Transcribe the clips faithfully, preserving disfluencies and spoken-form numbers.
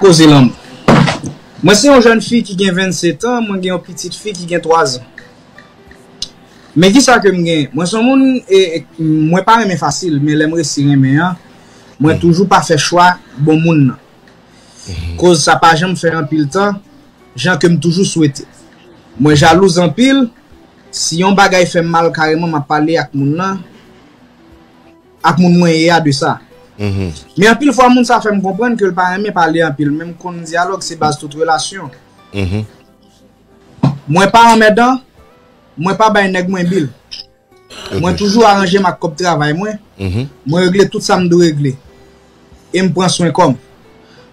Koze lanmou. Mwen se yon jèn fi ki gen vennsetan, mwen gen yon pitit fi ki gen twazan. Men kisa ke m gen? Mwen se yon moun, e, e, mwen pa renmen fasil, men lè m resi renmen an, mwen toujou pa fè chwa bon moun nan. Koz sa pa janm fè anpil tan, jan ke m toujou swete. Mwen jalouz anpil, si yon bagay fè m mal kareman, m ap pale ak moun nan, ak moun mwen ye a de sa. Men anpil fwa, moun sa fè m konprann ke l pa renmen pale anpil, men m konn dyalòg se baz tout relasyon. Mwen pa anmèdan, mwen pa bay nèg mwen bil. Mwen toujou aranje m ak kòb travay mwen. Mwen regle tout sa m dwe regle. E m pran swen kò m.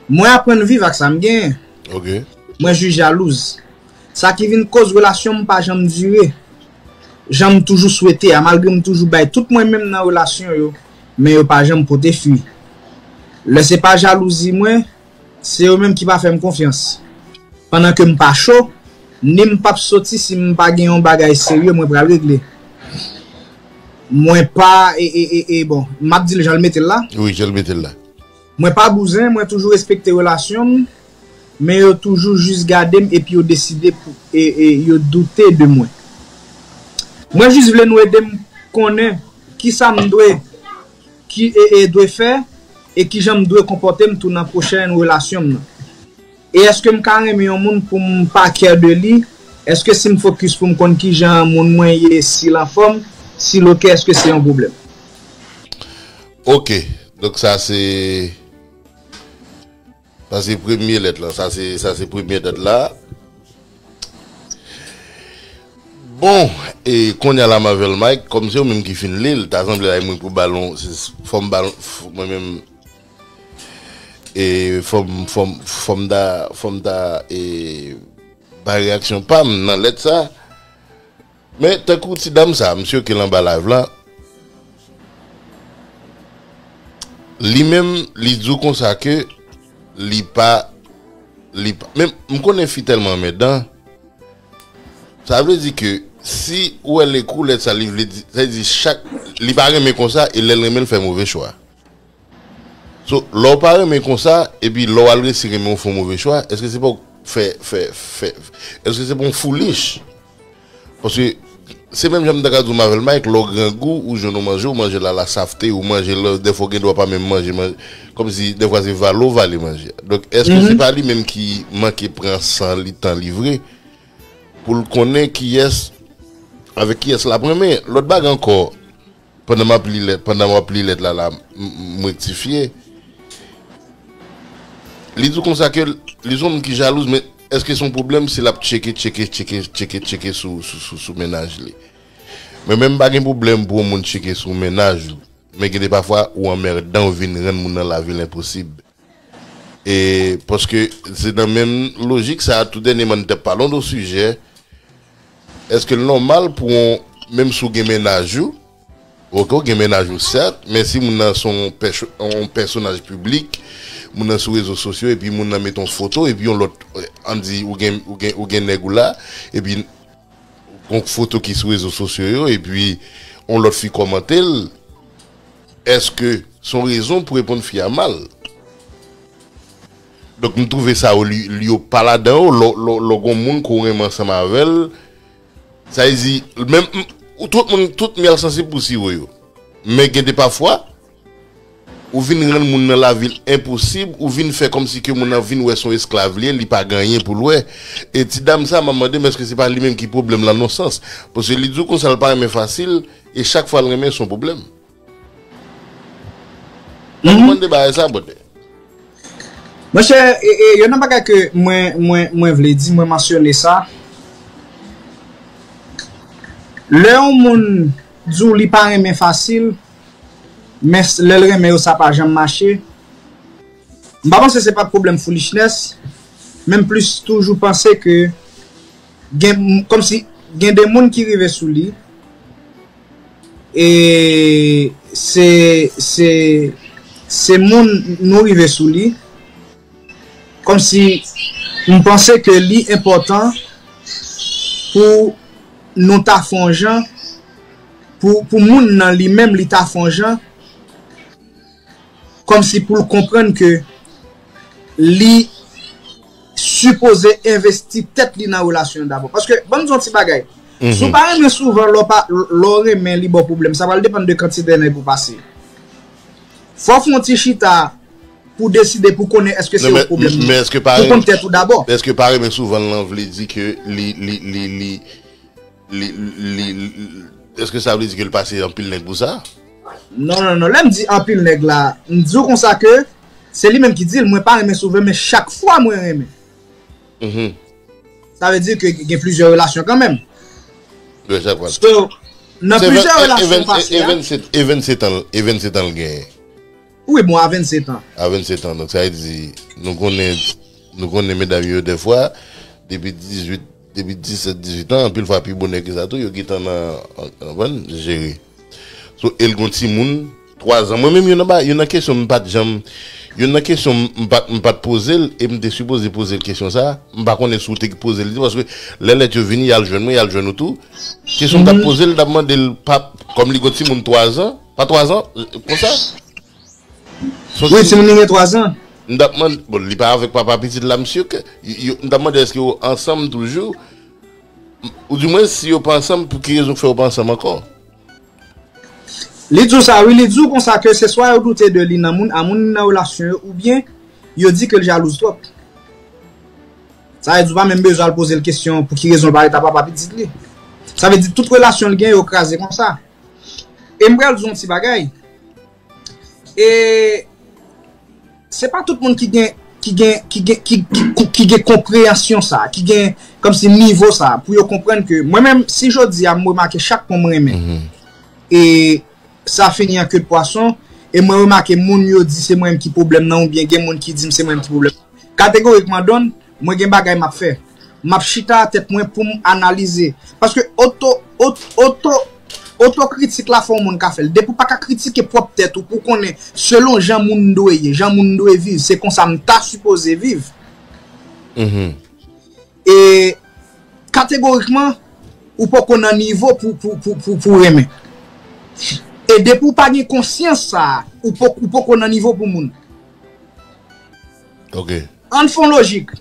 Mwen aprann viv ak sa m genyen. Mwen jis jalouz. Sa ki vin koz relasyon m pa janm dire jan m toujou swete a, malgre m toujou bay tout mwen menm nan relasyon yo, men yo pa janm pote fwi. Lè se pa jalouzi mwen, se yo menm ki pa fè m konfyans. Pandan ke m pa cho, ni m p ap soti si m pa gen yon bagay serye mwen pral regle. Mwen pa, e, e, e, e, bon, m ap di l jan l mete l la. Wi, jan l mete l la. Mwen pa bouzen, mwen toujou respekte relasyon m, men yo toujou jis gade m epi yo deside pou, e, e, yo doute de mwen. Mwen jis vle nou ede m konnen kisa m dwe, ki, e, e, dwe fè, e kijan m dwe konpòte m tou nan pwochèn relasyon m nan. E èske m ka renmen yon moun pou m pa care de li? Èske si m focus pou m konn kijan moun mwen ye, si l anfòm, si l oke, èske se yon pwoblèm? Ok. Donk sa se, sa se premye lèt la. Sa se, sa se premye lèt la. Bon, e kounye a la m avè l Mike, kòm se ou menm ki fin li l, ta sanble la mwen pou balon, fò m balon, mwen menm, e fò m, fò m, fò m ta, fò m ta, e bay reyaksyon pa m nan lèt sa. Men tankou ti dam sa, misye ke l anba live la, li menm, li di w konsa ke li pa, li pa, men m konnen fi tèlman anmèdan, sa vle di ke si ou wè l ekri w lèt sa, li vle di, sa vle di chak, li pa renmen konsa, e lè l renmen l fè move chwa. So, lè w pa renmen konsa, epi lè w al resi renmen w fè yon move chwa, èske se pa w fè, fè, fè, èske se pa yon foolish? Paske se menm jan m ta ka di w m avè l Mike, lè w grangou, ou jwenn yon manje, ou manje l a la safte, ou manje l, dèfwa w gen dwa pa menm manje, manje, kòmsi dèfwa se vale w vale manje. Donk, èske se pa li menm ki manke pran san li, tan li vre, pou l konnen kiyès, avèk kiyès l ap renmen? Lòt bagay ankò, pandan m ap li lèt, pandan m ap li lèt la, la, m, m, m rektifye. Li di w konsa ke li se yon moun ki jalouz, men èske se yon pwoblèm si l ap tcheke, tcheke, tcheke, tcheke, tcheke sou, sou, sou, sou mennaj li? Mwen menm, m pa gen pwoblèm pou yon moun tcheke sou mennaj ou, men gen de pafwa, ou anmèdan, ou vin rann moun nan lavi l enposib. E, paske se nan menm lojik sa a, tou dènyèman, n t ap pale yon lòt sijè. Èske l nòmal pou yon, menm si w gen mennaj ou, ok, w gen mennaj ou, sèt, men si moun nan se yon pèch-, yon pèsonaj piblik, moun nan sou rezo sosyo, epi moun nan met yon foto, epi yon lòt, ann di, ou gen, ou gen, ou gen nèg ou la, epi yon foto ki sou rezo sosyo yo, epi yon lòt fi kòmante l, èske se yon rezon pou reponn fi a mal? Donk, m twouve sa yo, li, li yo pa ladan yo, lè, lè, lè w gen yon moun ke w renmen ansanm avè l, sa vle di, menm, m, ou tout moun, tout myèl sansib pou siwo yo. Men gen de pafwa, ou vin rann moun nan lavi l enposib, ou vin fè kòmsi ke moun nan vin wè se yon esklav li ye, li pa gen anyen pou l wè. E ti dam sa, m ap mande m èske se pa li menm ki pwoblèm lan nan yon sans. Paske li di w konsa l pa renmen fasil, e chak fwa l renmen, se yon pwoblèm. Mwen konprann de bagay sa, brother. Monchè, e, e, youn nan bagay ke mwen, mwen, mwen vle di, mwen mansyone sa. Lè yon moun di w li pa renmen fasil, men s-, lè l renmen yo, sa pa janm mache. M pa panse se pa pwoblèm foolishness, men m plis toujou panse ke gen, kòmsi gen de moun ki rive sou li, e se, se, se moun nou rive sou li, kòmsi m panse ke li enpòtan pou nou ta fè yon jan, pou, pou moun nan li menm li ta fè yon jan, kòmsi pou l konprann ke li sipoze envesti tèt li nan relasyon an dabò. Paske, ban m di yon ti bagay. Si w pa renmen souvan, lè w pa, lè w renmen li ba w pwoblèm, sa pral depann de kantite nèg ou pase. Fò w fè yon ti chita pou w deside, pou w konnen èske se yon pwoblèm. Pou w konn tèt ou dabò. Èske pa renmen souvan lan vle di ke li, li, li, li, li, li, li, èske sa vle di ke l pase anpil nèg pou sa? Non, non, non. Lè m di anpil nèg la, m di w konsa ke se li menm ki di l, mwen pa renmen souvan, men chak fwa mwen renmen. Sa vle di ke gen plizyè relasyon kanmenm. Wi, chak fwa. So, nan plizyè relasyon pase a. E vennsèt an l genyen. Wi, bon, a vennsèt an. A vennsèt an, donk sa vle di, nou konnen, nou konnen medam yo dèfwa, depi dizuit, depi disèt, dizuit an, anpil fwa pi bonè ke sa tou, yo gentan nan, nan, nan jere. So, e l gon timoun, twa zan. Mwen menm, youn nan ba, youn nan kesyon m pa t janm, youn nan kesyon m pa t, m pa t poze l, e m te sipoze poze l kesyon sa, m pa konnen si w te poze l li tou, paske lè lèt yo vini, y al jwenn mwen, y al jwenn ou tou. Kesyon m t ap poze l, m t ap mande l, pa, kòm li gon timoun twa zan, pa twa zan, konsa? Wi, timoun li gen twa zan. M t ap mande, bon, li pa avèk papa pitit la, m si ke, yo, m t ap mande èske yo ansanm toujou, oudimwen si yo pa ansanm, pou ki rezon k fè yo pa ansanm ankò? Li di w sa, wi, li di w konsa ke se swa yo doute de li nan moun, a moun li nan relasyon yo, oubyen yo di ke l jalouz twòp. Sa vle di w pa menm bezwen al poze l kesyon pou ki rezon l pa ret a papa pitit li. Sa vle di tout relasyon l gen yo kraze konsa. E m pral di w yon ti bagay. E se pa tout moun ki gen ki gen ki gen ki, ki, ki, ki gen konpreyansyon sa, ki gen kòmsi nivo sa pou yo konprann ke mwen menm si jodi a m remake chak pwen m renmen e sa fini an ke de pwason e mwen remake moun yo di se mwen menm ki pwoblèm nan oubyen gen moun ki di m se mwen menm ki pwoblèm kategorikman donn mwen gen bagay m ap fè. M ap chita a tèt mwen pou m analize. Paske oto, oto, oto, otokritik la fè yon moun ka fè l. Depi w pa ka kritike pwòp tèt ou pou w konnen selon jan moun dwe ye, jan moun dwe viv, se konsa m ta sipoze viv. E kategorikman, ou poko nan nivo pou, pou, pou, pou, pou renmen. E depi w pa gen konsyans sa a, ou poko, ou poko nan nivo pou moun. Ok. Ann fè yon lojik.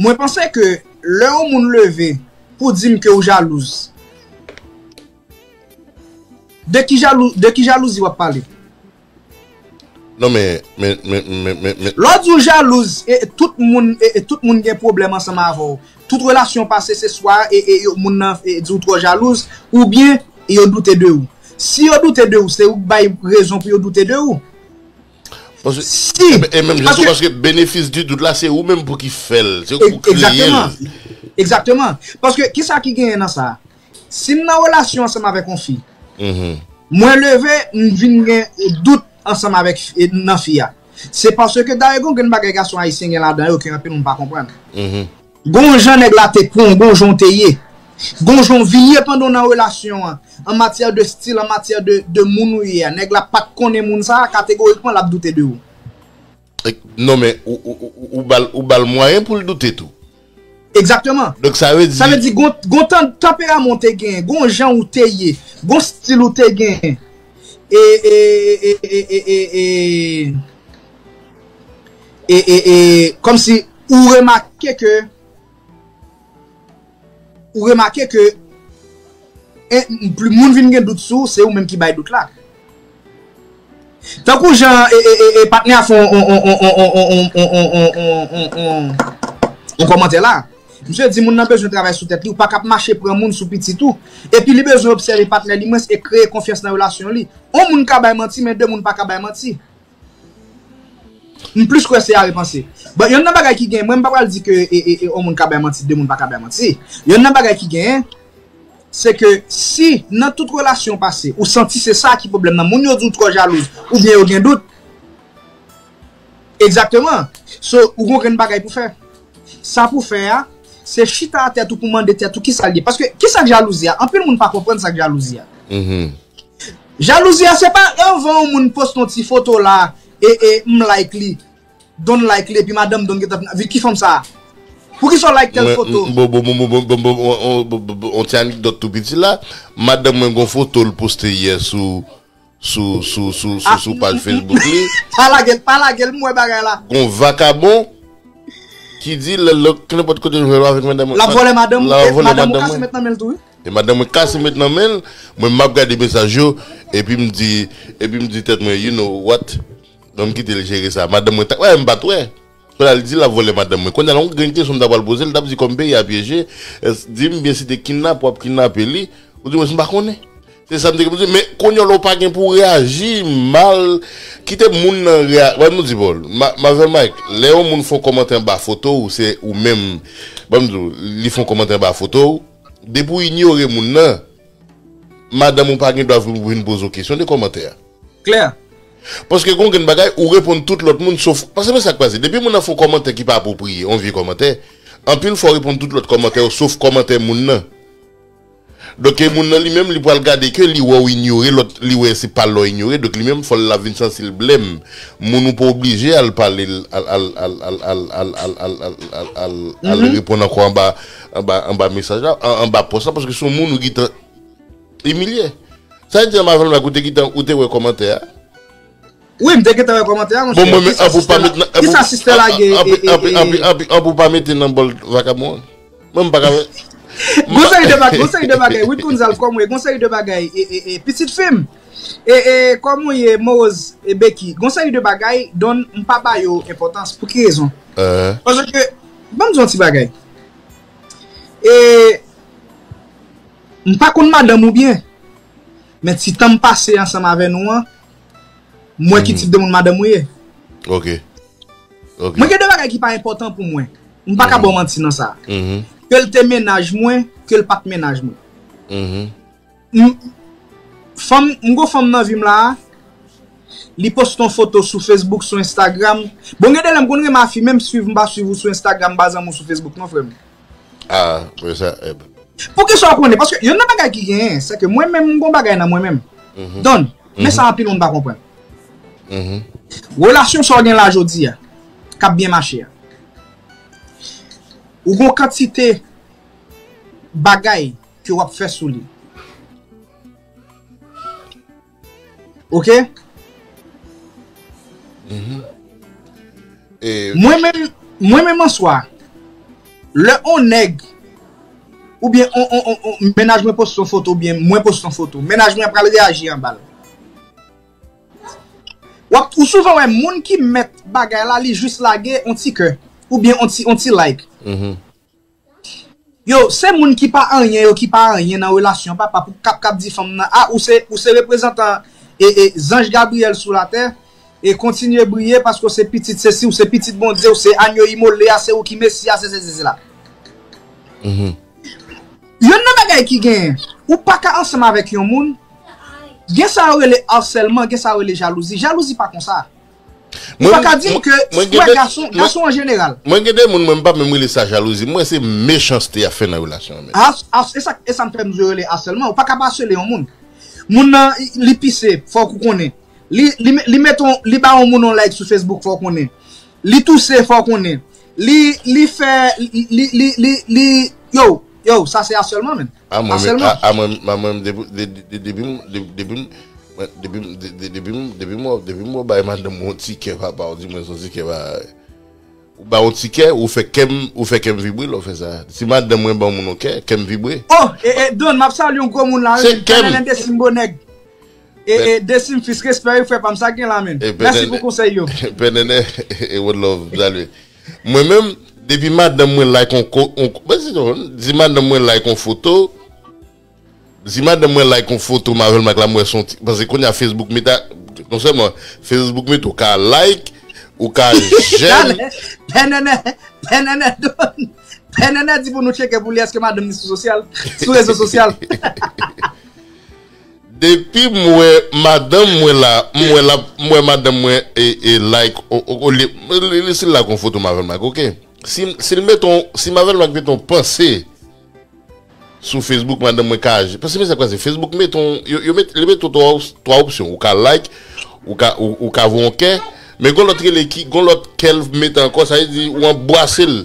Mwen panse ke lè yon moun leve pou di m ke w jalouz, de ki, jalou, de ki jalouzi w ap pale? Non, men, men, men, men, men, men. Lè w di w jalouz, e, e tout moun, e, e tout moun gen pwoblèm ansanm avè w. Tout relasyon pase, se swa e, e, e moun nan e, di w twò jalouz, oubyen yo doute de ou. Si yo doute de ou, se ou k bay rezon pou yo doute de ou. Paske, si, e, e menm jan tou, paske benefis di dout la, se ou menm pou ki fè l, se ou ki kreye l. Egzakteman. Egzakteman. Paske, kisa ki genyen nan sa? Si m nan relasyon ansanm avèk yon fi, mwen leve, m vin gen dout ansanm avèk fi, nan fi a. Se paske dayè gon grenn bagay gason ayisyen gen ladan yo ke anpil moun pa konprann. Gon jan nèg la te pran w, gon jan w te ye. Gon jan w vin ye pandan w nan relasyon an, an matyè de stil, an matyè de, de moun ou ye a. Nèg la pa t konnen moun sa a, kategorikman l ap doute de ou. Non, men ou, ou, ou, ou ba l, ou ba l mwayen pou l doute tou. Egzakteman. Donk sa vle di. Sa vle di, gon, gon tan, tanperaman w te genyen, gon jan ou te ye, gon stil ou te genyen. E, e, e, e, e, e, e, e, e, e, kòmsi ou remake ke, ou remake ke, e, pli moun vin gen dout sou ou, se ou menm ki bay dout la. Tankou jan, e, e, e, e, patnè a fè on, on, on kòmantè la. Misye di moun nan bezwen travay sou tèt li, ou pa ka ap mache pran moun sou pitit ou. Epi li bezwen obsève patnè li mwens e kreye konfyans nan relasyon li. On moun ka bay manti, men de moun pa ka bay manti. M plis kwè se a repanse. Bon, yonn nan bagay ki gen, mwen m pa pral di ke e, e, e, on moun ka bay manti, de moun pa ka bay manti. Yonn nan bagay ki gen, se ke si nan tout relasyon pase, ou santi se sa ki pwoblèm nan, moun yo di w twò jalouz, oubyen yo gen dout, egzakteman, so, ou gon grenn bagay pou fè. Sa pou fè a, se chita atèt ou pou mande tèt ou kisa l ye. Paske, kisa k jalouzi a? Anpil moun pa konprann sa k jalouzi a. Jalouzi a se pa anvan yon moun poste yon ti foto la e, e m like li, don't like li epi madanm don't get up, vi ki fanm sa a? Poukisa w like tèl foto? Bon, bon, bon, bon, bon, bon, bon, on, on, bon, bon, bon, on ti anekdòt tou piti la. Madanm mwen gon foto l poste yè sou, sou, sou, sou, sou, sou paj Facebook li. Pa lage l, pa lage l, m wè bagay la. Gon vakabon ki di lè l, lè, nenpòt kote l jwenn avèk madanm mwen. L ap vòlè madanm ou, e madanm ou kase met nan men l tou, wi. E madanm mwen kase met nan men l, mwen m ap gade mesaj yo, epi m di, epi m di tèt mwen, you know what? Ban m kite l jere sa. Madanm mwen ta, wè, m pa t wè. Kounye a l di l ap vòlè madanm mwen. Kounye a la, yon grenn kesyon m ta pral poze l, l t ap di kòm peyi a pyeje, èske, di m byen si te kidnap w ap kidnape li, ou di mwen si m pa konnen. Se sa m te gen pou di. Men kounye a la, ou pa gen pou w reyaji mal. Kite moun nan reya-, wè, nou di, Paul, Ma-, Marvel Mike, lè yon moun fè yon kòmantè anba foto w, se ou menm. Ban m di w, li fè yon kòmantè anba foto w, depi w inyore moun nan, madanm ou pa gen dwa vin, vin poze w kesyon de kòmantè a. Klè. Paske gen yon grenn bagay, ou reponn tout lòt moun, sof, paske men sa k pase. Depi moun nan fè yon kòmantè ki pa apwopriye, yon vye kòmantè, anpil fwa w reponn tout lòt kòmantè yo, sof kòmantè moun nan. Donk, e moun nan li menm, li pral gade ke li wè w inyore lòt, li wè se pa lè w inyore, donk li menm, fò l la vin santi l blèm. Moun ou pa oblije al pale l, al, al, al, al reponn ankò anba, anba, anba mesaj la, an-, anba pòs la, paske se yon moun ou gentan imilye. Sa vle di, Marvel Mike, ou te gentan, ou te wè kòmantè a? Wi, m te gentan wè kòmantè a, monchè. Bon, mwen, men, an pou pa met nan, kisa sistè la gen, e, e, e, an pou pa mete nan bòl vakabon an. Mwen, m pa ka wè. Gon seri de bagay, gon seri de bagay. Wid Gonzalve, kòman w ye? Gon seri de bagay, e, e, e, pitit fi m. E, e, kòman w ye, Moroz, e, Becky? Gon seri de bagay, Don, m pa ba yo enpòtans. Pou ki rezon? Paske, ban m di yon ti bagay. E, m pa konn madanm ou byen, men ti tan m pase ansanm avè nou an, m wè ki tip de moun madanm ou ye. Ok. Ok. Mwen gen de bagay ki pa enpòtan pou mwen. M pa ka ba w manti nan sa. Ke l te mennaj mwen, ke l pa t mennaj mwen. M, fanm, m gon fanm nan vi m la a, li poste yon foto sou Facebook, sou Instagram. Bon, gen de lè m konn renmen a fi, menm swiv m pa swiv ou sou Instagram, m pa zanmi w sou Facebook non, frè m. Ah, men sa, eh ben. Poukisa w konnen? Paske youn nan bagay ki genyen, se ke mwen menm, m gon bagay nan mwen menm. Don, men sa anpil moun pa konprann. Relasyon sa w gen la jodi a, k ap byen mache a, ou gon kantite bagay ke w ap fè sou li. Ok? E mwen menm, mwen menm an swa, lè on nèg, oubyen on, on, on, on, mennaj mwen poste yon foto, oubyen mwen poste yon foto, mennaj mwen pral reyaji anba l. W ap, ou souvan wè moun ki mèt bagay la, li jis lage on ti kè, oubyen on ti, on ti like. Yo, se moun ki pa anyen yo, ki pa anyen nan relasyon, papa, pou k ap, k ap di fanm nan, a, ou se, ou se reprezantan, e, e, zanj Gabriyèl sou latè, e kontinye briye paske w se pitit sesi, w se pitit Bondye, w se anyo imole a, se ou ki Mesi a, se sesi, se sela. Youn nan bagay ki genyen, ou pa ka ansanm avèk yon moun, gen sa yo rele asèlman, gen sa yo rele jalouzi. Jalouzi pa konsa. Ou pa ka di m ke, frè, gason, gason an jeneral. Mwen gen de moun, mwen, m pa menm rele sa jalouzi. Mwen, se mechanste y ap fè nan relasyon an menm. As, as, e sa, e sa m fè m di yo rele asèlman. Ou pa ka asele yon moun. Moun nan, li pise, fòk ou konnen. Li, li, li met on, li ba yon moun on like sou Facebook, fòk ou konnen. Li touse, fòk ou konnen. Li, li fè, li, li, li, li, li, yo, yo, sa se asèlman, menm. A mwen, a, a mwen, a mwen, depi, de, de, depi m, de, depi m, mwen, depi m, de, de, depi m, depi m, depi m wè w bay madanm mwen yon ti kè, papa, ou di mwen se yon ti kè, ba, ou ba yon ti kè, ou fè kè m, ou fè kè m vibre lè w fè sa. Si madanm mwen ban moun yon kè, kè m vibre. Oh, e, e, Don, m ap salye yon gwo moun la, wi. Se kè m. Pèlèlèn de Simbo nèg. E, e, Desim Fis, respè wi, frè pa m, sa gen la, menn. Mèsi pou konsèy yo. Pè Nènè, e, one love, salye. Mwen menm, depi madanm mwen like on ko-, on ko-, mwen se non, si madanm mwen like on foto, si madanm mwen like on foto Marvel Mike la, mwen se yon ti, paske kounye a Facebook mete, non sèlman Facebook mete, ou ka like, ou ka j'aime. Pè Nènè, Pè Nènè Don, Pè Nènè di pou nou tcheke pou li èske madanm li sou sosyal, sou rezo sosyal. Depi m wè madanm mwen la, m wè la, m wè madanm mwen e, e like, o, o, olye, li, li, si l like yon foto m avè l make, oke. Si, si l met on, si m avè l make met on panse sou Facebook, madanm mwen ka aji. Paske men sa k pase, Facebook met on, yo, yo met, li met on twa, twa opsyon. Ou ka like, ou ka, ou, ou ka voye on kè, men gon lòt rele ki, gon lòt kè l mete ankò, sa vle di ou anbwase l.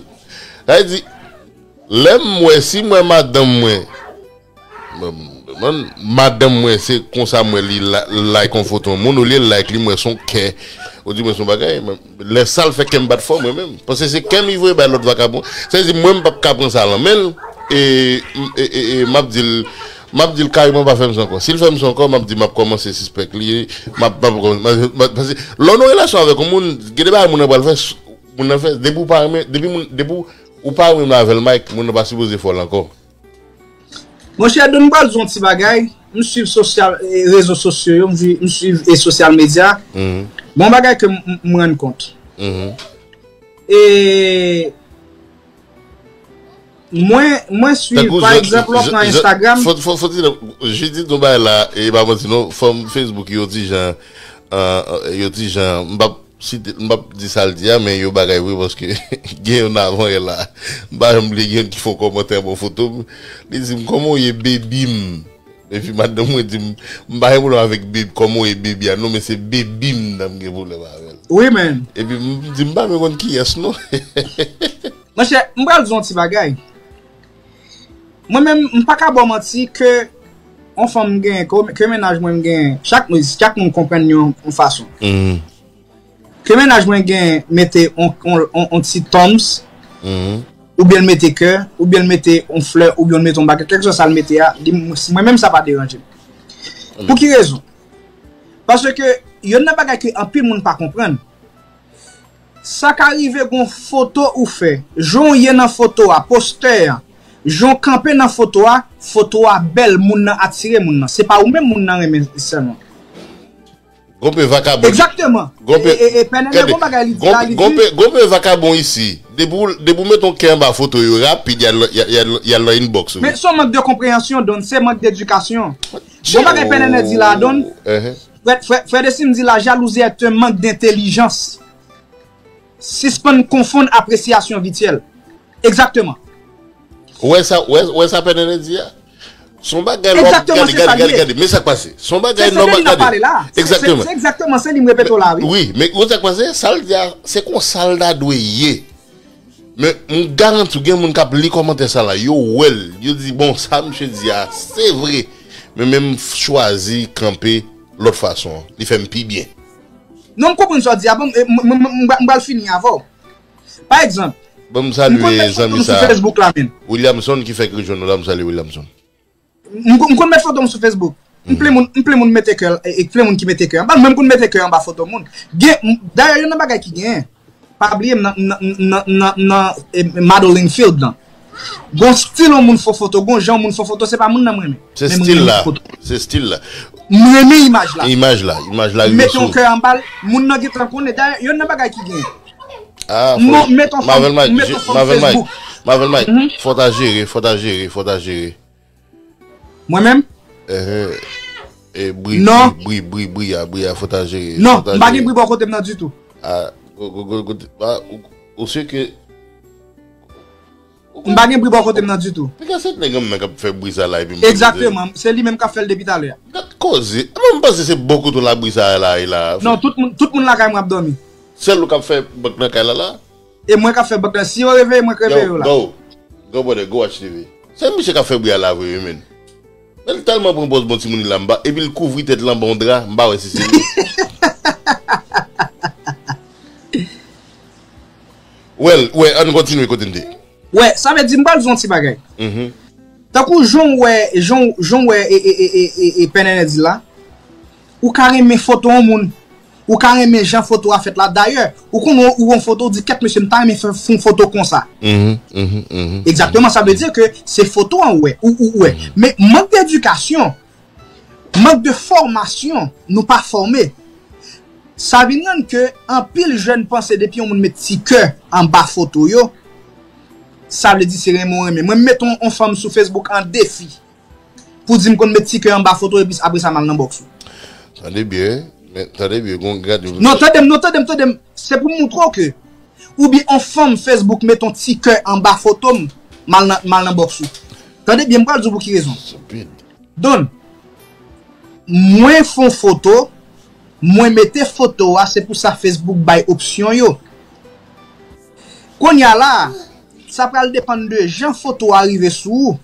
Sa vle di, lè m wè, si m wè madanm mwen, Mwen, mwen, madanm mwen, se konsa m wè li la-, like yon foto moun, olye l like li, m wè se yon kè. Ou di mwen se yon bagay, men lè sa l fè kè m bat fò mwen menm. Paske se kè m li voye bay lòt vakabon. Sa vle di mwen m p ap ka pran sa lan men l. E, e, e, e m ap di l, m ap di l kareman pa fè m sa ankò. Si l fè m sa ankò, m ap di m ap kòmanse sispèk li. M ap, m ap kòmanse, m ap, m ap, paske lè w nan relasyon avèk yon moun, gen de bagay moun nan pral fè, moun nan fè, depi w pa renmen, depi moun, depi w, ou pa renmen avè l, Mike, moun nan pa sipoze fè w l ankò. Monchè, Don, m pral di w yon ti bagay. M swiv sosyal, e, rezo sosyo yo, m swiv, m swiv e sosyal medya. Bon bagay ke m, m, m rann kont. E mwen, mwen swiv, pa egzanp, lè w nan Instagram. Fò, fò, fò di, Jidit, nou bay la, e pa manti non, fanm Facebook yo di jan, euh, yo di jan, m p ap site, m p ap di sa l di a, men yo bagay vre paske gen youn avan yè la. M pa janm bliye gen youn ki fè yon kòmantè bò foto m. Li di m, "Kòman w ye, baby m?" Epi madanm mwen di m, "M pa gen pwoblèm avèk baby, kòman w ye, baby a, non, men se baby m nan m gen pwoblèm avè l." Wi, men. Epi m di, "M pa menm konn kiyès, non." Monchè, m pral di w yon ti bagay. Mwen menm, m pa ka ba w manti ke yon fanm m genyen, ke, ke mennaj mwen m genyen, chak, chak moun konprann yon, yon fason. Ke mennaj mwen gen mete on, on, on, on ti thumbs, oubyen l mete kè, oubyen l mete on flè, oubyen l mete on bagay, kèlkeswa sa l mete a, li, mwen menm sa pa deranje m. Pou ki rezon? Paske youn nan bagay ke anpil moun pa konprann, sa ka rive gon foto ou fè, jan w ye nan foto a, postè a, jan w kanpe nan foto a, foto a bèl, moun nan atire moun nan. Se pa ou menm moun nan renmen sèlman. Gonpe vakabon. Egzakteman. Gonpe, e, e, e, Pè Nènè, gon bagay li di la, li di. Gonpe, gonpe vakabon isi. Depi w, depi w met yon kè anba foto yo rapid, y al, y al, y al, y al nan inbox ou. Men se yon mank de konpreyansyon, Don, se mank dedikasyon. Gon bagay Pè Nènè di la, Don. Frè, frè, frè Desim di la, jalousie est un manque d'intelligence. Sispann konfonn apresyasyon vityèl. Egzakteman. Ou wè sa, ou wè, ou wè sa Pè Nènè di a? Se yon bagay lè w ap gade, gade, gade, gade. Men sa k pase. Se yon bagay nòmal, gade. Egzakteman. Se egzakteman, se li m repete w la, wi. Wi, men ou wè sa k pase? Sa l di a, se konsa l ta dwe ye. Men m garanti w, gen moun k ap li kòmantè sa la, yo wè l, yo di, "Bon, sa misye di a, se vre." Men, men m chwazi kanpe lòt fason an. Li fè m pi byen. Non, m konprann sa w di a. Bon, m, m, m, m, m pral fini avè w. Pa egzanp, Ban m salye zanmi sa. Facebook la menm. Williamson ki fèk rejwenn nou la, m salye Williamson. M, m konn met foto m sou Facebook. M plen moun, m plen moun mete kè, e, e plen moun ki mete kè anba. Mwen m konn mete kè anba foto moun. Gen, m, dayè, youn nan bagay ki genyen, pa bliye m nan, nan, nan, nan, nan e, modeling field lan. Gon stil yon moun fè foto, gon jan yon moun fè foto, se pa moun nan m renmen. Se stil la. Se stil la. M renmen imaj la. Imaj la, imaj la rive sou. M mete yon kè anba l, moun nan gentan konnen. Dayè, youn nan bagay ki genyen. Ah, m met yon fanm, m met yon fanm Facebook. Marvel Mike, fò ta jere, fò ta jere, fò ta jere. Mwen menm? Ehe. E bri, non. Bri, bri, bri, bri a, bri a, fò ta jere. Non, m pa gen bri bò kote m nan ditou. Ah, go, go, go, go, ah, ou, ou se ke M pa gen bri bò kote m nan ditou. Piga se nèg an menm k ap fè bri sa la epi m pa gen. Egzakteman, se li menm k ap fè l depi talè a. Gad koze. Mwen m panse se bò kote w la bri sa la ye la. Non, tout moun, tout moun lakay mwen ap dòmi. Sèl ou k ap fè bank nan kay la la? E mwen k ap fè bank nan. Si yo reveye mwen, k reveye yo la. Go, go, go brother, go watch T V. Se misye k ap fè bri a la vre wi menn. Men l tèlman pran pòz bon timoun li la, m pa, epi l kouvri tèt li anba yon dra, m pa wè si se li. Well, wè, ann kontinye kote n te. Wè, sa vle di m pral di w yon ti bagay. Tankou jan w wè, jan, jan w wè e, e, e, e, e, e Pè Nènè di la, ou ka renmen foto yon moun, ou ka renmen jan foto a fèt la. Dayè, ou konn ou, ou wè yon foto, ou di, "Kèt mesye, m ta renmen fè, fè yon foto konsa." Egzakteman, sa vle di ke se foto an ou wè, ou, ou wè. Men mank de edikasyon, mank de fòmasyon, nou pa fòme. Sa vin rann ke anpil jèn panse depi yon moun met ti kè anba foto yo, sa vle di se renmen w renmen. Mwen, m met yon, yon fanm sou Facebook an defi pou di m konn met ti kè anba foto epi apre sa m al nan bòks ou. Tande byen, men tande byen, gon gad. Non, tande m, non, tande m, tande m. Se pou m moutre w ke oubyen yon fanm Facebook met yon ti kè anba foto m, m al nan, m al nan bòks ou. Tande byen, m pral di w pou ki rezon. Stupid. Don, mwen fè yon foto, mwen mete foto a, se pou sa Facebook bay opsyon yo. Kounye a la, sa pral depann de jan foto a rive sou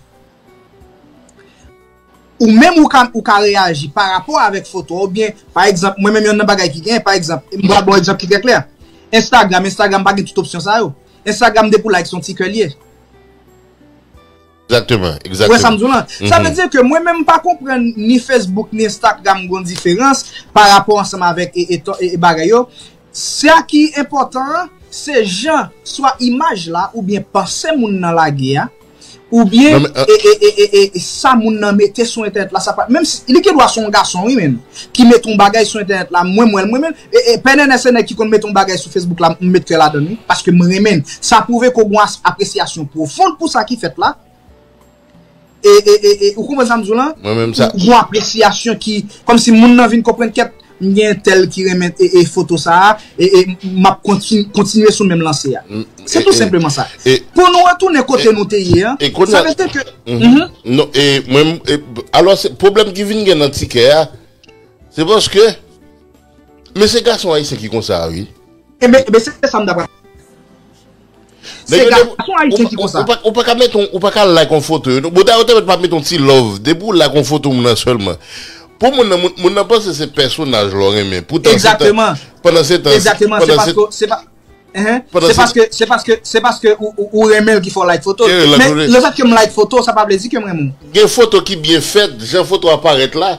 ou. ou menm ou ka, ou ka reyaji pa rapò avèk foto a, oubyen, pa egzanp, mwen menm yonn nan bagay ki gen, pa egzanp, m pral ba w egzanp ki trè klè. Instagram, Instagram pa gen tout opsyon sa yo. Instagram depi w like se yon tikè l ye. Egzakteman, egzakteman. Ou wè sa m di w lan? Sa vle di ke mwen menm m pa konprann ni Facebook ni Instagram gon diferans pa rapò ansanm avèk e, e, e, e bagay yo. Sa ki enpòtan an, se jan swa imaj la oubyen panse moun nan lage a, oubyen e, e, e, e, e, sa moun nan mete sou entènèt la, sa pa, menm si li gen dwa se yon gason wi menm, ki mete yon bagay sou entènèt la, mwen m wè l mwen menm, e, e, Pè Nènè se nèg ki konn mete yon bagay sou Facebook la, m met kè ladan l wi, paske m renmen l. Sa pwouve ke w gen yon apresyasyon pwofon pou sa ki fèt la. E, e, e, e, ou konprann sa m di w lan? Mwen menm sa. Ou gon apresyasyon ki, kòmsi moun nan vin konprann kèt, m gen entèl ki renmen e, e foto sa a, e, e m ap kontinye sou menm lanse a. Se tou senpleman sa. Pou nou retounen kote nou te ye an, sa vle di ke. Non, e mwen, alò, se pwoblèm ki vin gen nan tikè a, se paske, men se gason ayisyen ki konsa, wi. Ebyen, ebyen se sa m t ap. Se gason ayisyen ki konsa. Ou pa ka mete, ou pa ka like yon foto yo. Bon, dayè ou te mèt pa mete yon ti love. Depi ou like yon foto moun nan sèlman. Pou moun nan, moun nan panse se pèsonaj la w renmen. Poutan se tan. Pandan se tan. Egzakteman. Se paske, se pa. Se paske, se paske, se paske ou, ou, ou renmen l ki fè w like foto. Men lefèt ke m like foto, sa pa vle di ke m renmen w. Gen foto ki byen fèt, jan foto a parèt la.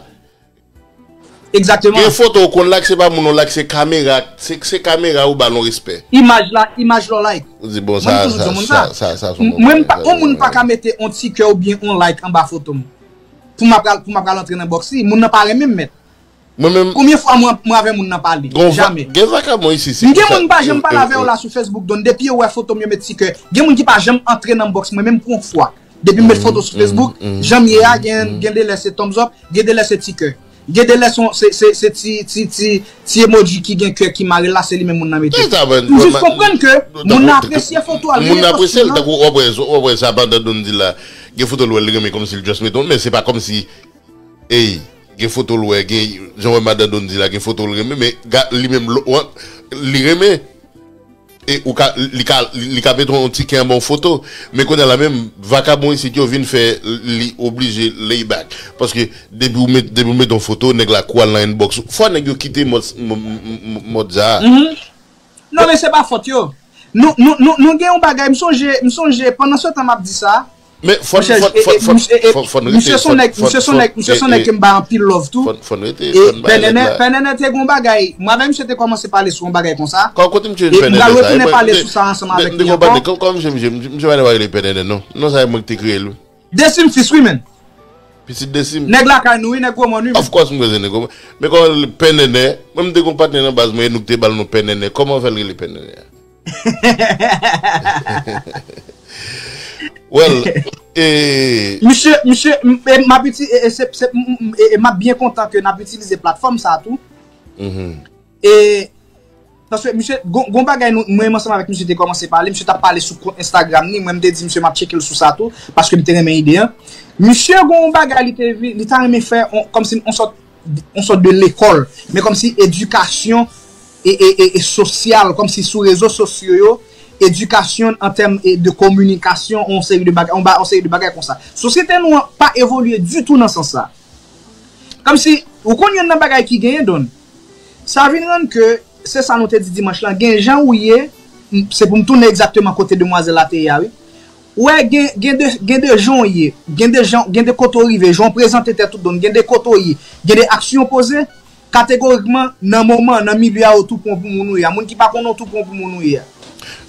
Egzakteman. Gen foto ou konn like, se pa moun ou like, se kamera, se, se kamera ou ba l yon respè. Imaj la, imaj la w like. Ou di bon, sa, sa, sa, sa, se yon bon bagay. Mwen, yon moun pa ka mete yon ti kè oubyen yon like anba foto m. Pou m ap pral, pou m ap pral antre nan bòks li, moun nan pa renmen m mèt. Mwen menm. Konbyen fwa mwen, mwen avè moun nan pale? Jamè. Gen vakabon isi, si. M gen moun m pa janm pale avè yo la sou Facebook, donk depi yo wè foto m yo met ti kè. Gen moun ki pa janm antre nan bòks mwen menm pou yon fwa. Depi m met foto sou Facebook, jan m ye a, gen, gen de lè se thumbs up, gen de lè se ti kè. Gen de lè se, se, se, se ti, ti, ti, ti emoji ki gen kè ki mare la, se li menm moun nan mete. M jis konprann ke moun nan apresye foto a, li renmen poste l. Tankou w ap wè, w ap wè sa pandan Don di la, gen foto l wè l renmen kòmsi l just mete l, men se pa kòmsi, ey, gen foto l wè, gen, jan w wè madan Don di la, gen foto l renmen, men li menm, li renmen. E ou ka, li ka, li ka mete yon ti kè anba yon foto. Men kounye a la menm, vakabon isit yo vin fè li oblije lay back. Paske depi ou met, depi ou met yon foto, nèg la kou al nan inbox ou. Fò nèg yo kite mòd, mòd sa a. Non, men se pa fòt yo. Nou, nou, nou, nou gen yon bagay, m sonje, m sonje, pandan se tan m ap di sa, Men fò n, fò n, fò n, fò n, fò n rete. Misye se yon nèg, misye se yon nèg, misye se yon nèg ke m bay anpil love tou. Fò n, fò n rete, fò n bay love la. Pè Nènè te gen yon bagay. Mwen avè misye te kòmanse pale sou yon bagay konsa. Kòman kote misye jwenn Pè Nènè sa? E m pral retounen pale sou sa ansanm avèk Nènè ankò. Kòman misye, misye, misye pa t rele Pè Nènè non. Non sa e mwen ki te kreye l wi. Desim fis wi menn. Pitit Desim. Nèg lakay nou wi, nèg gwo mòn wi menn. Of course m kwè se nèg gwo mòn. Men kòman Pè Nènè, mwen m te gen yon patnè nan baz mwen e nou ki te ba l non Pè Nènè. Kòman w fè l rele Pè Nènè a? Well, e. Misye, misye, m ap itilize, e, m ap byen kontan ke n ap itilize platfòm sa a tou. E, paske misye, gon bagay nou, mwen menm ansanm avèk misye te kòmanse pale, misye t ap pale sou kont Instagram ni, mwen m te di misye m ap tcheke l sou sa tou, paske m te renmen ide an. Misye gon bagay li te, li ta renmen fè, kòmsi yon sòt yon sòt de lekòl, men kòmsi edikasyon e, e, e, e sosyal, kòmsi sou rezo sosyo yo, edikasyon an tèm e, de kominikasyon, yon seri de bagay, yon, ba, yon seri de bagay konsa. Sosyete nou an pa evolye ditou nan sans sa. Kòmsi, ou konn youn nan bagay ki genyen, Don, sa vin rann ke, se sa nou te di dimanch lan, gen jan ou ye, se pou m tounen egzakteman kote demwazèl la te ye a, wi. Ou wè, gen, gen de, gen de jan w ye, gen de jan, gen de kote w rive, jan w prezante tèt ou, donk gen de kote w ye, gen de aksyon w poze, kategorikman, nan moman, nan milye a, ou tou pran w pou moun ou ye a. Moun ki pa konnen w tou pran w pou moun ou ye a.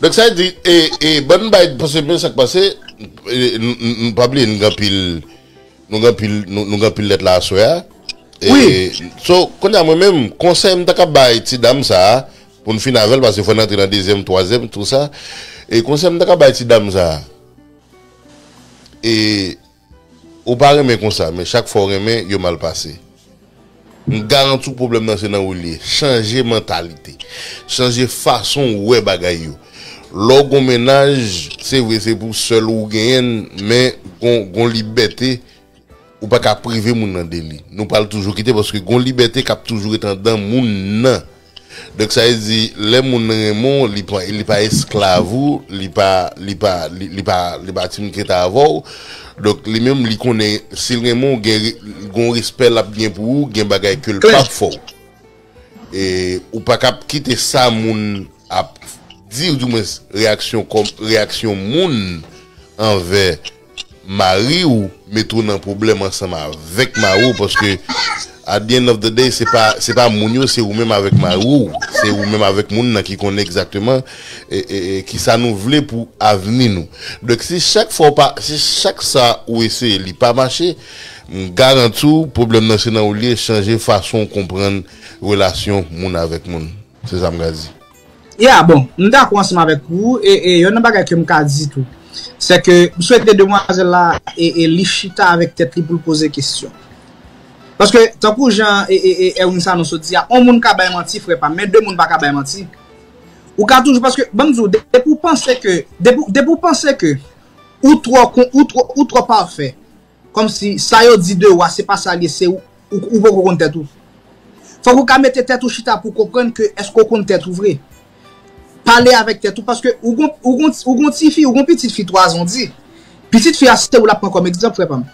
Donk sa vle di, e, e, bann bay, paske men sa k pase, e, n, n, n, pa bliye, n gen anpil, nou gen anpil, nou, nou gen anpil lèt la aswè a. E, wi. So, kounye a mwen menm, konsèy m ta ka bay ti dam sa a, pou n fin avè l, paske fò n antre nan dezyèm, twazyèm, tou sa. E konsèy m ta ka bay ti dam sa a, e ou pa renmen konsa, men chak fwa w renmen, yo mal pase. M garanti w pwoblèm nan se nan ou l ye. Chanje mantalite. Chanje fason w wè bagay yo. Lè w gon mennaj, se vre se pou sèl ou genyen l, men gon, gon libète ou pa ka prive moun nan de li. Nou pral toujou kite paske gon libète k ap toujou ret anndan moun nan. Donk, sa vle di, lè moun renmen w, li pa, li pa esklav ou, li pa, li pa, li, li pa, li pa timoun ki rete avè w. Donk, li menm, li konnen, si l renmen w, gen re-, gen yon respè l ap gen pou ou, gen bagay ke l p ap fè w. E, ou pa ka ap kite sa moun ap di, ou di mwens reyaksyon kòm, reyaksyon moun anvè mari w mete w nan pwoblèm ansanm avèk mari w, paske at the end of the day, se pa, se pa moun yo, se ou menm avèk mari w, se ou menm avèk moun nan ki konnen egzakteman, e, e, e, kisa nou vle pou avni nou. Donk, si chak fwa w pa, si chak sa ou eseye li pa mache, m garanti w, pwoblèm nan se nan ou l ye, chanje fason w konprann relasyon moun avèk moun. Se sa m ka di. Ya, bon, m dakò ansanm avèk ou, e, e yon nan bagay ke m ka di tou, se ke m swete demwazèl la, e, e li chita avèk tèt li pou l poze kesyon. Paske, tankou jan, e, e, e Erwin Sanon sot di a, on moun ka bay manti, frè pa m, men de moun pa ka bay manti. Ou ka toujou, paske, ban m di w, depi w panse ke, depi, depi w panse ke ou twò, kon- ou twò, ou twò pafè, kòmsi sa yo di de w a, se pa sa l ye, se ou, ou, ou poko konn tèt ou. Fòk ou ka mete tèt ou chita pou konprann ke èske w konn tèt ou vre. Pale avèk tèt ou, paske ou gon, ou gon, ou gon tifi, ou gon pitit fi twa zan, w di. Pitit fi a, se ou l ap pran kòm egzanp, frè pa m.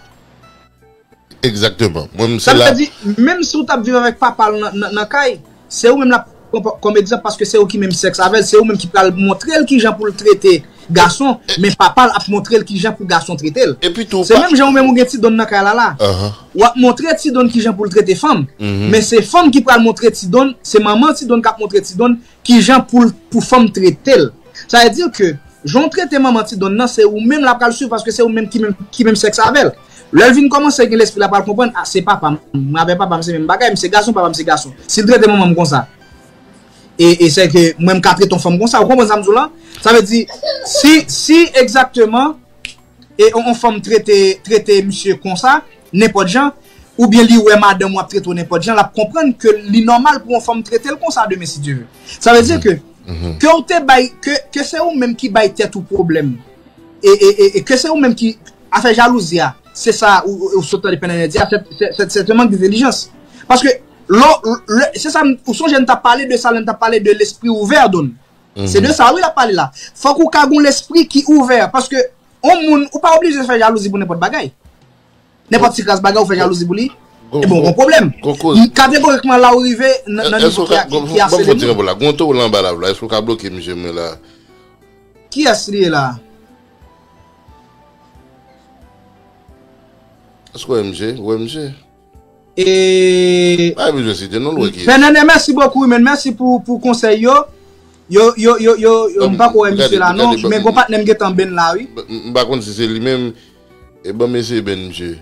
Egzakteman. Mwen menm, se la. Sa vle di, menm si w t ap viv avèk papa l nan, nan, nan kay, se ou menm l ap pran pa- kòm egzanp, paske se ou ki menm sèks avè l, se ou menm ki pral montre l kijan pou l trete gason, men papa l ap montre l kijan pou gason trete l. Epi tou, se pa- menm jan ou menm ou gen ti donn nan kay la la. Ahan. W ap montre ti donn kijan pou l trete fanm. Mhm. Men se fanm ki pral montre ti donn, se manman ti donn k ap montre ti donn kijan pou l, pou fanm trete l. Sa vle di ke jan w trete manman ti donn nan, se ou menm l ap pral swiv, paske se ou menm ki menm, ki menm sèks avè l. Lè l vin kòmanse gen lespri, l ap pral konprann, a, se papa m, mwen avè papa m se menm bagay, m se gason, papa m se gason. Si l trete manman m konsa, e, e se ke mwen m ka trete yon fanm konsa, ou konprann sa m di w lan? Sa vle di, si, si egzakteman, e on, on fanm trete, trete misye konsa, nenpòt jan, oubyen li wè madanm ou ap trete w nenpòt jan, l ap konprann ke li nòmal pou on fanm trete l konsa demen, si Dye vle. Sa vle di ke, ke w te bay, ke, ke se ou menm ki bay tèt ou pwoblèm, e, e, e, e ke se ou menm ki, afè jalouzi a, se sa ou, ou, ou sot tande Pè Nènè di a, se, se, se, se mank entèlijans. Paske, lò, lè, se sa, m- ou sonje n t ap pale de sa, lè n t ap pale de lespri ouvè, Don. Se de sa, wi, l ap pale la. Fòk ou ka gon lespri ki ouvè, paske on moun, ou pa oblije fè jalouzi pou nenpòt bagay. Nenpòt ti kras bagay, ou fè jalouzi pou li, e bon, gon pwoblèm. Kategorikman, la ou rive nan, nan nivo ki, ki, ki asele nou. Gon to w la anba la, èske w ka bloke misye mwen la? Kiyès li ye la? Èske w wè misye? Ou wè misye? E. Pa bezwen site non, l wè kiyès. Pè Nènè, mèsi bokou, wi, men mèsi pou, pou konsèy yo. Yo, yo, yo, yo, yo, m pako wè misye la non, men gon patnè m gentan benn la, wi. M pa konn si se li menm. E ban m eseye benn misye.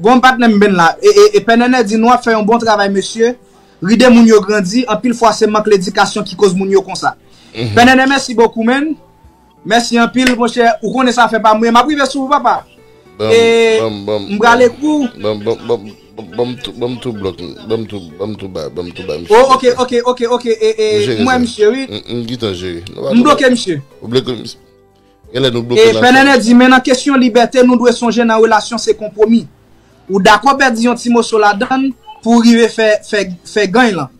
Gon patnè m benn la. E, e, e Pè Nènè di nou ap fè yon bon travay, mesye. Ride moun yo grandi, anpil fwa se mank ledikasyon ki koz moun yo konsa. Pè Nènè, mèsi bokou, men. Mèsi anpil, monchè. Ou konnen sa fè pa m, wi. M ap rive sou ou, papa. E m prale kou. Ban m tou, ban m tou blòk, ban m tou, ban m tou ba, ban m tou ba misye. Oh, ok, ok, ok, ok. E, e, m wè misye, wi. M gentan jere. M bloke misye. Ou bloke misye. Genlè nou bloke l ansanm. E Pè Nènè di, men nan kesyon libète, nou dwe sonje nan relasyon se konpwomi. Ou dakò pèdi yon ti moso ladan l pou w rive fè, fè, fè ganny lan.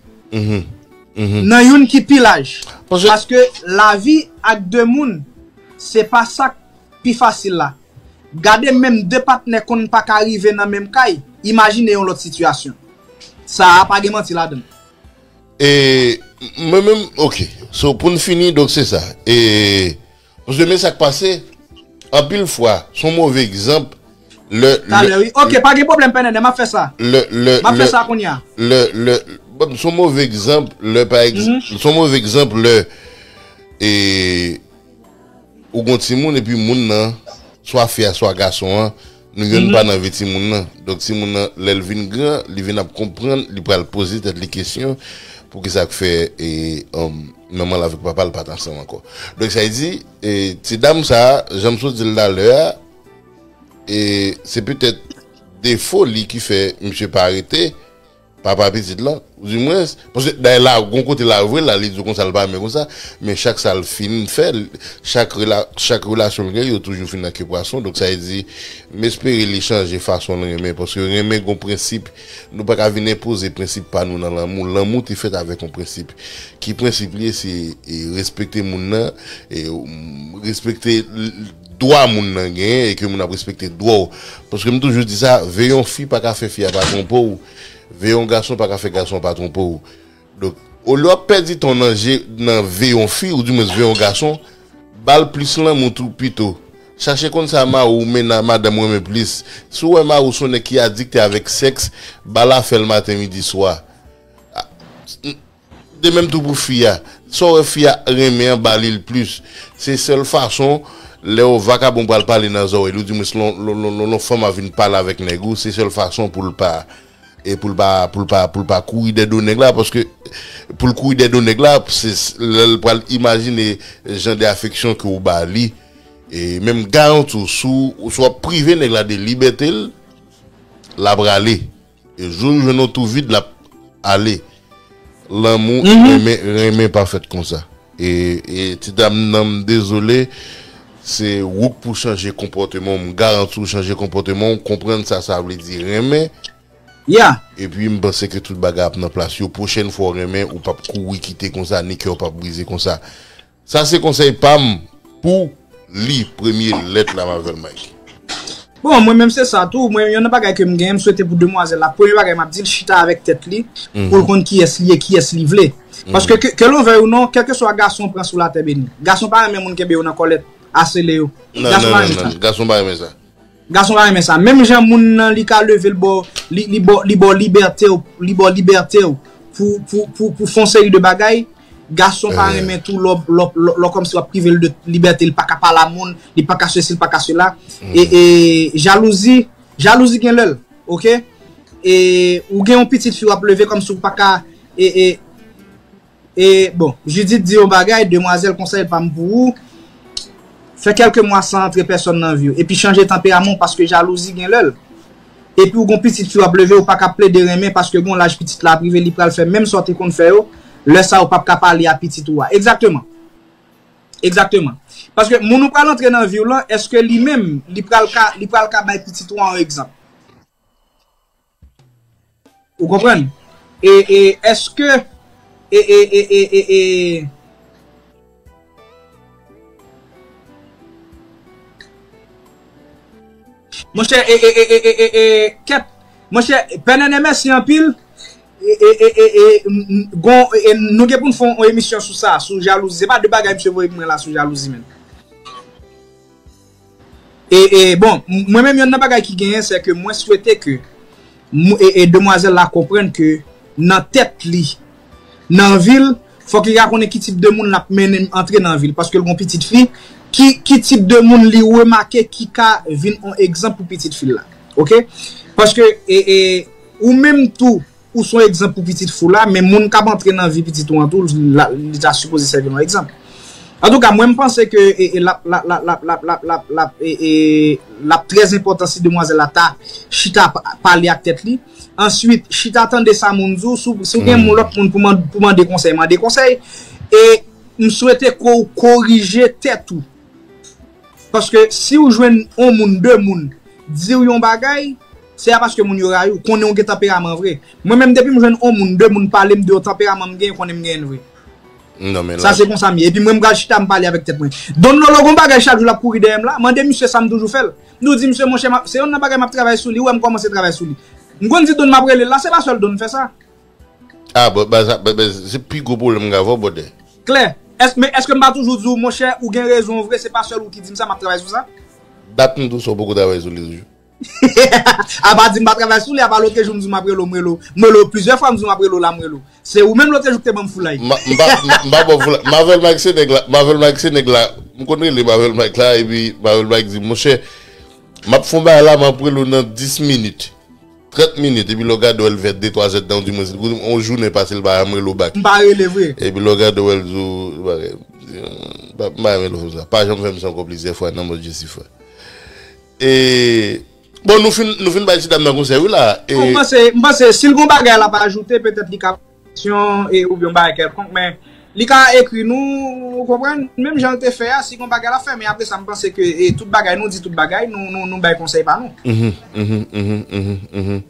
Nan youn ki pi laj. Paske lavi ak de moun, se pa sa k pi fasil la. Gade menm de patnè konn pa ka rive nan menm kay, imajine yon lòt sitiyasyon. Sa a pa gen manti ladan l. E mwen menm, ok. So, pou n fini, donk se sa. E, paske men sa k pase, anpil fwa, se yon move egzanp, lè, talè, wi. Ok, pa gen pwoblèm, Pè Nènè, m ap fè sa. Lè, lè, m ap fè sa kounye a. Lè, lè, bon, se yon move egzanp, lè, pa egzanp, se yon move egzanp, lè, e, ou gon timoun, epi moun nan, swa fi a, swa gason an, nou youn pa nan vi timoun nan. Donk, timoun nan, lè l vin gran, li vin ap konprann, li pral poze tèt li kesyon pou kisa k fè, e, um, manman l avèk papa l pa t ansanm ankò. Donk, sa vle di, e, ti dam sa a, jan m sot di l talè a, e, se petèt defo li ki fè misye pa rete, papa pitit la, ou di mwens, paske dayè la, gon kote la vre la, li di w konsa, l pa renmen konsa, men chak sa l fin fè, l- chak rela, chak relasyon l gen, yo toujou fin nan ke pwason, donk sa vle di, m espere li chanje fason l renmen, paske renmen gon prensip, nou pa ka vin enpoze prensip pa nou nan lanmou, lanmou te fèt avèk yon prensip, ki prensip li ye, se e, respekte moun nan, e, respekte l- dwa moun nan genyen, e ke moun ap respekte dwa w, paske m toujou di sa, veye yon fi pa ka fè fi a pa twonpe w, veye yon gason pa ka fè gason pa twonpe w. Donk, olye w ap pèdi tan w nan je, nan veye yon fi, ou di mwens veye yon gason, ba l plis lanmou tou pito. Chache konn sa mari w, mennaj, madanm w renmen plis. Si w wè mari w se yon nèg ki adikte avèk sèks, ba l afè l maten, midi, swa. A, de menm tou pou fi a. Sa w wè fi a renmen an, ba li l plis. Se sèl fason, lè yon vakabon pral pale nan zòrèy li, ou di mwens lè yon- lè yon- lè yon- lè yon fanm ap vin pale avèk nèg ou, se sèl fason pou l pa e pou l pa pou l pa pou l pa kouri dèdo nèg la, paske pou l kouri dèdo nèg la, se lè l pral imajine jan de afeksyon ke ou ba li. E menm garanti w, si w si w ap prive nèg la de libète l, l ap rale. E jou l jwenn yon twou vid, l ap ale. Lanmou, renmen, renmen pa fèt konsa. E, e ti dam nan, m dezole, se ou k pou chanje konpòteman w. M garanti w chanje konpòteman w, konprann sa sa vle di renmen. Ya. Epi m panse ke tout bagay ap nan plas yo. Pwochèn fwa w renmen, ou p ap kouri kite konsa, ni kè w p ap brize konsa. Sa se konsèy pa m pou li, premye lèt la, Marvel Mike. Bon, mwen menm se sa tou. Mwen, yon nan bagay ke m genyen, m swete pou demwazèl la. Premye bagay m ap di l, chita avèk tèt li, pou l konn kiyès li ye, kiyès li vle. Paske ke, ke l vle ou non, kèlkeswa gason pran sou latè beni. Gason pa renmen moun kenbe yo nan kòlèt, asele yo. Gason pa renmen sa. Gason pa renmen sa. Gason pa renmen sa. Menm jan moun nan li ka leve l ba w, li, li ba w, li ba w libète w, li ba w libète w pou, pou, pou, pou fè yon seri de bagay, gason pa renmen tou lè w, lè w, lè w, lè w kòmsi w ap prive l de libète, li pa ka pale a moun, li pa ka sesi, li pa ka sela. E, e, jalouzi, jalouzi gen lè l, oke? E, ou gen yon pitit fi w ap leve kòmsi w pa ka, e, e, E, bon, Judith di yon bagay, demwazèl, konsèy pa m pou ou, fè kèlke mwa san antre pèsòn nan vi w, epi chanje tanperaman w paske jalouzi gen lè l. Epi w gon pitit fi w ap leve, ou pa ka plede renmen paske gon laj pitit la ap rive, li pral fè menm sa w te konn fè yo, lè sa a ou p ap ka pale a pitit ou a. Egzakteman. Egzakteman. Paske moun ou pral antre nan vi w lan, èske li menm, li pral ka, li pral ka bay pitit ou a yon egzanp? Ou konprann? E, e, èske, e, e, e, e, e, e, monchè, e, e, e, e, e, e, e, kèt, monchè, Pè Nènè, mèsi anpil. E, e, e, e, e, m, m, gon, e, e, nou gen pou n fè yon emisyon sou sa, sou jalouzi. Se pa de bagay misye voye pou mwen la sou jalouzi, menm. E, e, bon, m- mwen menm, yonn nan bagay ki genyen, se ke mwen swete ke mou- e, e demwazèl la konprann ke nan tèt li, nan vi l, fòk li ka konnen ki tip de moun l ap mennen antre nan vi l, paske l gon pitit fi, ki, ki tip de moun li remake ki ka vin yon egzanp pou pitit fi l la. Oke? Paske, e, e, ou menm tou, ou se yon egzanp pou pitit fi w la, men moun k ap antre nan vi pitit ou an tou, la- li ta sipoze sèvi l yon egzanp. Antouka, mwen, m panse ke e, e, l ap, l ap, l ap, l ap, l ap, l ap, l ap, e, e, l ap trè enpòtan si demwazèl la ta chita pa- pale ak tèt li. Answit, chita tande sa moun di w. Si w- si w gen moun, lòt moun pou mande, pou mande konsèy, mande konsèy. E m swete ke w korije tèt ou. Paske si w jwenn yon moun, de moun, di w yon bagay, se a paske moun yo rayi w, konnen w gen tanperaman vre. Mwen menm, depi m jwenn yon moun, de moun pale m de yon tanperaman m genyen, konnen m genyen l vre. Non, men Sa se konsa m ye. Epi mwen, m pral chita, m pale avèk tèt mwen. Don Lolo gon bagay chak jou l ap kouri dèyè m la. Mande misye sa m toujou fè l. M toujou di misye, monchè, m ap- se yonn nan bagay m ap travay sou li, ou wè m kòmanse travay sou li. M konn di Don m ap rele l la, se pa sèl Don fè sa. Ah, bon, ba, sa, ba, ba, se pi gwo pwoblèm m gen avè w, brother. Klè. Èske, men èske m pa toujou di w, monchè, ou gen rezon vre, se pa sèl ou ki di m sa, m ap travay sou sa? Dat m di w sa, w poko travay sou li toujou. Apa di m pa travay sou li, apa lòt jou m di w m ap rele w, m rele w, m rele w plizyè fwa, m di w m ap rele w la, m rele w. Se ou menm lòt jou ki te ban m foulay. M pa, m pa, m pa, m pa ba w foulay. Marvel Mike se nèg la, Marvel Mike se nèg la, m konn rele Marvel Mike la, epi Marvel Mike di, monchè, m ap fè yon bagay la, m ap rele w nan dis minit. Trant minit, epi lè w gade w, l vè de twa zè tan, ou di mwen, yon jounen pase, l pa janm rele w bak. M pa rele vre. Epi lè w gade w, l di w, bagay, m pa, m pa renmen lè w fè m sa. Pa janm fè m sa ankò plizyè fwa, nan non Jezi, frè. E, Bon, nou fin, nou fin bay ti dam nan konsèy, wi, la. E... Bon, m panse, m panse, si l gon bagay l ap ajoute, petèt li ka kesyon, e, oubyen yon bagay kèlkonk, men li ka ekri nou, ou konprann? Menm jan l te fè a, si gon bagay l ap fè, men apre sa, m panse ke, e, tout bagay, nou di tout bagay, nou, nou, nou bay konsèy pa nou. Mhm, mhm, mhm, mhm, mhm.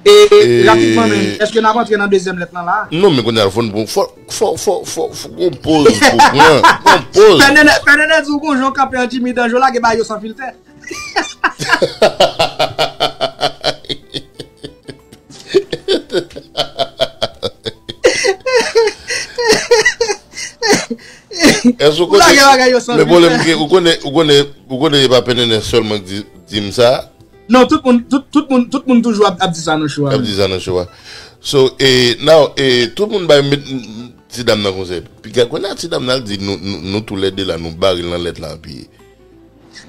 E, e, rapidman, men, èske n ap antre nan dezyèm lèt lan la? Non, men kounye a, fò n pran, fò, fò, fò, fò, fò gon poz pou pran, gon poz. Pè Nènè, Pè Nènè di w gon jan w kanpe an Jimmy Danjo, lage bagay yo san filtè. Èske ou konnen, men pwoblèm ke, ou konnen, ou konnen, ou konnen e pa Pè Nènè sèlman ki di, di m sa. Non, tout moun, tout, tout moun, tout moun toujou ap, ap di sa nan show a. Ap di sa nan show a. So, e, now, e, tout moun bay met, m, m, ti dam nan konsèy. Piga kounye a ti dam nan al di nou, nou, nou toulède la, nou bare l nan lèt la, epi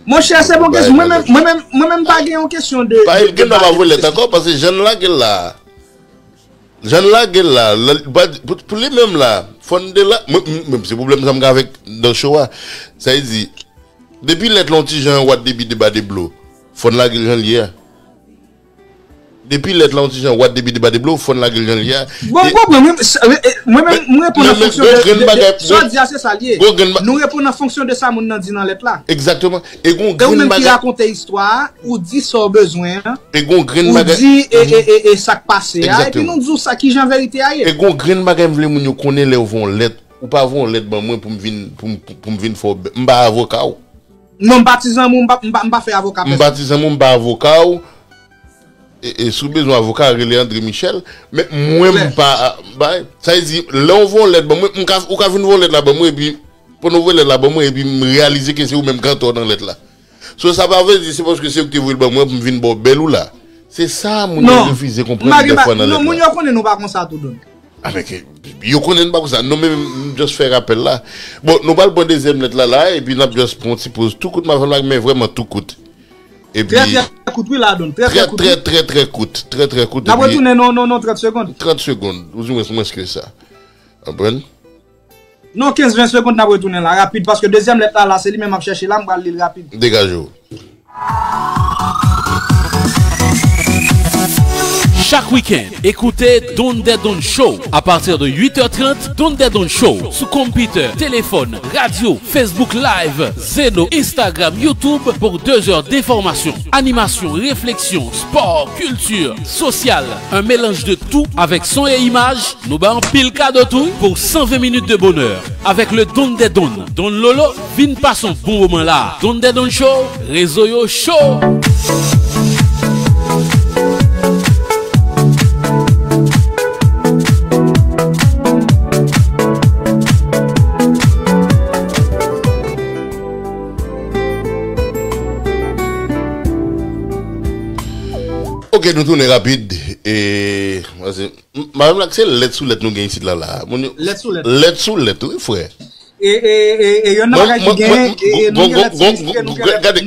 Monchè, se bon kesyon. Mwen menm, mwen menm, mwen menm pa gen yon kesyon de, pa, de, de gen dwa pa voye lèt ankò, paske jan n lage l la. Jan n lage l la, la, pa, pou, pou li menm la, fò n de la, mwen, mwen, mwen, se pwoblèm sa m gen avèk nan show a. Sa vle di, depi lèt la yon ti jan what debi deba de blo, fò n lage l jan l ye a. Depi lèt la yon ti jan what debi deba de blo, fò n lage l jan l ye a. Bon, m konprann, mwen, mwen menm, mwen reponn an fonksyon de, de, de, sa w di a, se sa l ye. Nou reponn an fonksyon de sa moun nan di nan lèt la. Egzakteman. E gon grenn bagay. E ou menm ki rakonte istwa a, ou di sa w bezwen an. E gon grenn bagay. Ou di e, e, e, e sa k pase a, epi nou di w sa ki jan verite a ye. E gon grenn bagay m vle moun yo konnen lè w voye yon lèt. Ou pa voye yon lèt ban mwen pou m vin, pou m, pou, pou m vin fè w bè-, m pa avoka w. Non, m pa ti zanmi w, m pa, m pa, m pa fè avoka pèsonn. M pa ti zanmi w, m pa avoka w. E, e si w bezwen avoka, rele André Michel. Men mwen, m pa, bay. Sa vle di, lè w voye yon lèt ban mwen, m ka, ou ka vin voye yon lèt la ban mwen, epi, pandan w voye lèt la ban mwen, epi m reyalize ke se ou menm ki antò nan lèt la. So, sa pa vle di se paske se ou ki te voye l ban mwen pou m vin ba w bèl ou la. Se sa moun yo refize konprann dèfwa nan lèt la. Non, moun yo konnen nou pa konsa tou, Don. A, men ke, yo konnen n pa konsa. Non, men m just fè rapèl la. Bon, nou pral pran dezyèm lèt la, la, epi n ap just pran yon ti poz tou kout, m ap fè l, men vrèman tou kout. Epi, trè, trè kout, wi, la, Don. Trè, trè kout, wi. Trè, trè, trè kout. Trè, trè kout, epi n ap retounen nan, nan, nan trant segonn. Trant segonn, ou di mwens, mwens ke sa. Konprann? Non, kenz ven segonn, n ap retounen la, rapid, paske dezyèm lèt la, la, se li menm m ap chèche la, m pral li l rapid. Degaje w. Chak wikenn, écoutez Don Dè Don Show à partir de huit heures trente. Don Dè Don Show sou konpitè, telefòn, radyo, Facebook Live, Zeno, Instagram, YouTube pour deux heures d'information, animation, réflexion, sport, culture, social, un mélange de tout avec son et image. Nou ba anpil kado tou pou san ven minit de bonè avèk le Don dè Don, Don Lolo. Vin pase yon bon moman la. Don dè Don Show, rezo yo cho. Ok, nou tounen rapid. E, M-, Madanm Lak, se lèt sou lèt nou gen isit la, la. Moun yo, lèt sou lèt. Lèt sou lèt, wi, frè. E, e, e, e, yonn nan bagay ki genyen, e, e, nou gen lèt sinistre, nou gen lèt, gade.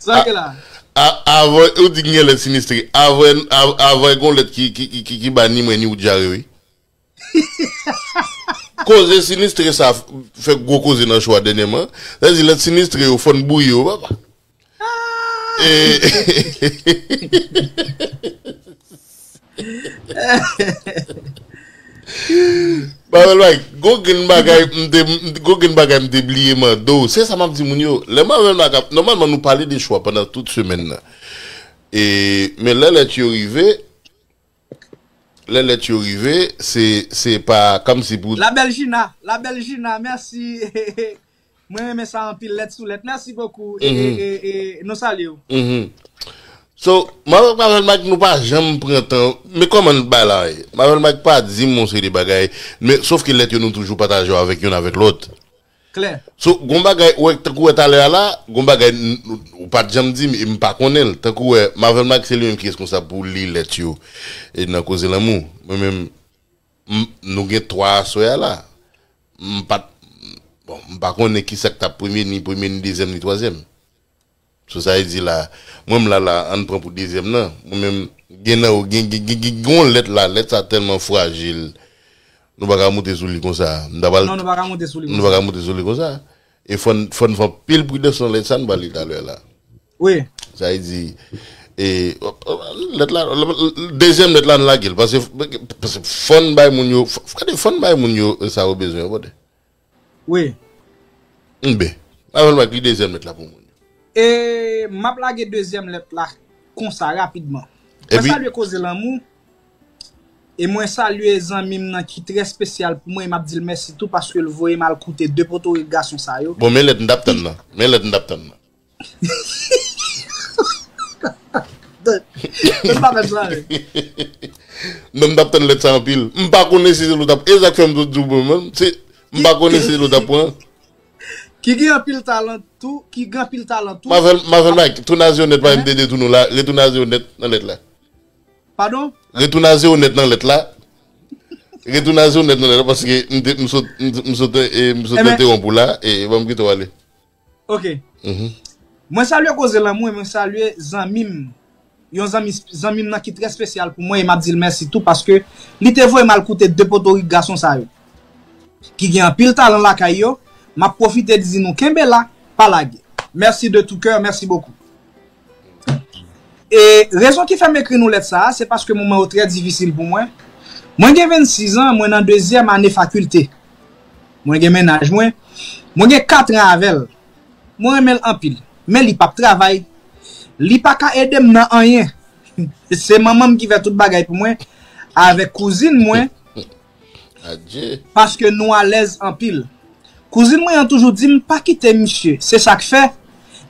Sa ke la? A, avan, ou di gen lèt sinistre. Avan, av-, avan, gon lèt ki, ki, ki, ki, ki ba ni mwen ni ou dyare, wi. Koze sinistre sa f-, fè gwo koze nan show a dènyèman. Sa di lèt sinistre yo, fò n bouyi yo, papa. E, Babel Mike, gon grenn bagay m te, m, gon grenn bagay m te bliye mande w. Se sa m ap di moun yo. Lè Babel Mike ap, nòmalman nou pale de show a pandan tout semèn nan. E, men lè lèt yo rive, Lè lèt yo rive, se, se pa kòmsi pou... La belle Gina, la belle Gina, mèsi. Mwen renmen sa anpil, lèt sou lèt. Mèsi bokou. E, e, e, e, nou salye w. Mhm. So, Mavel, Mavel Mike, nou pa janm pran tan. Men kòman n bay la ye? Mavel Mike pa di m yon seri de bagay. Men, sof ke lèt yo nou toujou pataje yo avèk youn avèk lòt. Klè. So, gon bagay, ou wè, tankou wè talè a la, gon bagay n-, n-, ou pa t janm di m, e m pa konnen l. Tankou wè, Mavel Mike se li menm ki reskonsab pou li lèt yo, e nan koze lanmou. Mwen menm, m-, nou gen twa aswè a la. M pa t, bon, m pa konnen ki sa k t ap premye, ni premye, ni dezyèm, ni twazyèm. So sa vle di la, mwen m la la, ann pran pou dezyèm nan. Mwen menm, gen nan yo, gen, gen, gen, gen, gen yon lèt la, lèt sa tèlman frajil. Nou pa ka moute sou li konsa. M ta pral... Non, nou pa ka moute sou li konsa. Nou pa ka moute sou li konsa. E fò n, fò n fè anpil pridans nan lèt sa n ba li talè la. Wi. Sa vle di, e, lèt la, dezyèm lèt la n lage l. Paske, paske fò n bay moun yo, fò, gade, fò n bay moun yo sa yo bezwen, yo pote. Wi. Enben, avan n bay li dezyèm lèt la pou moun yo. E m ap lage dezyèm lèt la konsa rapidman. Mwen Epi salye Koze Lanmou. E mwen salye zanmi m nan ki trè espesyal pou mwen e m ap di l mèsi tou paske l voye m al koute de potorik gason sa yo. Bon, men lèt m t ap tann nan. Men lèt m t ap tann nan. Donk, donk pa fè sa, men. Non, m t ap tann lèt sa anpil. M pa konnen si se l ou t ap. E sa k fè m di w pou mwen, se, m pa konnen si se l ou t ap pran. Ki gen anpil talan tou, ki gen anpil talan tou. Mavel, Mavel Mike, tou nazyon nèt pa M T D tou nou la, retou nazyon nèt nan lèt la. Padon? Retou nazyon nèt nan lèt la. Retou nazyon nèt nan lèt la, paske m te, m sot, m, m sot, e, m sot Enben- entewonp ou la, e ban m kite w ale. Ok. Mhm. Mwen salye Koze Lanmou e mwen salye zanmi m. Yon zanmi, zanmi m nan ki trè espesyal pou mwen e m ap di l mèsi tou paske li te voye m al koute de potorik gason sa yo. Ki gen anpil talan lakay yo, m ap pwofite di nou kenbe la, pa lage. Merci de tout cœur, merci beaucoup. E rezon ki fè m ekri nou lèt sa a, se paske moman yo trè difisil pou mwen. Mwen gen vennsis an, mwen nan dezyèm ane fakilte. Mwen gen mennaj mwen. Mwen gen kat an avè l. Mwen renmen l anpil. Men li p ap travay. Li pa ka ede m nan anyen. Se manman m ki fè tout bagay pou mwen. Avèk kouzin mwen, Adje. paske nou alèz anpil. Kouzin mwen an toujou di m pa kite misye. Se sa k fè,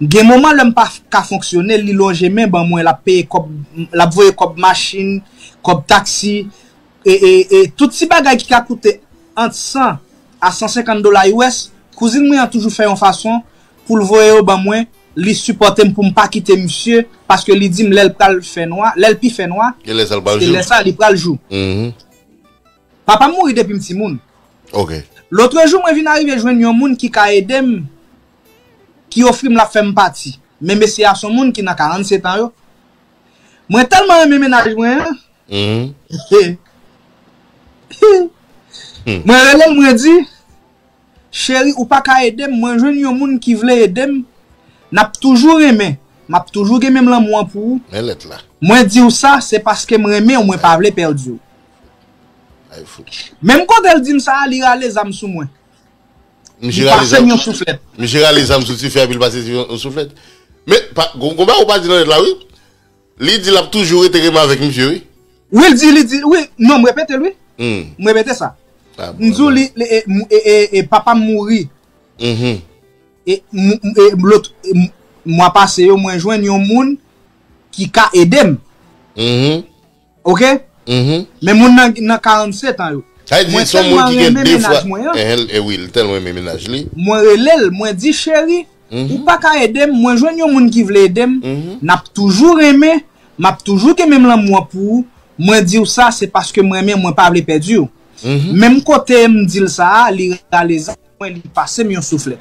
gen moman lè m pa ka fonksyone, li lonje men ban mwen, l ap peye kòb, l ap voye kòb machin, kòb taksi, e, e, e tout ti bagay ki ka koute ant san a san senkant dola U S, kouzin mwen an toujou fè yon fason pou l voye yo ban mwen, li sipòte m pou m pa kite misye, paske li di m lè l pral fè nwa, lè l pi fè nwa, E lè sa l pral se jou. Lè sa li pral jou. Mhm. Papa m mouri depi m timoun. Ok. Lotrejou, mwen vin arive jwenn yon moun ki ka ede m, ki ofri m l ap fè m pati. Men mesye a se yon moun ki nan karannsèt an yo. Mwen tèlman renmen mennaj mwen an. Mhm. Mwen rele l, mwen di, cheri, ou pa ka ede m, mwen jwenn yon moun ki vle ede m, n ap toujou renmen, m ap toujou gen menm lanmou an pou ou. Men lèt la. Mwen di w sa, se paske m renmen w, mwen pa vle pèdi w. Ay fout. Menm kote l di m sa a, li rale zam sou mwen. Misye Li rale pase m zam. Yon souflèt. Misye rale zam sou tifi a, epi l pase tifi yon souflèt. Men, pa, gon, gon bagay ou pa di nan lèt la, wi. Li di l ap toujou rete renmen avèk misye, wi. Wi, l di, li di, wi, non, m repete l, wi. Hmm. M repete sa. Ah, M di w, li, li, e, m- e, e, e papa m mouri. Mhm. E, m- m- e, lòt, e, m- mwa pase yo, mwen jwenn yon moun ki ka ede m. Mhm. Ok? Mhm. Men moun nan, nan karannsèt an yo. Sa vle di, Mwen se yon moun tèlman ki gen renmen de fwa. Mennaj mwen an. Eh, eh, wi, li tèlman renmen mennaj li. Mwen rele l, mwen di, cheri, Mhm. ou pa ka ede m, mwen jwenn yon moun ki vle ede m, Mhm. n ap toujou renmen, m ap toujou gen menm lanmou an pou ou, mwen di w sa, se paske m renmen, mwen pa vle pèdi w. Mhm. Menm kote m di l sa a, li rale zam mwen, li pase m yon souflèt.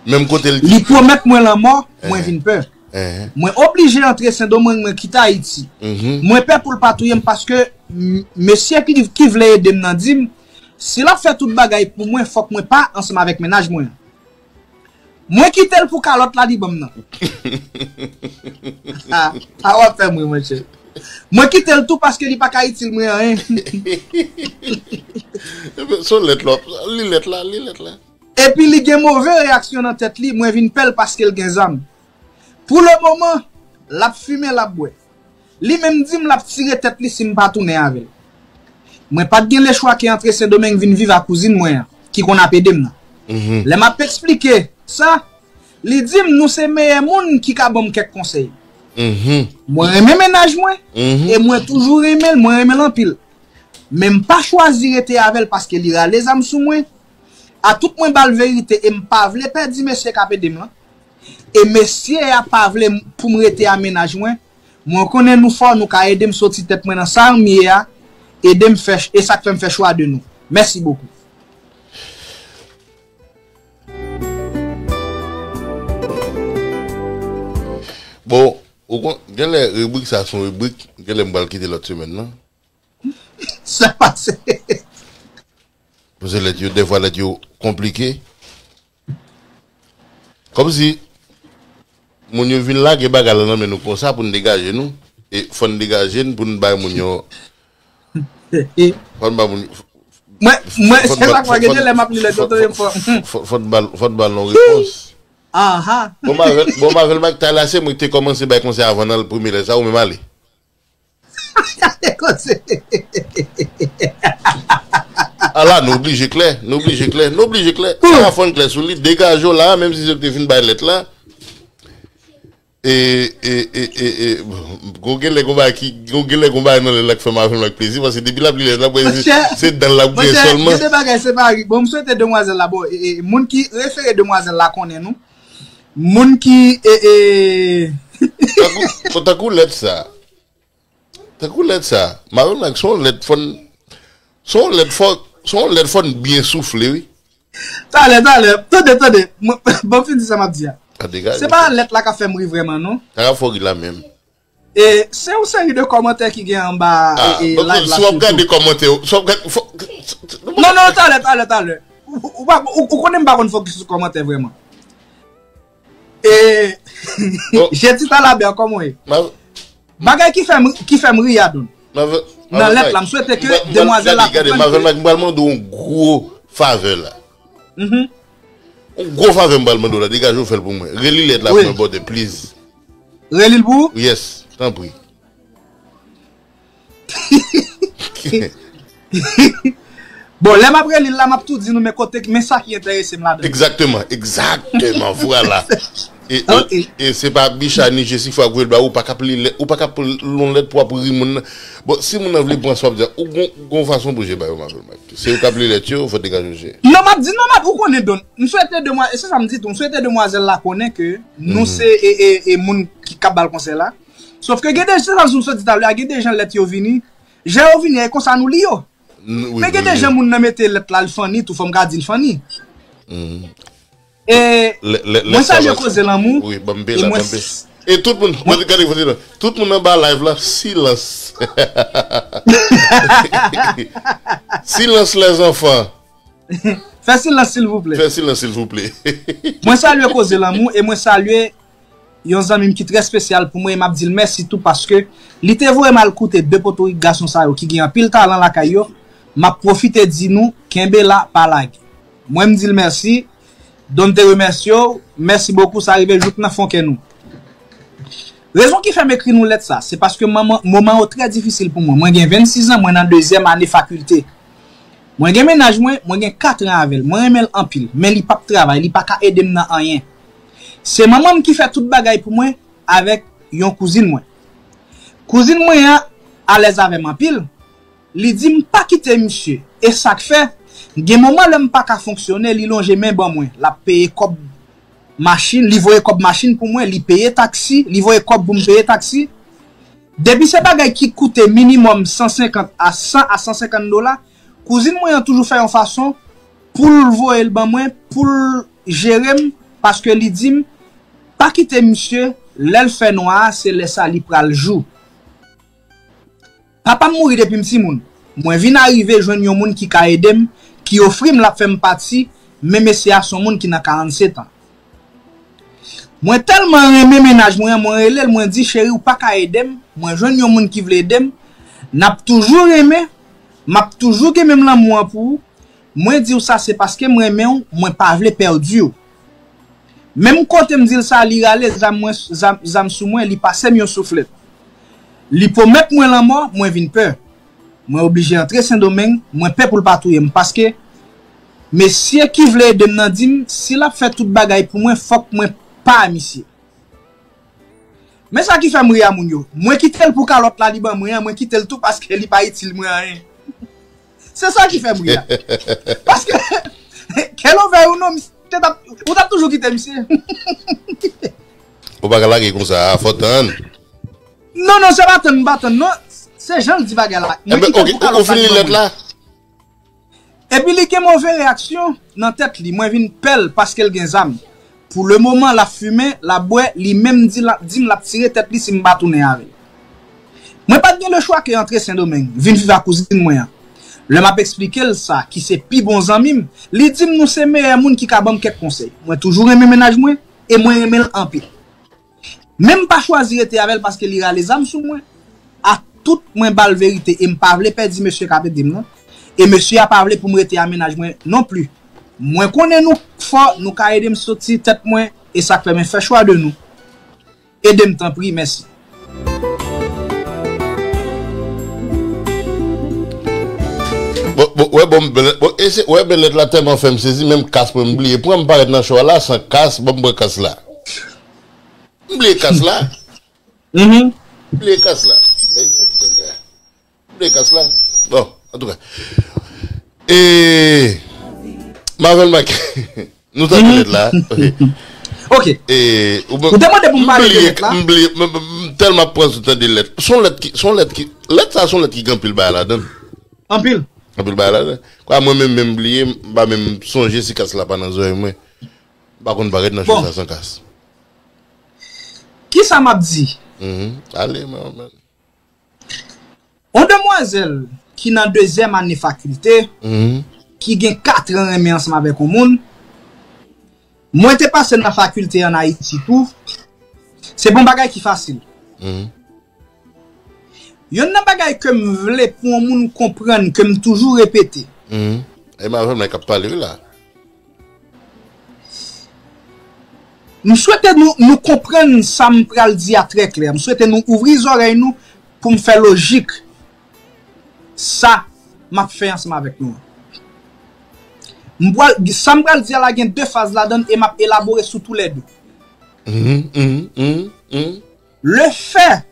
Menm kote l. Li pwomèt mwen lanmò, mwen Eh. Vin pè. Eh. Mwen oblije antre Sendomeng, mwen kite Ayiti. Mhm. Mwen pè pou l pa touye m paske m- mesye ki, ki vle ede m nan di m, si l ap fè tout bagay pou mwen, fòk mwen pa ansanm avèk mennaj mwen. Mwen kite l pou kalòt la li ban m nan. A, a w ap fè m ri, monchè. Mwen kite l tou paske li pa ka itil mwen anyen. Ebyen, se yon lèt la, li lèt la, li lèt la. Epi li gen move reyaksyon nan tèt li, mwen vin pè l paske l gen zam. Pou le moman, l ap fimen, l ap bwè. Li menm di m l ap tire tèt li si m pa tounen avè l. Mwen pa t gen lechwa ke antre Sendomeng vin viv a kouzin mwen an, ki konn ap ede m nan. Mhm. Lè m ap eksplike sa, li di m nou se meyè moun ki ka ban m kèk konsèy. Mhm. Mwen renmen mennaj mwen, Mhm. e mwen toujou renmen l, mwen renmen l anpil. Men m pa chwazi rete avè l paske li rale zam sou mwen. A tout mwen ba l verite e m pa vle pèdi mesye k ap ede m lan. E mesye a pa vle m- pou m rete a mennaj mwen. Mwen konnen nou fò, nou ka ede m soti tèt mwen nan sa m ye a, ede m fè ch- e sa k fè m fè chwa de nou. Mèsi bokou. Bon, ou kon, genlè ribrik sa se yon ribrik, genlè m pral kite lòt semèn nan. Sa pase. Paske lèt yo, defwa lèt yo konplike. Kòmsi moun yo vin lage bagay la nan men nou konsa pou n degaje nou. E fò n degaje n pou n bay moun yo. Fò n bay moun. Mwen, mwen, se sa k pa gen de lè m ap li lèt yo tande m fò. Fò n ba l yon repons. Aha. Bon, Mavel, bon, Mavel Mike, talè se mwen ki te kòmanse bay konsèy avan nan premye lèt sa, ou menm ale. Gade koze. Ala, nou oblije klè, nou oblije klè, nou oblije klè. Sa fò n klè sou li, degaje w la, menm si se ou ki te fin bay lèt la. E, e, e, e, e, gon gen lè gon bagay ki, gon gen lè gon bagay nan lèt la k fè m avè m ak plezi, paske depi l ap li lèt la, mwen se, se dan l ap griyen sèlman. Gen de bagay se pa ri. Bon, m swete demwazèl la, bon, e, e, moun ki refere demwazèl la konnen nou. Moun ki, e, e, Tankou, tankou lèt sa. Tankou lèt sa. Mavel Mike, se yon lèt fò n, se yon lèt fò, se yon lèt fò n byen soufle, wi. Talè, talè. Tande, tande. Mwen, ban m fin di sa m ap di a. A degaje. Se pa lèt la k ap fè m ri vrèman, non. Sa k ap fè w ri la menm. E se yon seri de kòmantè ki gen anba e, e, live la. Si w ap gade kòmantè yo, si w ap gade. Non, non, talè, talè, talè. Ou, ou, ou, ou konnen m pa konn fokis sou kòmantè vrèman. E. Jeti Talabè, kòman w ye? Bagay ki fè m, ki fè m ri a, Don. Nan lèt la, m swete ke demwazèl la konprann ke. Gade, Mavel Mike, m pral mande w yon gwo favè la. Yon gwo favè m pral mande w la, degaje w fè l pou mwen. Reli lèt la pou mwen, brother, please. Reli l pou ou? Yes, tanpri. Bon, lè m ap reli l la, m ap tou di nou men kote, men sa ki enterese m ladan l. Egzakteman, egzakteman, vwala. E, e, e se pa Bicha ni Jesifwa k voye l ba ou, ou pa ka ap li lèt, ou pa ka ap li yon lèt pou w ap ri moun nan. Bon, si moun nan vle pran sa w ap di a, ou gon, gon fason pou je ba yo, Mavel Mike. Se yo k ap li lèt yo, fò degaje w je. Non, m ap di, non, m ap, ou konnen, Don. M swete demwa, e se sa m di tou, m swete demwazèl la konnen ke nou se e, e, e moun ki, k ap ba l konsèy la. Sòf ke gen de, se sa m sot di talè a, gen de jan lèt yo vini, jan yo vini a, e konsa nou li yo. Men gen de jan moun nan mete lèt la, l funny tou, fò m ka di l funny. E mwen salye koze lanmou. Wi, ban m pe la, ban m pe. E tout moun, gade, gade, tout moun anba live la, silans. Silans, les enfants. Fè silans, silvouplè. Fè silans, silvouplè. Mwen salye koze lanmou e mwen salye yon zanmi m ki trè espesyal pou mwen, e m ap di l mèsi tou paske li te voye m al koute de potorik gason sa yo ki gen anpil talan lakay yo. M ap pwofite di nou, kenbe la, pa lage. Mwen, m di l mèsi. Don te remèsye w, mèsi bokou, sa rive jouk nan fon kè nou. Rezon ki fè m ekri nou lèt sa, se paske moman, moman yo trè difisil pou mwen. Mwen gen vennsis an, mwen nan dezyèm ane fakilte. Mwen gen mennaj mwen, mwen gen kat an avè l. Mwen renmen l anpil, men li p ap travay, li pa ka ede m nan anyen. Se manman m ki fè tout bagay pou mwen avèk yon kouzin mwen. Kouzin mwen an alèz avè m anpil. Li di m pa kite misye. E sa k fè, gen moman lè m pa ka fonksyone, li lonje men ban mwen. L ap peye kòb machin, li voye kòb machin pou mwen, li peye taksi, li voye kòb pou m peye taksi. Depi se bagay ki koute minimòm san senkant a san a san senkant dola, kouzin mwen an toujou fè yon fason pou l voye l ban mwen, pou l jere m, paske li di m pa kite misye, lè l fè nwa a, se lè sa li pral jou. Papa m mouri depi m timoun. Mwen vin arive jwenn yon moun ki ka ede m, ki ofri m l ap fè m pati, men mesye a se yon moun ki nan karannsetan. Mwen tèlman renmen mennaj mwen an, mwen rele l, mwen di, cheri, ou pa ka ede m, mwen jwenn yon moun ki vle ede m, n ap toujou renmen, m ap toujou gen menm lanmou an pou ou, mwen di w sa se paske m renmen w, mwen pa vle pèdi w. Menm kote m di l sa, li rale zam mwen, zam, zam sou mwen, li pase m yon souflèt. Li pwomèt mwen lanmò, mwen vin pè. Mwen oblije antre Sendomeng, mwen pè pou l pa touye m, paske mesye ki vle ede m nan di m, si l ap fè tout bagay pou mwen, fòk mwen pa misye. Men sa ki fè m ri a moun yo. Mwen kite l pou kalòt la li ban mwen an, mwen kite l tou paske li pa itil mwen anyen. Se sa ki fè m ri a. Paske, kè l ouvè ou non, misye t ap, ou t ap toujou kite misye. Ou pa ka lage konsa, a fò tann. Non, non, se pa tann, m pa tann, non. Se jan l di bagay la. Mwen kite l pou kalòt la li ban mwen. Epi li gen move reyaksyon nan tèt li, mwen vin pè l paske l gen zam. Pou le moman, l ap fimen, l ap bwè, li menm di l ap, di m l ap tire tèt li si m pa tounen avè l. Mwen pa t gen lechwa ke antre Sendomeng, vin viv ak kouzin mwen an. Lè m ap eksplike l sa, ki se pi bon zanmi m, li di m nou se meyè moun ki ka ban m kèk konsèy. Mwen toujou renmen mennaj mwen, e mwen renmen l anpil. Men m pa chwazi rete avè l paske li rale zam sou mwen. A tout mwen ba l verite e m pa vle pèdi mesye k ap ede m nan. E mesye a pa vle pou m rete a mennaj mwen non pli. Mwen konnen nou fò, nou ka ede m soti tèt mwen, e sa k fè mwen fè chwa de nou. Ede m tanpri, mèsi. Bon, bon, wè, bon, bèlèt, bon, e se, wè, bèlèt la tèlman fè m sezi, menm kas mwen m bliye. Pran m parèt nan show a la san kas, bon, m pran kas la. M bliye kas la. M bliye kas la. M bliye kas la. Bon, antouka. E. Marvel Mike. Nou tande lèt la. Ok. Ok. E, ou, ou te mande pou m pale de lèt la. M bliye, m, m, m tèlman ap pran sou tande lèt. Son lèt ki, son lèt ki, lèt sa son lèt ki gen anpil bagay ladan l. Anpil. Anpil bagay ladan l. Kwa mwen menm, menm bliye, m pa menm sonje si kas la pa nan zòrèy mwen. M pa konn parèt nan show sa san kas. Kisa m ap di? Mhm. Ale, man, man. On demwazèl ki nan dezyèm ane fakilte, ki gen katran renmen ansanm avèk on moun, mwen te pase nan fakilte an Ayiti tou, se pa on bagay ki fasil. Yonn nan bagay ke m vle pou on moun konprann, ke m toujou repete. E m avè m la k ap pale wi la. M swete nou, nou konprann sa m pral di a trè klè. M swete nou ouvri zòrèy nou pou m fè lojik sa m ap fè ansanm avèk nou an. M pral, sa m pral di a la gen de faz ladan l e m ap elabore sou toulède. Le fait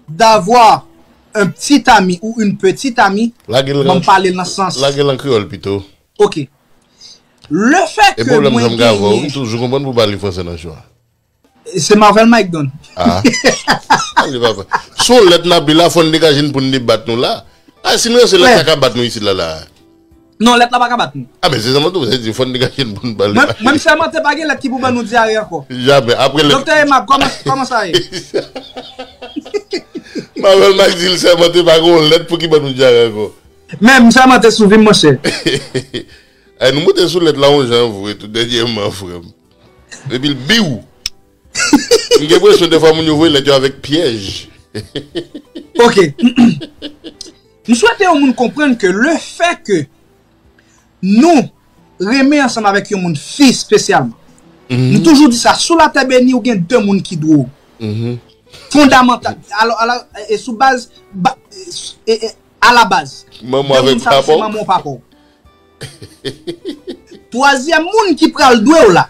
d'avoir un petit ami ou une petite amie, ban m pale l nan sans. Lage l an kreyòl pito. Ok. Le fait que mwen genyen. Ou toujou konprann pou pale fransè nan show a. Se Marvel Mike Don. Ah. Son lèt n ap li la, fò n degaje n pou n debat nou la. Ah, si nou se lèt sa ka bat nou isit la la. Non, lèt la pa ka bat nou. Ah, men se sa mwen tou, se di fò n degaje n pou n pale. Mwen, mwen m sèmante pa gen lèt ki pou ban nou dyare ankò. Jamè. Apre lèt. Doktè Emma, kòman, kòman sa ye? Marvel Mike di l sèmante pa gen yon lèt pou ki ban nou dyare ankò. Men, m sèmante sou vi m, monchè. Ay, nou moute sou lèt la yon jan vre tou dènyèman, frè m. Epi l biw. M gen enpresyon defwa moun yo voye lèt yo avèk pyèj. Ok. M swete yon moun konprann ke le fè ke nou renmen ansanm avèk yon moun fi espesyalman. M toujou di sa, sou latè beni ou gen de moun ki dwe w. Fondamantal. Alò, alò, e sou baz, ba, e, e, alabaz. Manman w avèk papa w. Manman w papa w. Twazyèm moun ki pral dwe w la.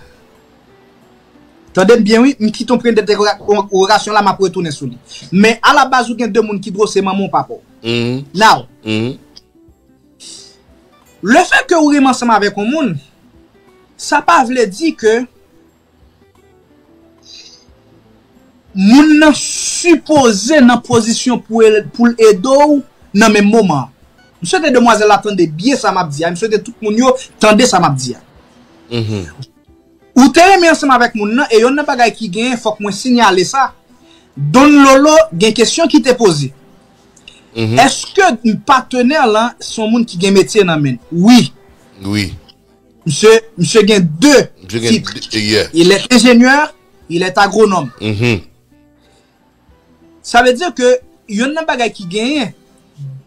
Tande m byen wi, m kite yon pwen dentèwogorasyon la, m ap retounen sou li. Men alabaz ou gen de moun ki dwe w, se manman w papa w. Now, le fè ke ou renmen ansanm avèk yon moun, sa pa vle di ke moun nan sipoze nan pozisyon pou l ede w nan menm moman an. M swete demwazèl la tande byen sa m ap di a. M swete tout moun yo tande sa m ap di a. Ou te renmen ansanm avèk moun nan e yonn nan bagay ki genyen, fòk mwen siyale sa. Don Lolo gen kesyon ki te poze. Èske patenè lan se yon moun ki gen metye nan men l? Wi. Wi. Misye, misye gen de tit. Il est ingénieur, il est agronome. Sa vle di ke yonn nan bagay ki genyen,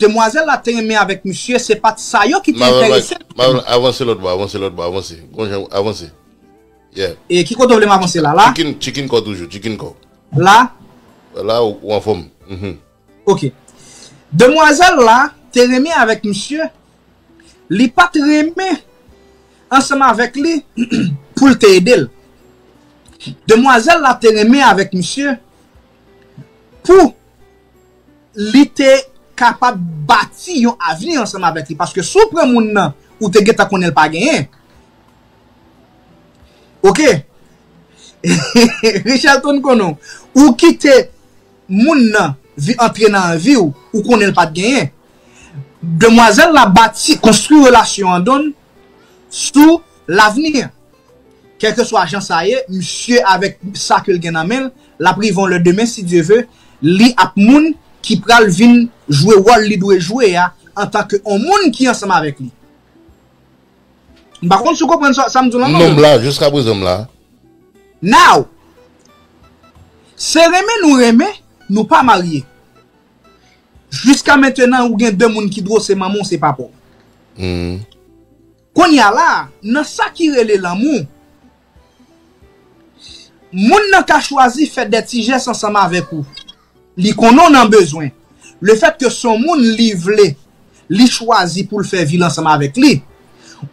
demwazèl la te renmen avèk misye, se pa t sa yo ki te enterese l. Avanse lòt bò, avanse lòt bò, avanse. Gon jan, avanse. Yeah. E ki kote w vle m avanse la? La? Chicken, chicken kò toujou, chicken kò. La? La, ou anfòm. Ok. Demwazèl la te renmen avèk misye, li pa t renmen ansanm avèk li pou l te ede l. Demwazèl la te renmen avèk misye pou li te kapab bati yon avni ansanm avèk li. Paske si w pran moun nan, ou te gentan konnen l pa genyen. Ok. Richelton konnen w. Ou kite moun nan vi antre nan vi w, ou konnen l pa t genyen. Demwazèl la bati, konstwi relasyon an donn sou lavni. Kèlkeswa jan sa ye, misye avèk sa ke l gen nan men l, l ap rive yon lè demen, si Dye ve, li ap moun ki pral vin jwe wòl li dwe jwe a antanke yon moun ki ansanm avèk li. M pa konn si w konprann sa, sa m di w la non. Non, m la, jiskaprezan m la. Now, se renmen nou renmen, nou pa marye. Jiska mentenan, ou gen de moun ki dwe se manman w, se papa w. Hmm. Kounye a la, nan sa ki rele lanmou, moun nan ka chwazi fè de ti jès ansanm avèk ou. Li konnen w nan bezwen. Lefètke se yon moun li vle, li chwazi pou l fè vi l ansanm avèk li.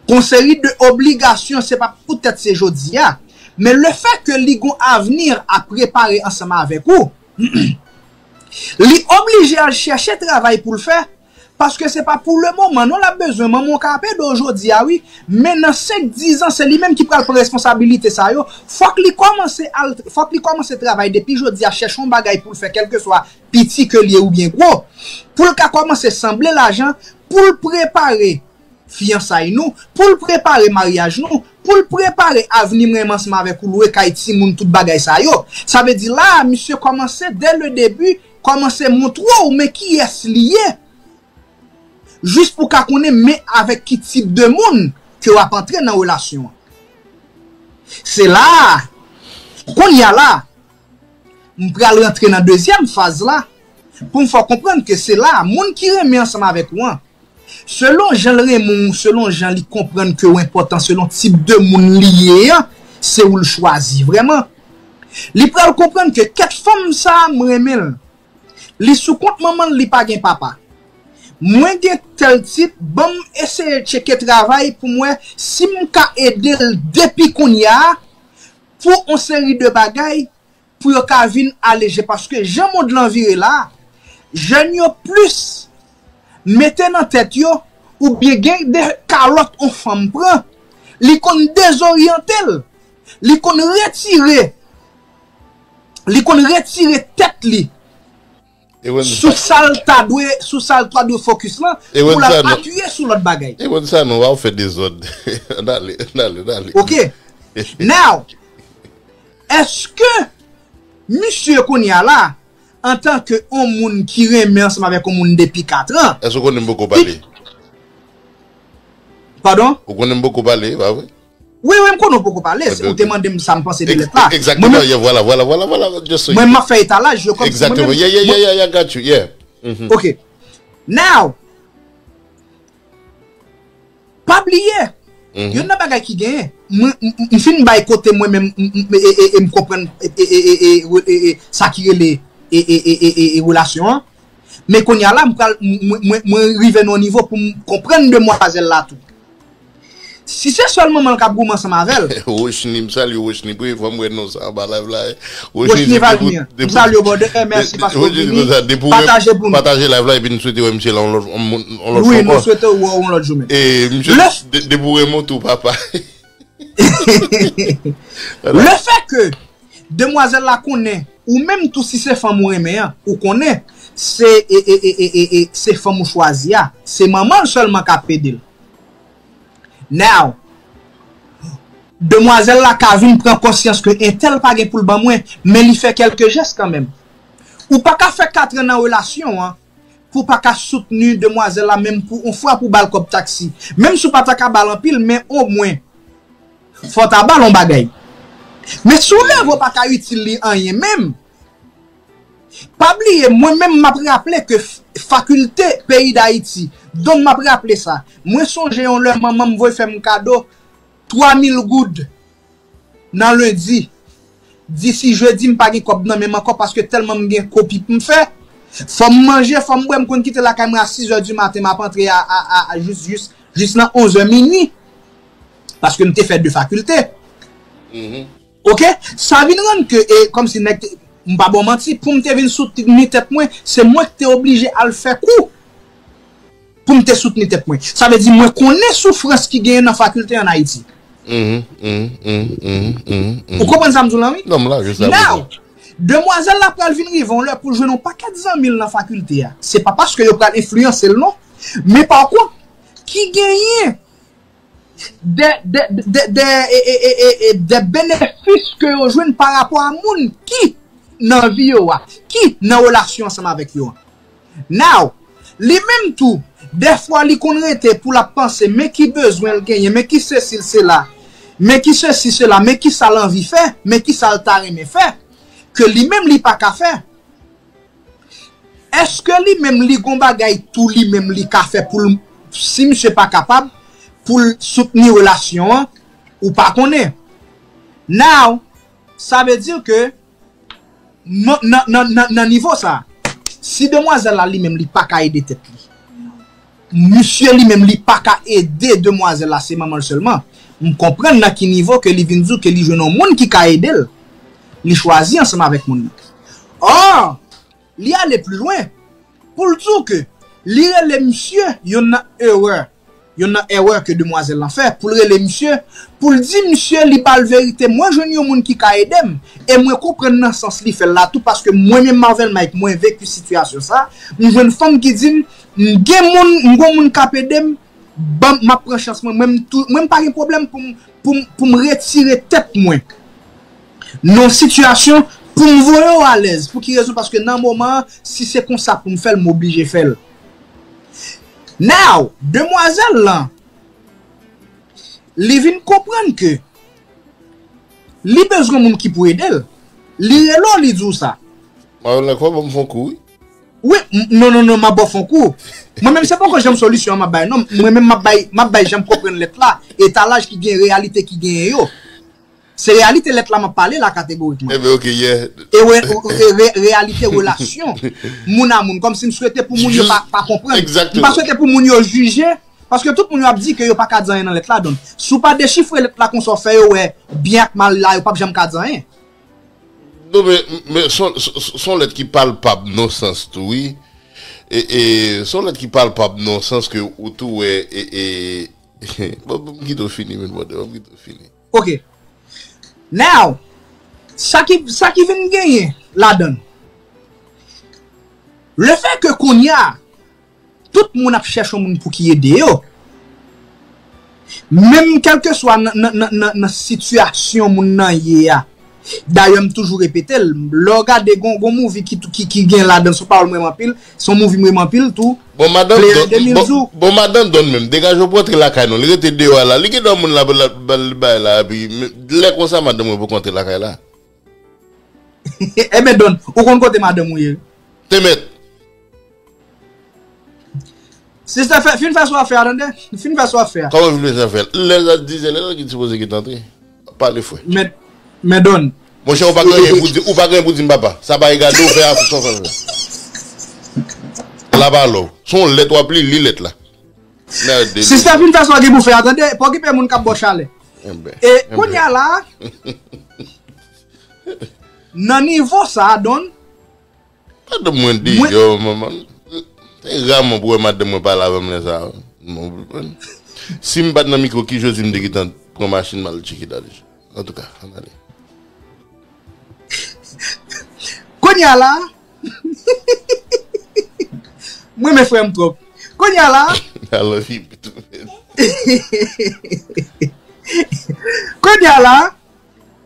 Gon seri de obligasyon, se pa poutèt se jodi a. Men lefètke li gon avni a prepare ansanm avèk ou, li oblije al chèche travay pou l fè, paske se pa pou le moman non l ap bezwen. Manman w ka ap ede w jodi a, wi, men nan senk, diz an, se li menm ki pral pran responsabilite sa yo. Fòk li kòmanse al, fòk li kòmanse travay depi jodi a, chèche yon bagay pou l fè, kèlkeswa piti ke l ye oubyen gwo, pou l ka kòmanse sanble lajan, pou l prepare fiyansay nou, pou l prepare maryaj nou, pou l prepare avni mwen ansanm avèk ou, lwe kay timoun, tout bagay sa yo. Sa vle di la, misye kòmanse, dès le début, kòmanse montre w men kiyès li ye. Jis pou w ka konnen men avèk ki tip de moun ke w ap antre nan relasyon an. Se la, kounye a la, m pral rantre nan dezyèm faz la, pou m fè w konprann ke se la, moun ki renmen ansanm avèk ou an, selon jan l renmen w, selon jan li konprann ke w enpòtan, selon tip de moun li ye an, se ou l chwazi vrèman. Li pral konprann ke kèt fanm sa a, m renmen l. Li sou kont manman l, li pa gen papa. Mwen gen tèl tit, ban m eseye tcheke travay pou m wè si m ka ede l depi kounye a pou yon seri de bagay, pou yo ka vin aleje, paske jan mond lan vire la, jèn yo plis mete nan tèt yo, oubyen gen de kalòt yon fanm pran, li konn dezoryante l, li konn retire, li konn retire tèt li sou sa l ta dwe, sou sa l ta dwe fokis lan, pou l ap apiye sou lòt bagay. Evann Sanon, w ap fè dezòd. N ale, n ale, n ale. Ok. Now, èske misye kounye a la, antanke yon moun ki renmen ansanm avèk yon moun depi katran, èske w konnen m poko pale? Padon? Ou konnen m poko pale, pa vre? Wi, wi, m konnen w poko pale. Ok, ou te mande m sa m panse de lèt la. Egzakteman, yeah, vwala, vwala, vwala, vwala, just so you know. Mwen, m ap fè etalaj yo kòm si mwen menm. Egzakteman, yeah, yeah, yeah, yeah, yeah, I got you, yeah. Ok. Now, pa bliye, youn nan bagay ki genyen, mwen, m, m, m fin bay kote mwen menm, m, m, e, e, e, m konprann, e, e, sa ki rele, e, e, relasyon an. Men kounye a la, m pral, m, mwen, mwen, mwen rive nan yon nivo pou m konprann demwazèl la tou. Si se sèl manman l k ap goumen ansanm avè l. Rochny, m salye Rochny, premye fwa m wè non sa anba live la. Rochny Valmir, m salye w, brother, mèsi paske w vini. Pataje pou nou. Pataje live la, epi n swete wè misye la yon lòt, yon moun, yon lòt fwa ankò. Wi, nou swete w wè w yon lòt jou menm. E misye, de, depi w renmen w tou, papa. Le fait que demwazèl la konnen, ou menm tou si se fanm ou renmen an, ou konnen, se, e, e, se fanm ou chwazi a, se manman l sèlman k ap ede l. Now, demwazèl la ka vin pran konsyans ke entèl pa gen pou l ban mwen, men li fè kèlke jès kanmenm. Ou pa ka fè katran nan relasyon an, pou w pa ka soutni demwazèl la, menm pou yon fwa pou w ba l kòb taksi. Menm si w pa ta ka ba l anpil, men omwen, fò w ta ba l yon bagay. Men si w leve w pa ka itil li anyen menm, pa bliye, mwen menm m ap raple ke f-, fakilte peyi Dayiti, donk m ap raple sa. Mwen sonje yon lè manman m voye fè m kado twa mil goud nan lendi. Disi jedi, m pa gen kòb nan men m ankò paske tèlman m gen kopi pou m fè. Fò m manje, fò m bwè, m konn kite lakay mwen a sizè di maten, m ap antre a, a, a, a jis, jis, jis nan onzè minui. Paske m te fè de fakilte. Mhm. Ok? Sa vin rann ke, e, kòmsi nèg te, m pa ba w manti, pou m te vin soutni tèt mwen, se mwen ki te oblije al fè kou pou m te soutni tèt mwen. Sa vle di, mwen konnen soufrans ki genyen nan fakilte ann Ayiti. Mhm, mhm, mhm, mhm, mhm, mhm. Ou konprann sa m di w lan, wi? Non, m la, je sais. Now, demwazèl la pral vin rive yon lè pou l jwenn yon pakèt zanmi l nan fakilte a. Se pa paske yo pral enfliyanse l, non. Men pa kont, ki genyen de, de, de, de, e, e, e, e, e, de benefis ke yo jwenn pa rapò a moun ki nan vi yo a, ki nan relasyon ansanm avèk yo a. Now, li menm tou, dèfwa li konn rete pou l ap panse, men ki bezwen l genyen, men ki sesi l sela. men ki sesi, sela, men ki sa l anvi fè, men ki sa l ta renmen fè, ke li menm li pa ka fè. Èske li menm li gon bagay tou li menm li ka fè pou l, si misye pa kapab, pou l soutni relasyon an, ou pa konnen. Now, sa vle di ke nan, nan, nan, nan, nan nivo sa, si demwazèl la li menm li pa ka ede tèt li, misye li menm li pa ka ede demwazèl la, se manman l sèlman. M konprann nan ki nivo ke li vin di w ke li jwenn yon moun ki ka ede l. Li chwazi ansanm avèk moun nan. Or, li ale pli lwen pou l di w ke li rele misye, youn nan erè, youn nan erè ke demwazèl lan fè, pou l rele misye, pou l di misye li ba l verite, mwen jwenn yon moun ki ka ede m, e mwen konprann nan sans li fè l la tou, paske mwen menm Marvel Mike, mwen veki sitiyasyon sa, m jwenn fanm ki di m, m gen moun, m gon moun k ap ede m, ban m, m ap pran chans mwen, mwen m tou, mwen m pa gen pwoblèm pou m, pou m, pou m retire tèt mwen nan yon sitiyasyon pou m voye w alèz. Pou ki rezon? Paske nan moman an, si se konsa pou m fè l, m oblije fè l. Now, demwazèl lan, li vin konprann ke li bezwen moun ki pou ede l. Li rele w, li di w sa. Marlon, kòman m fè yon kou, wi. Wi, m- non, non, non, m ap ba w fè yon kou. Mwen menm, se poko janm solisyon an m ap bay, non. Mwen menm, m ap bay, m ap bay jan m konprann lèt la, etalaj ki gen, reyalite ki genyen yo. Se reyalite lèt la m ap pale la kategorikman. Ebyen, ok, yeah. E re, e re, reyalite relasyon moun a moun. Kòmsi m swete pou moun yo pa, pa konprann. M pa Exactement. Swete pou moun yo jije, paske tout moun yo ap di ke yo pa ka di anyen nan lèt la. Donk, si w pa dechifre lèt la konsa, w fè yo wè byen ak mal la, yo p ap janm ka di anyen. Non, men, men son, son, son lèt ki palpab nan sans tou, wi. E, e son lèt ki palpab nan sans ke ou tou wè, e, e, bon, bon, m kite w fini, men, bon, m kite w fini. Ok. Now, sa ki, sa ki vin genyen ladan l, lefètke kounye a, tout moun ap chèche yon moun pou ki ede yo. Menm kèlkeswa nan, nan, nan, nan, nan sitiyasyon moun nan ye a. Dayè, m toujou repete l, lè w gade gon, gon movie ki, ki, ki gen ladan l, se yon pawòl m renmen anpil, se yon movie m renmen anpil tou. Bon, madan Don, bon, bon, madan Don menm, degaje w pou antre lakay nou. Li rete deyò a la. Li gen dwa moun la, la, bay la, epi, men, lè konsa, madanm mwen poko antre lakay la. Ebyen, Don, ou konn kote madanm ou ye? Te mèt. Sista, fè, fin fè sa w ap fè a, tande? Fin fè sa w ap fè a. Kòman fin fè sa w ap fè a? Lè l dizè, lè l ki sipoze gentan antre. Pale, frè. Men, men Don. Monchè, ou pa gen anyen pou di, ou pa gen anyen pou di m, papa. Sa pa egale w fè a, sa w fè. Lap alò. Se yon lèt w ap li, li lèt la. Merde. Sista, fin fè sa w gen pou fè a, tande? Pa okipe moun k ap ba w chalè. Enben. E kounye a la, nan nivo sa a, Don, Madanm mwen deyò, manman. Se raman pou wè madanm mwen pale avè m lè sa a. Si m pa t nan mikwo, ki jodi m te gentan pran machin m al tcheke dal. Antouka, ann ale. Kounye a la, m renmen frè m twòp. Kounye a la, I love you too, man. Kounye a la,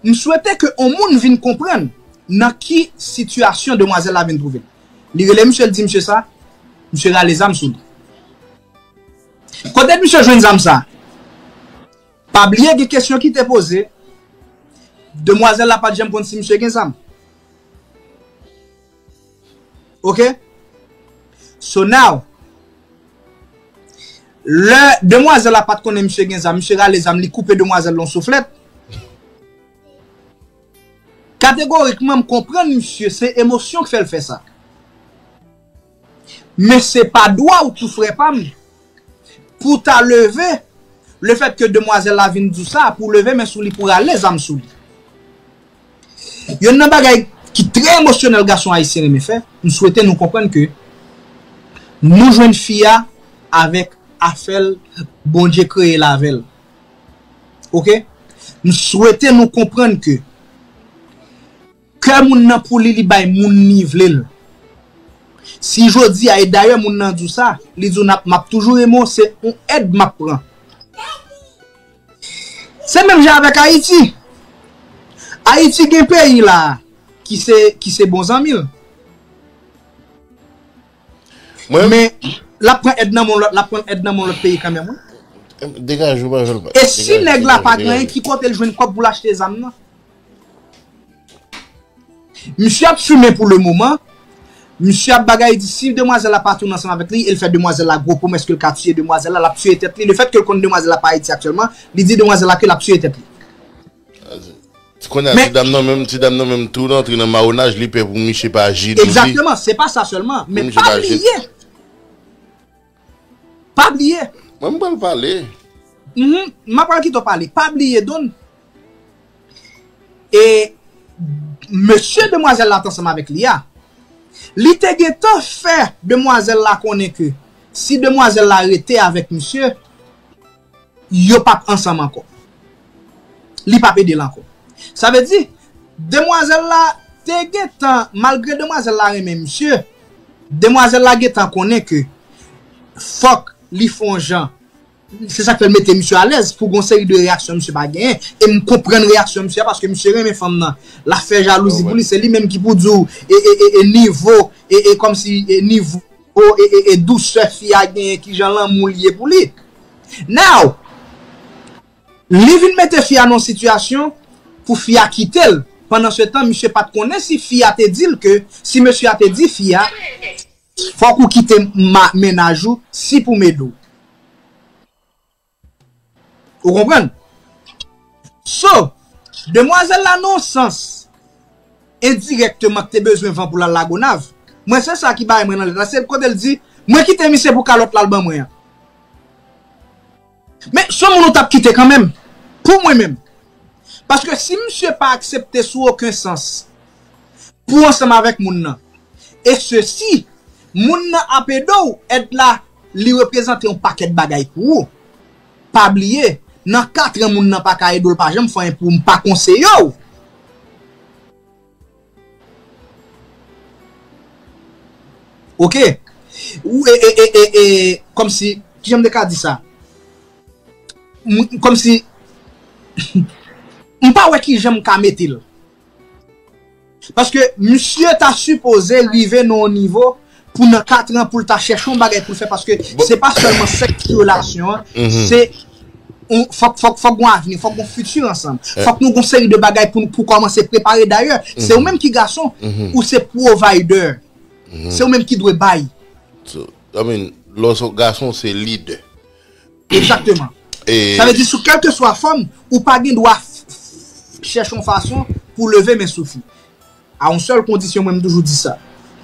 M swete ke on moun vin konprann nan ki sitiyasyon demwazèl la vin twouve l. Li rele misye, l di misye sa, misye rale zam sou li. Kote misye jwenn zam sa? Pa bliye gen kesyon ki te poze, demwazèl la pa t janm konn si misye gen zam. Ok? So now, lè demwazèl la pa t konnen misye gen zam, misye rale zam, li koupe demwazèl la yon souflèt. Kategorikman, m konprann misye, se emosyon k fè l fè sa. Men se pa dwa w tou, frè pa m, pou w ta leve, lefètke demwazèl la vin di w sa, pou w leve men sou li, pou w rale zam sou li. Youn nan bagay ki trè emosyonèl gason ayisyen renmen fè, m swete nou konprann ke nou jwenn fi a avèk afè l Bondye kreye l avè l. Ok? M swete nou konprann ke kè moun nan pou li, li bay moun li vle l. Si jodi a, e dayè moun nan di w sa, li di w n ap, m ap toujou renmen w, se yon èd m ap pran. Se menm jan avèk Ayiti. Ayiti gen peyi la ki se, ki se bon zanmi l. Men, l ap pran èd nan men yon lòt, l ap pran èd nan men yon lòt peyi kanmenm, wi. Degaje w, pa fè l pa. E si nèg la pa gen anyen, ki kote l jwenn kòb pou l achte zam nan? Misye ap fimen pou le moman. Misye ap bagay, di si demwazèl la pa tounen ansanm avèk li, e l fè demwazèl la gwo pwomès ke l ka tiye demwazèl la, l ap tiye tèt li. Lefètke l konn demwazèl la pa Ayiti aktyèlman, li di demwazèl la ke l ap tiye tèt li. Ti kounye a, ti dam nan menm, ti dam nan menm tou rantre nan mawonaj, li pè pou misye pa jid ou li. Egzakteman, se pa sa sèlman, men pa bliye. Pa bliye. Mwen, m pral pale. Mhm, m ap pral kite w pale. Pa bliye, Don. E mesye demwazèl la t ansanm avèk li a, li te gentan fè demwazèl la konnen ke si demwazèl la rete avèk misye, yo p ap ansanm ankò. Li p ap ede l ankò. Sa vle di, demwazèl la te gentan, malgre demwazèl la renmen misye, demwazèl la gentan konnen ke fòk li fè yon jan. Se sa k fè l mete misye alèz pou gon seri de reyaksyon misye pa genyen. E m konprann reyaksyon misye a paske misye renmen fanm nan. L ap fè jalouzi pou li. Se li menm ki pou di w e, e, e, e nivo, e, e kòmsi e nivo, e, e, e dousè fi a genyen, kijan lanmou l ye pou li. Now, li vin mete fi a nan yon sitiyasyon pou fi a kite l. Pandan se tan, misye pa t konnen si fi a te di l ke, si mesye a te di fi a, fòk ou kite ma-, mennaj ou si pou m ede w. Ou konprann? So, demwazèl la nan yon sans endirèkteman k te bezwen van pou l al Lagonav. Mwen se sa ki bay mwen nan lèt la. Se kote l di, mwen kite misye pou kalòt la l ban mwen an. Men, se yon moun ou t ap kite kanmenm. Pou mwen menm. Paske si misye pa aksepte sou okenn sans pou ansanm avèk moun nan, e sesi, moun nan ap ede w, èd la, li reprezante yon pakèt bagay pou ou. Pa bliye, nan katran moun nan pa ka ede w, l pa janm fè anyen pou ou, m pa konseye w. Oke? Ou, e, e, e, e, e, kòmsi, kijan m te ka di sa? M, kòmsi, m pa wè kijan m ka mete l. Paske misye ta sipoze rive nan yon nivo pou nan katran pou l ta chèche yon bagay pou l fè, paske se pa sèlman sèks ki relasyon an, se yon, fòk, fòk, fòk gon avni, fòk gon fiti ansanm. Fòk nou gon seri de bagay pou, pou kòmanse prepare. Dayè, se ou menm ki gason, ou se provider. Se ou menm ki dwe bay. So, I mean, lè w se gason, se lidè. Egzakteman. E sa vle di, sou kèlkeswa fòm, ou pa gen dwa f-, f-, chèche yon fason pou leve men sou fi. A yon sèl kondisyon, mwen, m toujou di sa.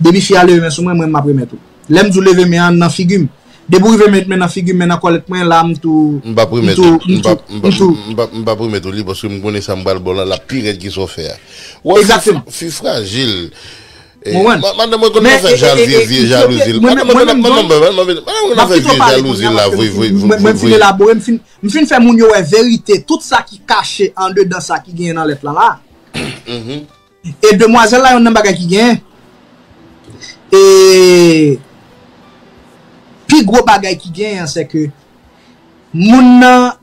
Depi fi a leve men sou mwen, mwen, m ap remèt ou. Lè m di w leve men an nan figi m. Depi w rive met men nan figi m, men nan kòlèt mwen, la, m tou, m p ap remèt ou, m p ap, m p ap, m p ap, m p ap remèt ou li, paske m konnen sa m pral ba w la, l ap pi rèd ke sa w fè a. Ou wè, fi, fi frajil. Ou konprann? Madanm mwen konn nan fè vye, vye jalouzi. Madanm mwen konn nan fè vye jalouzi la, vre, vre, vre, vre. Mwen fin elabore, m fin, m fin fè moun yo wè verite, tout sa ki kache andedan sa ki genyen nan lèt la la. E demwazèl la, youn nan bagay ki genyen, e pi gwo bagay ki genyen an, se ke moun nan,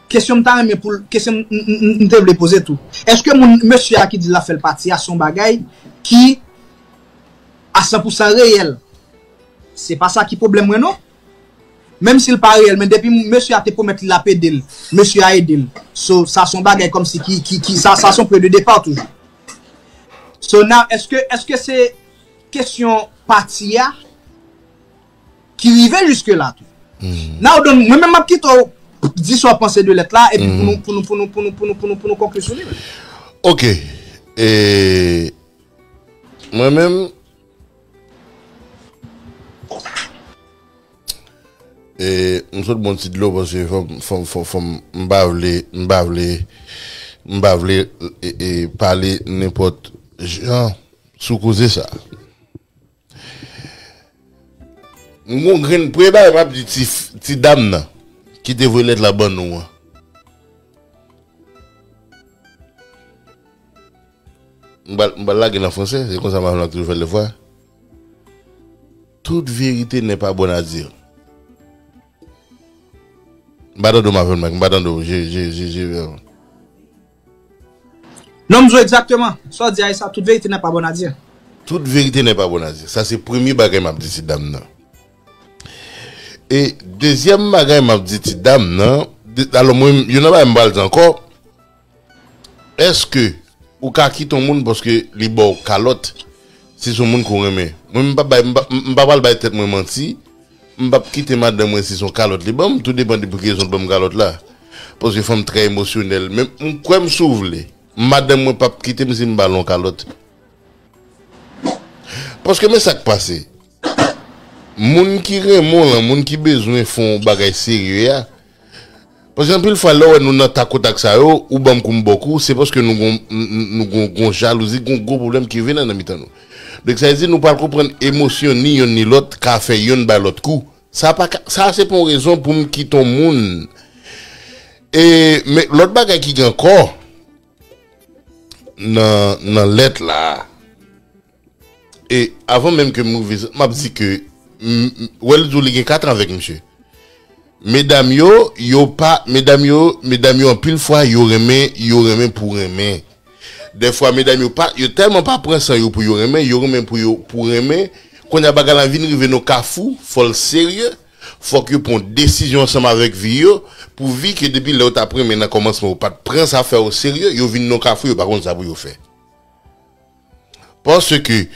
kesyon m ta renmen pou l, kesyon m, m, m, m te vle poze tou. Èske moun, mesye a ki di l ap fè l pati a, se yon bagay ki a san pou san reyèl? Se pa sa ki pwoblèm mwen, non. Menm si l pa reyèl, men depi mesye a te pwomèt li l ap ede l, mesye a ede l. So, sa se yon bagay kòmsi ki, ki, ki, sa, sa se yon pwen de depa toujou. So, now, èske, èske se kesyon pati a ki rive jiske la tou? Now, Don, mwen menm m ap kite w di sa w panse de lèt la, epi pou nou, pou nou, pou nou, pou nou, pou nou, pou nou, pou nou konkli sou li, men. Ok. E mwen menm, E, m sot bon ti dlo paske fò m, fò m, fò m, fò m, m pa vle, m pa vle, m pa vle, e, e, pale nenpòt jan sou koze sa. M gon grenn premye bagay m ap di ti, ti dam nan ki te voye lèt la ban nou an. M pral, m pral lage l an fransè, se konsa m ap toujou fè l defwa. Toute vérité n'est pas bonne à dire. M pa tande w, Mavel Mike, m pa tande w. Je, je, je, je, euh. Non, m di w egzakteman. Sa w di a, e sa, toute vérité n'est pas bonne à dire. Toute vérité n'est pas bonne à dire. Sa se premye bagay m ap di ti dam nan. E dezyèm bagay m ap di ti dam nan, de- alò mwen, youn nan bagay m pral di ankò, èske ou ka kite yon moun paske li ba w kalòt, si se yon moun ke w renmen? Mwen, m pa bay, m pa, m pa pral bay tèt mwen manti, m p ap kite madanm mwen si se yon kalòt li ban m, tou depann de pou ki rezon l ban m kalòt la. Paske fanm trè emosyonèl, men m kwè m si w vle, madanm mwen p ap kite m si m ba l yon kalòt. Paske men sa k pase. Moun ki renmen w lan, moun ki bezwen fè yon bagay serye a. Paske anpil fwa, lè w wè nou nan takotak sa yo, ou ban m kou m ba w kou, se paske nou gon, nou, nou gon, gon jalouzi, gon gwo pwoblèm ki vin nan mitan nou. Donk, sa vle di nou pral konprann emosyon ni yonn ni lòt ka fè yonn bay lòt kou. Sa pa ka, sa se pa yon rezon pou m kite yon moun. E, men lòt bagay ki gen ankò, nan, nan lèt la. E avan menm ke m rive, m ap di ke, m, m, wè l di w li gen kat an avèk misye. Medam yo, yo pa, medam yo, medam yo anpil fwa, yo renmen, yo renmen pou renmen. Dèfwa, medam yo pa, yo tèlman pa pran san yo pou yo renmen, yo renmen pou yo, pou renmen. Kounye a bagay la vin rive nan kafou, fò l serye, fòk yo pran desizyon ansanm avèk vi yo, pou vi ke depi lè yo t ap renmen nan kòmansman, yo pa t pran zafè yo serye, yo vin nan kafou, yo pa konn sa pou yo fè. Paske,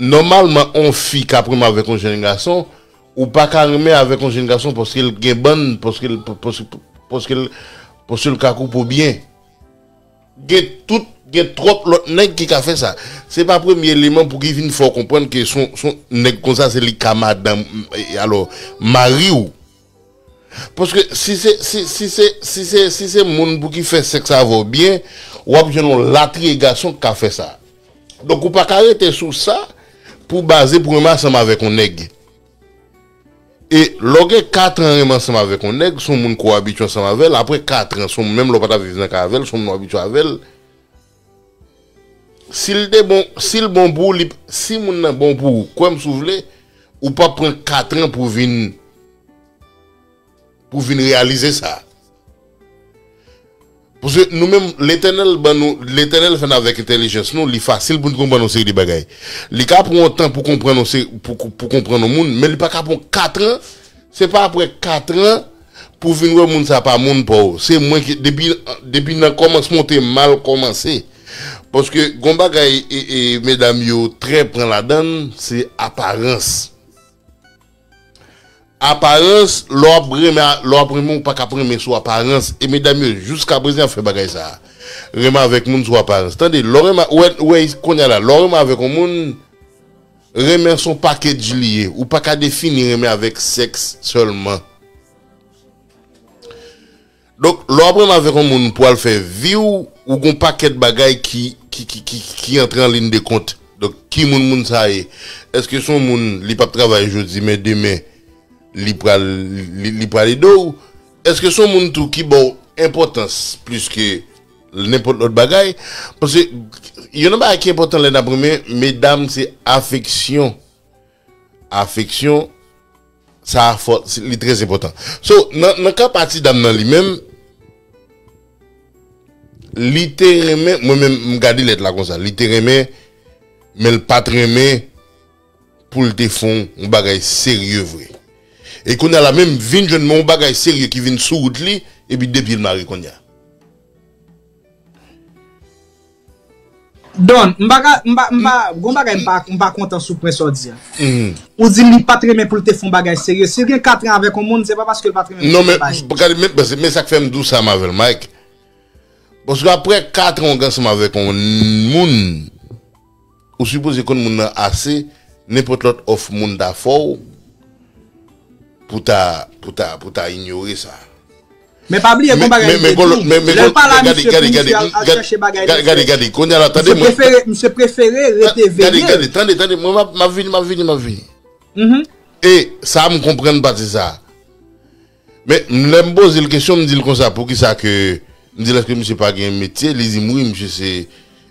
nòmalman, yon fi k ap renmen avèk yon jèn gason, ou pa ka renmen avèk yon jèn gason paske l gen bann, paske l, paske, paske l, paske l ka koupe w byen. Gen tout, gen twòp lòt nèg ki ka fè sa. Se pa premye eleman pou ki vin fè w konprann ke se yon, se yon nèg konsa, se li ka madanm, e, alò, mari w. Paske si se, si, si se, si se, si se moun pou ki fè sèks avè w byen, w ap jwenn yon latriye gason k ka fè sa. Donk, ou pa ka rete sou sa pou baze pou renmen ansanm avèk yon nèg. E lè w gen kat an renmen ansanm avèk yon nèg, se yon moun ke w abitye ansanm avè l, apre kat an, se yon, menm lè w pa t ap viv nan kay avè l, se yon moun w abitye avè l, si l te bon, si l bon pou ou, li, si moun nan bon pou ou, kwè m si w vle, ou p ap pran kat an pou vin, pou vin reyalize sa. Paske nou menm, Letènèl ban nou, Letènèl fè n avèk entèlijans nou, li fasil pou n konprann yon seri de bagay. Li ka pran yon tan pou konprann yon se-, pou, pou konprann yon moun, men li pa ka pran kat an, se pa apre kat an pou vin wè moun sa pa moun pa w. Se mwen ki, depi, depi nan kòmansman w te mal kòmanse. Paske gon bagay, e, e, medam yo trè pran ladan l, se aparans. Aparans, lè w ap renmen, lè w ap renmen, ou pa ka ap renmen sou aparans. E medam yo, jiska prezan, ap fè bagay sa a. Renmen avèk moun sou aparans. Tande, lè w renmen, ou wè, ou wè, kounye a la, lè w renmen avèk yon moun, renmen se yon package li ye. Ou pa ka defini renmen avèk sèks sèlman. Donk, lè w ap renmen avèk yon moun pou al fè vi w, ou gon pakèt bagay ki, ki, ki, ki, ki antre an liy de kont. Donk, ki moun moun sa ye? Èske se yon moun li p ap travay jodi, men demen, li pral, li, li pral ede w? Èske se yon moun tou ki ba w enpòtans plis ke nenpòt lòt bagay? Paske, youn nan bagay ki enpòtan lè n ap renmen, medam, se afeksyon. Afeksyon, sa fò, li trè enpòtan. So, nan, nan ka pa ti dam nan li menm, li te renmen, mwen menm, m gade lèt la konsa, li te renmen, men l pa t renmen pou l te fè yon bagay serye vre. E kounye a la menm, vin jwenn yon bagay serye ki vin sou wout li, epi de pye l mare kounye a. Don, m pa ka, m pa, m pa, gon bagay m pa, m pa kontan sou pwen sa w di a. Ou di li pa t renmen pou l te fè yon bagay serye. Si l gen kat an avèk yon moun, se pa paske l pa t renmen pou l te fè yon bagay serye. Non, men, gade, men, men, men sa k fè m di w sa, Marvel Mike. Paske apre kat an w gen ansanm avèk yon moun, ou sipoze konn moun nan ase, nenpòt lòt òf moun ta fè w, pou ta, pou ta, pou ta inyore sa. Men pa bliye, gon bagay m te di w. Lè l pa la, misye tou, misye al, al chèche bagay li fè. Gade, gade, kounye a la, tande mwen. Misye prefere, misye prefere rete veye. Gade, gade, tande, tande, mwen, m ap, m ap vini, m ap vini, m ap vini. E sa, m konprann pati sa. Men, lè m poze l kesyon, m di l konsa, poukisa ke, m di l, èske misye pa gen metye? Li di m, wi, misye se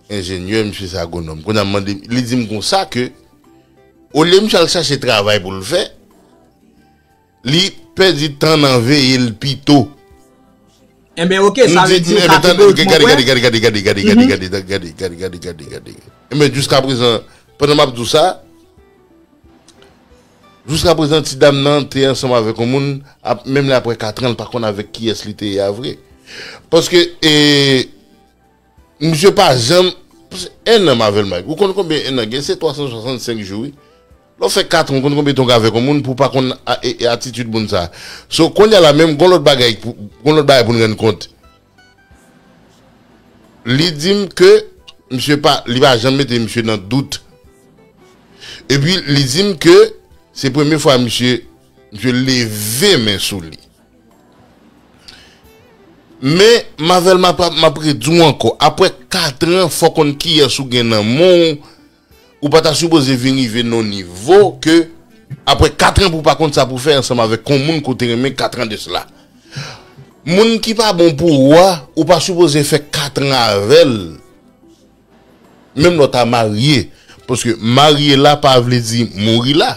enjenyè, misye se agwonòm. Kounye a, m mande, li di m konsa ke, olye misye al chache travay pou l fè, li pèdi tan nan veye l pito. Enben, oke, sa vle di ou ka te dwe konprann. Gade, gade, gade, gade, gade, gade, gade, gade, gade, gade, gade, gade, gade, gade. Enben, jiska prezan, pandan m ap di w sa, Jiska prezan, ti dam nan te ansanm avèk yon moun, ap, menm lè apre katran, li pa konn avèk kiyès li te ye a vre. Paske, e, misye pa janm, en an m avè l, Mike. Ou konn konbyen en an gen? Se twa san swasannsenk jou, wi. Lè w fè katran, ou konn konbyen tan w ka avèk yon moun pou w pa konn a, e, e atitid moun sa. So, kounye a la menm, gon lòt bagay, pou- gon lòt bagay pou n rann kont. Li di m ke misye pa, li pa janm mete misye nan dout. Epi, li di m ke se premye fwa misye, misye leve men sou li. Men, m avè l, m ap, m ap redi w ankò. Apre katran, fò w konn kiyès ou gen nan men w. Ou pa ta sipoze vin rive nan yon nivo ke, apre katran, pou w pa konn sa pou w fè ansanm avèk yon moun ke w te renmen katran de sela. Moun ki pa bon pou ou a, ou pa sipoze fè katran avè l. Menm lè w ta marye. Paske marye la pa vle di mouri la.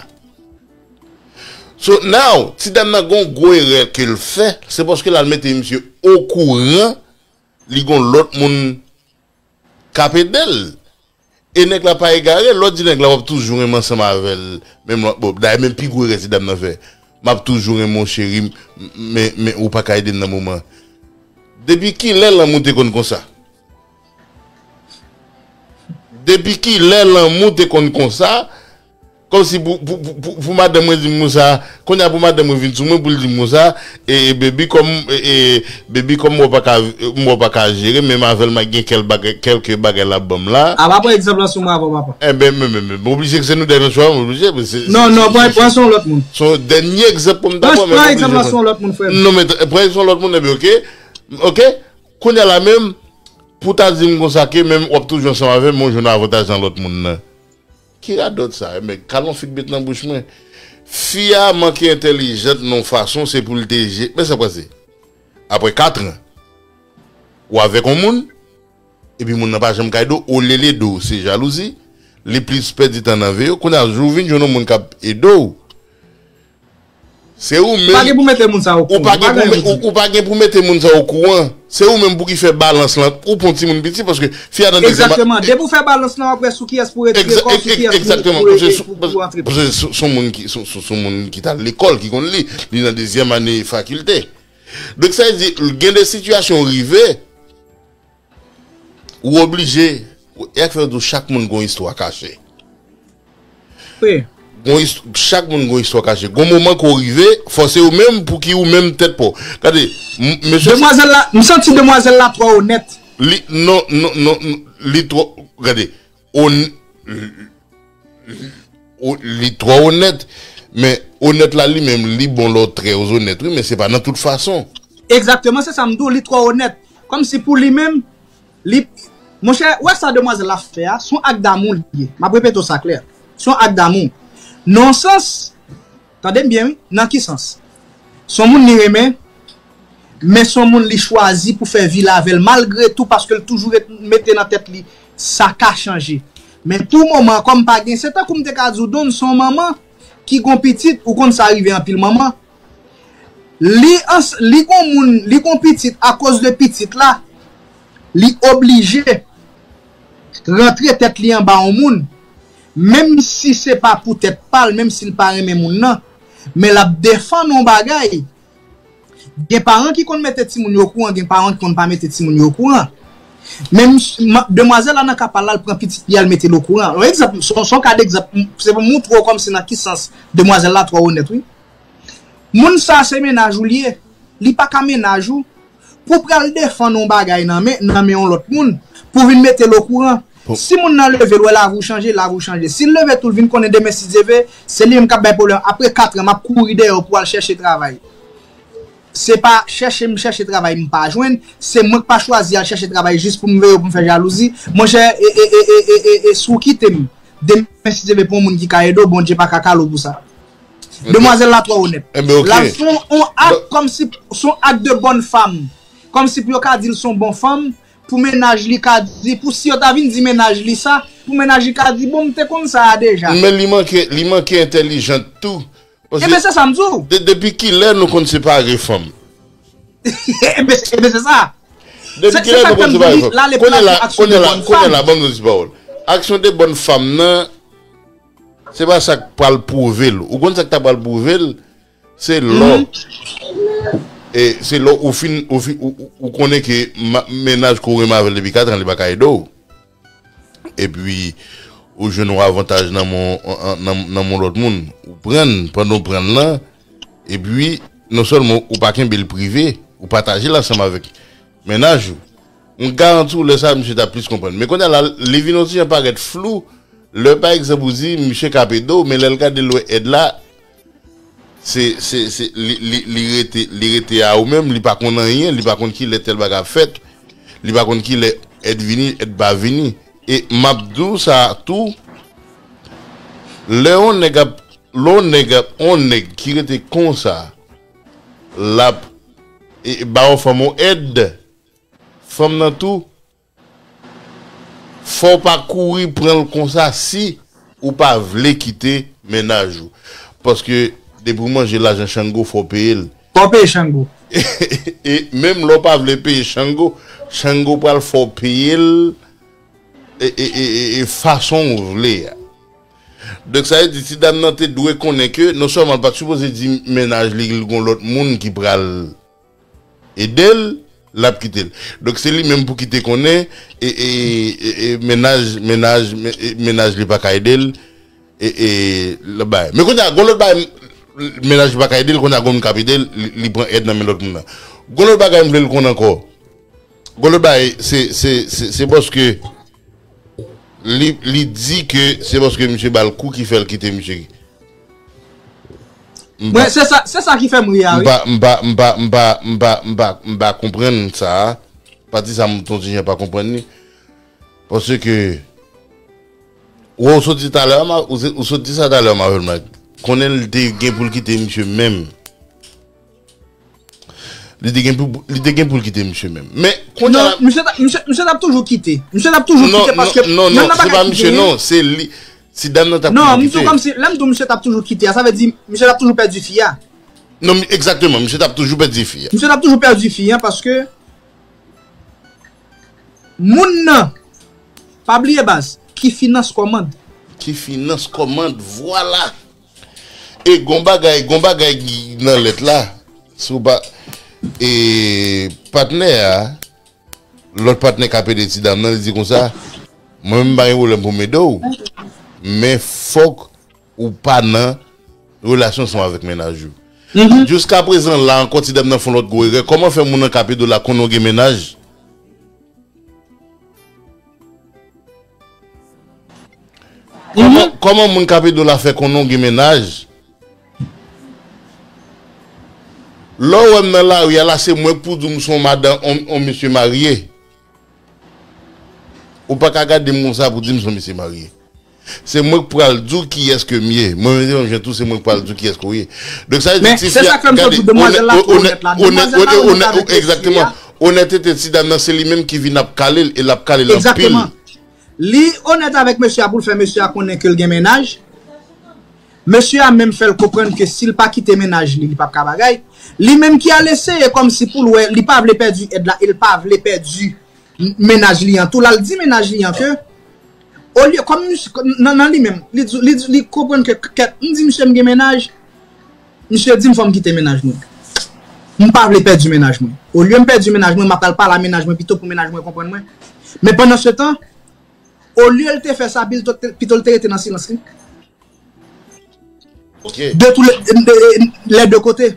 So now, ti dam nan gon gwo erè ke l fè, se paske l al mete misye okouran, li gon lòt moun k ap ede l. E nèg la pa egare, lè w di nèg la w ap toujou renmen ansanm avè l. Menm lè, bon, dayè menm pi gwo erè ti dam nan fè. M ap toujou renmen w cheri, m- men, men ou pa ka ede m nan moman. Depi kilè lanmou te konn konsa? Depi kilè lanmou te konn konsa? Kòmsi pou, pou, pou, pou, pou madanm mwen di m konsa, kounye a pou madanm mwen vin sou mwen pou l di m konsa, e, e baby, kòm, e, e, baby, kòm mwen pa ka, mwen pa ka jere, menm avè l m gen kèl bagay, kèlke bagay l ap ban m la. A pa pran egzanp lan sou mwen avè w, papa. Enben, men, men, men, men, oblije ke se nou dènye chwa, oblije, men se, Non, se, non, se, pran, se, pran se yon lòt moun. Se yon dènye egzanp pou m ta Pran, pran, men pran oblije egzanp lan sou yon lòt moun, frè m. Non, men t- pran se yon lòt moun, enben, oke? Oke? Kounye a la menm, pou ta di m konsa ke menm w ap toujou ansanm avè m, men w jwenn avantaj nan lòt moun nan. Ki radòt sa, men kale yon fig met nan bouch mwen. Fi a manke entèlijant nan yon fason, se pou l te je, men sa pase. Apre katran, ou avèk yon moun, epi moun nan pa janm ka ede w, olye l ede w, se jalouzi, li plis pèdi tan nan vi w. Kounye a, jou w vin jwenn yon moun k ap ede w, se ou menm. Ou pa gen pou mete moun sa okouran. Ou pa gen pou, ou, ou pa gen pou mete moun sa okouran. Se ou menm pou ki fè balans lan. Ou pran timoun piti, paske fi a nan dezyèm. Egzakteman. Depi w fè balans lan, w ap wè sou kiyès pou retire kò w, sou kiyès pou, pou, pou, pou antre. Paske se, se, se yon moun ki, se, se, se yon moun ki t al lekòl, ki konn li. Li nan dezyèm ane fakilte. Donk, sa vle di, gen de sitiyasyon rive, ou oblije, e ak fè yo di w chak moun gon istwa kache. Wi. Gon ist- chak moun gon istwa kache. Gon moman ke w rive, fò se ou menm pou ki ou menm tèt pa w. Gade, m- mesye. Demwazèl la, m santi demwazèl la twò onèt. Li, non, non, non, non, li twò, gade, on- O- li twò onèt, men onèt la li menm, li bon lè w trè onèt, wi, men se pa nan tout fason. Egzakteman, se sa m di w, li twò onèt. Kòmsi pou li menm, li, monchè, ou wè sa demwazèl la fè a, se yon ak damou li ye. M ap repete w sa klè. Se yon ak damou. Nan yon sans, tande m byen, wi, nan ki sans? Se yon moun li renmen, men se yon moun li chwazi pou fè vi l avè l malgre tou, paske l toujou ret- mete nan tèt li sa ka chanje. Men pou moman, kòm pa gen, se tankou m te ka di w, Don, se yon manman ki gon pitit, ou konn sa rive anpil manman. Li ans- li gon moun, li gon pitit, akoz de pitit la, li oblije rantre tèt li anba yon moun, menm si se pa pou tèt pa l, menm si l pa renmen moun nan, men l ap defann yon bagay. Gen paran ki konn mete timoun yo okouran, gen paran ki konn pa mete timoun yo okouran. Men m- ma- demwazèl la nan ka pa l la, l pran pitit li a, l mete l okouran. Yon egzanp, se yon- se yon ka degzanp, m- se pou m montre w kòmsi nan ki sans demwazèl la twò onèt, wi. Moun sa se mennaj ou li ye. Li pa ka mennaj ou. Pou pral defann yon bagay nan men, nan men yon lòt moun, pou vin mete l okouran. Si moun nan leve, l wè lavi w chanje, lavi w chanje. Si l leve tou, l vin konnen demen, si Dye vle, se li menm k ap bay pwoblèm. Apre katran, m ap kouri dèyè w pou w al chèche travay. Se pa chèche m chèche travay m pa jwenn, se mwen k pa chwazi al chèche travay jis pou m veye w pou m fè jalouzi. Monchè, e, e, e, e, e, e, e, si w kite m, demen si Dye vle pou yon moun ki ka ede w, Bondye pa ka kale w pou sa. Demwazèl la twò onèt. Enben, ok. L al fè yon, yon ak kòmsi se yon ak de bòn fanm. Kòmsi pou yo ka di l se yon bon fanm, pou mennaj li ka di, pou si yo ta vin di mennaj li sa, pou mennaj li ka di, bon, m te konn sa a deja. Men li manke, li manke entèlijant tou. Paske Enben, se sa m di w. de- depi kilè nou konn separe fanm? Enben, enben, se sa. Depi kilè nou konn separe fanm? Kounye la, kounye la, kounye la, ban m di pawòl. Aksyon de bòn fanm nan, Se pa sa k pral pwouve l. Ou konn sa k ta pral pwouve l? Se lò. E se lò ou fin, ou, fin, ou, ou, ou konnen ke ma- mennaj ke w renmen avè l depi kat an, li pa ka ede w. Epi, ou jwenn yon avantaj nan men, nan, nan men lòt moun. Ou pran l, pandan w pran l lan, epi, non sèlman ou pa kenbe l prive, ou pataje l ansanm avèk mennaj ou. M garanti w, lè sa a, misye t ap plis konprann. Men kounye a la, li vin yon ti jan parèt flou, lè, pa egzanp, ou di, misye k ap ede w, men lè l gade l wè èd la, se, se, se, li, li, li rete, li rete a ou menm, li pa konn anyen, li pa konn ki lè tèl bagay ap fèt, li pa konn ki lè èd vini, èd pa vini. E m ap di w sa tou, lè yon nèg ap, lè yon nèg ap, yon nèg ki rete konsa, l ap, e, ba yon fanm yon èd, fanm nan tou, fò w pa kouri pran l konsa si ou pa vle kite mennaj ou. Paske depi w manje lajan Chango, fò w peye l. Fò w peye Chango. E menm lè w pa vle peye Chango, Chango pral fè w peye l e, e, e, e, e fason w vle a. Donk, sa vle di, ti dam nan te dwe konnen ke non sèlman l pa t sipoze di mennaj li, li gon lòt moun ki pral ede l, l ap kite l. Donk, se li menm pou ki te konnen, e, e, e, e mennaj, mennaj, men- e mennaj li pa ka ede l, e, e, l ap bay. Men kounye a, gon lòt bagay, mennaj li pa ka ede l, kounye a gon moun k ap ede l, li, li pran èd nan men lòt moun nan. Gon lòt bagay m vle l konn ankò. Gon lòt bagay, se, se, se, se paske li, li di ke se paske misye ba l kou ki fè l kite misye. M Mwen, pa, se sa, se sa ki fè m ri a, m wi. pa, m pa, m pa, m pa, m pa, m pa, m pa konprann sa a. Pati sa a, m t on ti jan pa konprann li. Paske, wè, ou sot di talè a, ma- ou, ou sot di sa talè a, Marvel Mag. Konnen li te gen pou l kite misye menm. Li te gen pou, li te gen pou l kite misye menm. Men, kounye a Non, la, misye ta- misye, misye t ap toujou kite. Misye t ap toujou non, kite non, paske non, menm non, nan se bagay pa ki misye, genyen non, se li. Si dam nan t ap Non, toujou misye kite. kòmsi, lè m di w misye t ap toujou kite a, sa vle di misye t ap toujou pèdi fi a. Non, mi- egzakteman, misye t ap toujou pèdi fi a. Misye t ap toujou pèdi fi a paske moun nan, pa bliye baz, ki finans kòmand. Ki finans kòmand, vwala. E gon bagay, gon bagay ki nan lèt la, si w pa, e patnè a, lòt patnè k ap ede ti dam nan, li di konsa, mwen menm m pa gen pwoblèm pou m ede w, men fòk ou pa nan relasyon ansanm avèk mennaj ou. Jiskaprezan la ankò, ti dam nan fè yon lòt gwo erè. Kòman fè moun nan k ap ede w la konnen w gen mennaj? Kòman, kòman moun k ap ede w la fè konnen w gen mennaj? Lè w wè m nan lari a la, se mwen k pou di w m se yon madanm, yon, yon mesye marye. Ou pa ka gade m konsa pou di m se yon mesye marye. Se mwen k pral di w kiyès ke m ye. Mwen menm, jan tou, se mwen k pral di w kiyès ke w ye. Donk, sa vle di Men, ti se fi a, sa k fè m sot gade, pou demwazèl la onè-, te onè-, onèt la. onè-, Demwazèl la onè-, onèt onè-, avèk mesye egzakteman. a. Onètete ti dam nan, se li menm ki vin ap kale l, e l ap kale l anpil. Egzakteman. Li onèt avèk mesye a pou l fè mesye a konnen ke l gen mennaj. Mesye a menm fè l konprann ke si l pa kite mennaj li, li p ap ka bagay. Li menm ki al eseye kòmsi pou l wè, li pa vle pèdi èd la, e l pa vle pèdi m- mennaj li an tou. L al di mennaj li an ke, olye, kòm misye, nan, nan li menm, li, di- li, di- li konprann ke, kèt, m di misye m gen mennaj, misye di m fò m kite mennaj mwen. M pa vle pèdi mennaj mwen. Olye m pèdi mennaj mwen, m ap al pale a mennaj mwen pito pou mennaj mwen konprann mwen. Men pandan se tan, olye l te fè sa, pito, pito l te rete nan silans li. Ok. De tou le, de, de, lè de kote.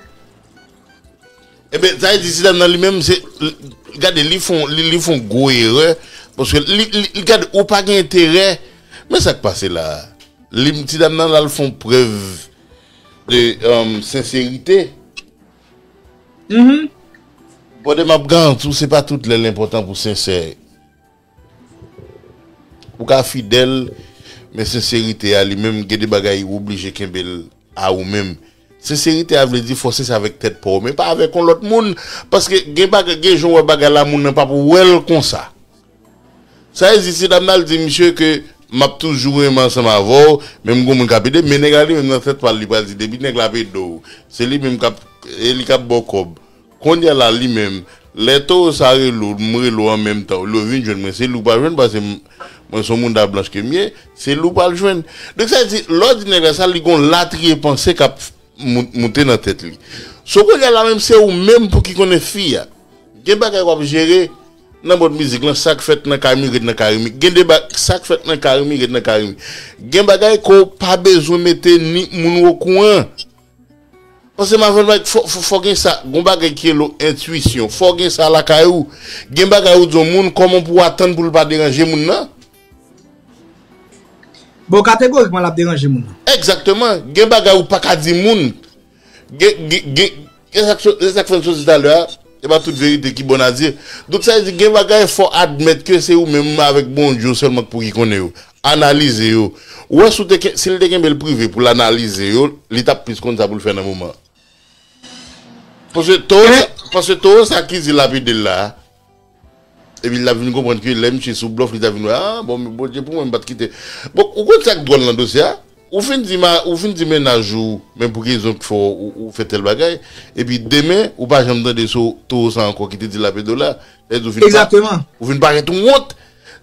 Ebyen, sa vle di, ti dam nan li menm, se, gade, li fon, li, li fon gwo erè, paske li, li, li gade, ou pa gen enterè, men sa k pase la, li, ti dam nan, l al fon prèv de, um, senserite. Mhm. Bòdè, m ap garanti w, se pa tout lè l enpòtan pou sensè. Ou ka fidèl, men senserite a li menm, gen de bagay ou oblije kenbe l a ou menm. Senserite a vle di fò sensè avèk tèt pa w, men pa avèk yon lòt moun. Paske gen bagay, gen jan w wè bagay la, moun nan p ap wè l konsa. Sa vle di, si dam nan al di misye ke m ap toujou renmen ansanm avè w, menm gon moun k ap ede m, men nèg la li menm nan tèt pa l, li pral di depi nèg la ap ede w, se li menm k ap, e li k ap ba w kòb. Kounye a la, li menm, lè towo sa rele w, m rele w an menm tan, olye w vin jwenn mwen, se li w pral jwenn, paske m, Mwen se yon moun da blanch ke m ye, se li w pral jwenn. Donk sa vle di, lè w di nèg la sa, li gon latriye panse k ap mou- moute nan tèt li. So kounye a la menm se ou menm pou ki konnen fi a. Gen bagay w ap jere nan mond mizik lan, sa k fèt nan kay mi ret nan kay mi. Gen de ba- sa k fèt nan kay mi ret nan kay mi. Gen bagay ke w pa bezwen mete ni moun ou okouran. Paske m avè l, fò, fò, fò gen sa, gon bagay ki rele entwisyon. Fò gen sa lakay ou. Gen bagay ou di yon moun, kòman pou w atann pou l pa deranje moun nan? Bon, kategorikman, l ap deranje moun nan. Egzakteman. Gen bagay ou pa ka di moun. Gen, gen, gen, e sa k so- e sa k fè m soti talè a, e pa tout verite ki bon a di. Donk sa vle di, gen bagay fò admèt ke se ou menm avèk Bondye sèlman k pou ki konnen yo. Analize yo. Ou wè si w te ke- si l te kenbe l prive pou l analize yo, li t ap plis konn sa pou l fè nan moman. Paske towo sa, paske towo sa ki di lapide l la, epi l ap vin konprann ke lè misye sou blòf, li ta vin wè, ah, bon, men Bondye pou mwen, m pa t kite. Bon, ou konn sa k dwòl nan dosye a? Ou fin di, ma, ou fin di mennaj ou, men pou ki rezon k fè w, ou, ou fè tèl bagay, epi demen, ou pa janm tande so towo sa ankò ki te di lapide w la. Sa vle di ou fin pa- Egzakteman. Ou vin parèt wont.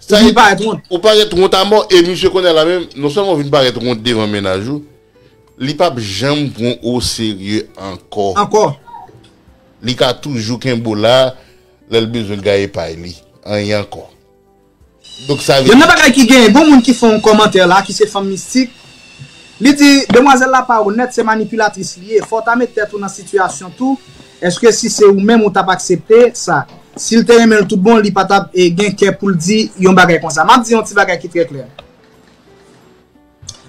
Ou vin parèt wont. Ou parèt wont a mò, e misye konnen la menm, non sèlman ou vin parèt wont devan mennaj ou, li p ap janm pran w oserye ankò. Ankò. Li ka toujou kenbe w la, lè l bezwen gaye pay li. Anyen ankò. Donk sa vle Youn di, nan bagay ki gen, gon moun ki fè yon kòmantè la, ki se fanm mistik. Li di, demwazèl la pa onèt, se manipilatris li ye. Fò w ta met tèt ou nan sitiyasyon tou. Èske si se ou menm ou t ap aksepte sa? Si l te renmen l tout bon, li pa t ap e, gen kè pou l di yon bagay konsa. M ap di yon ti bagay ki trè klè.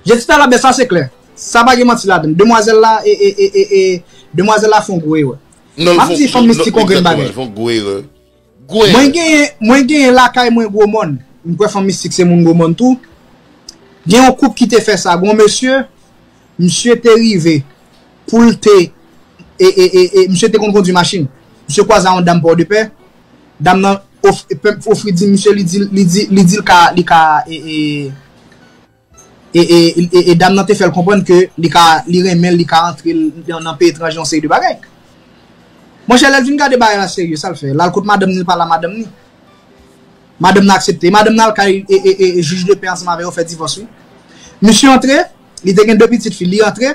Jezi talabè, sa se klè. Sa pa gen manti ladan l. Demwazèl la, e, e, e, e, e, demwazèl la fè yon gwo erè. non, M ap di fanm mistik yon grenn bagay. Fè yon gwo erè. Gwo erè. Mwen genyen, mwen genyen lakay mwen gwo mòn. M kwè fanm mistik se moun gwo mòn tou. Gen yon koup ki te fè sa. Gon mesye, misye te rive pou l te, e, e, e, e, misye te konn kondwi machin. Misye kwaze a yon dam Pòdepè. Dam nan of, ofri di misye, li di, li di, li di l ka, li ka, e, e, e, e, e, e dam nan te fè l konprann ke li ka, li renmen l, li ka antre l nan, nan peyi etranje, yon seri de bagay. Monchè, lè l vin gade bagay la serye, sa l fè? L al kot madanm ni, l pale a madanm ni. Madanm nan aksepte. Madanm nan al kay e, e, e, e jij de pè ansanm avè yo fè divòs, wi. Misye antre, li te gen de pitit fi, li antre,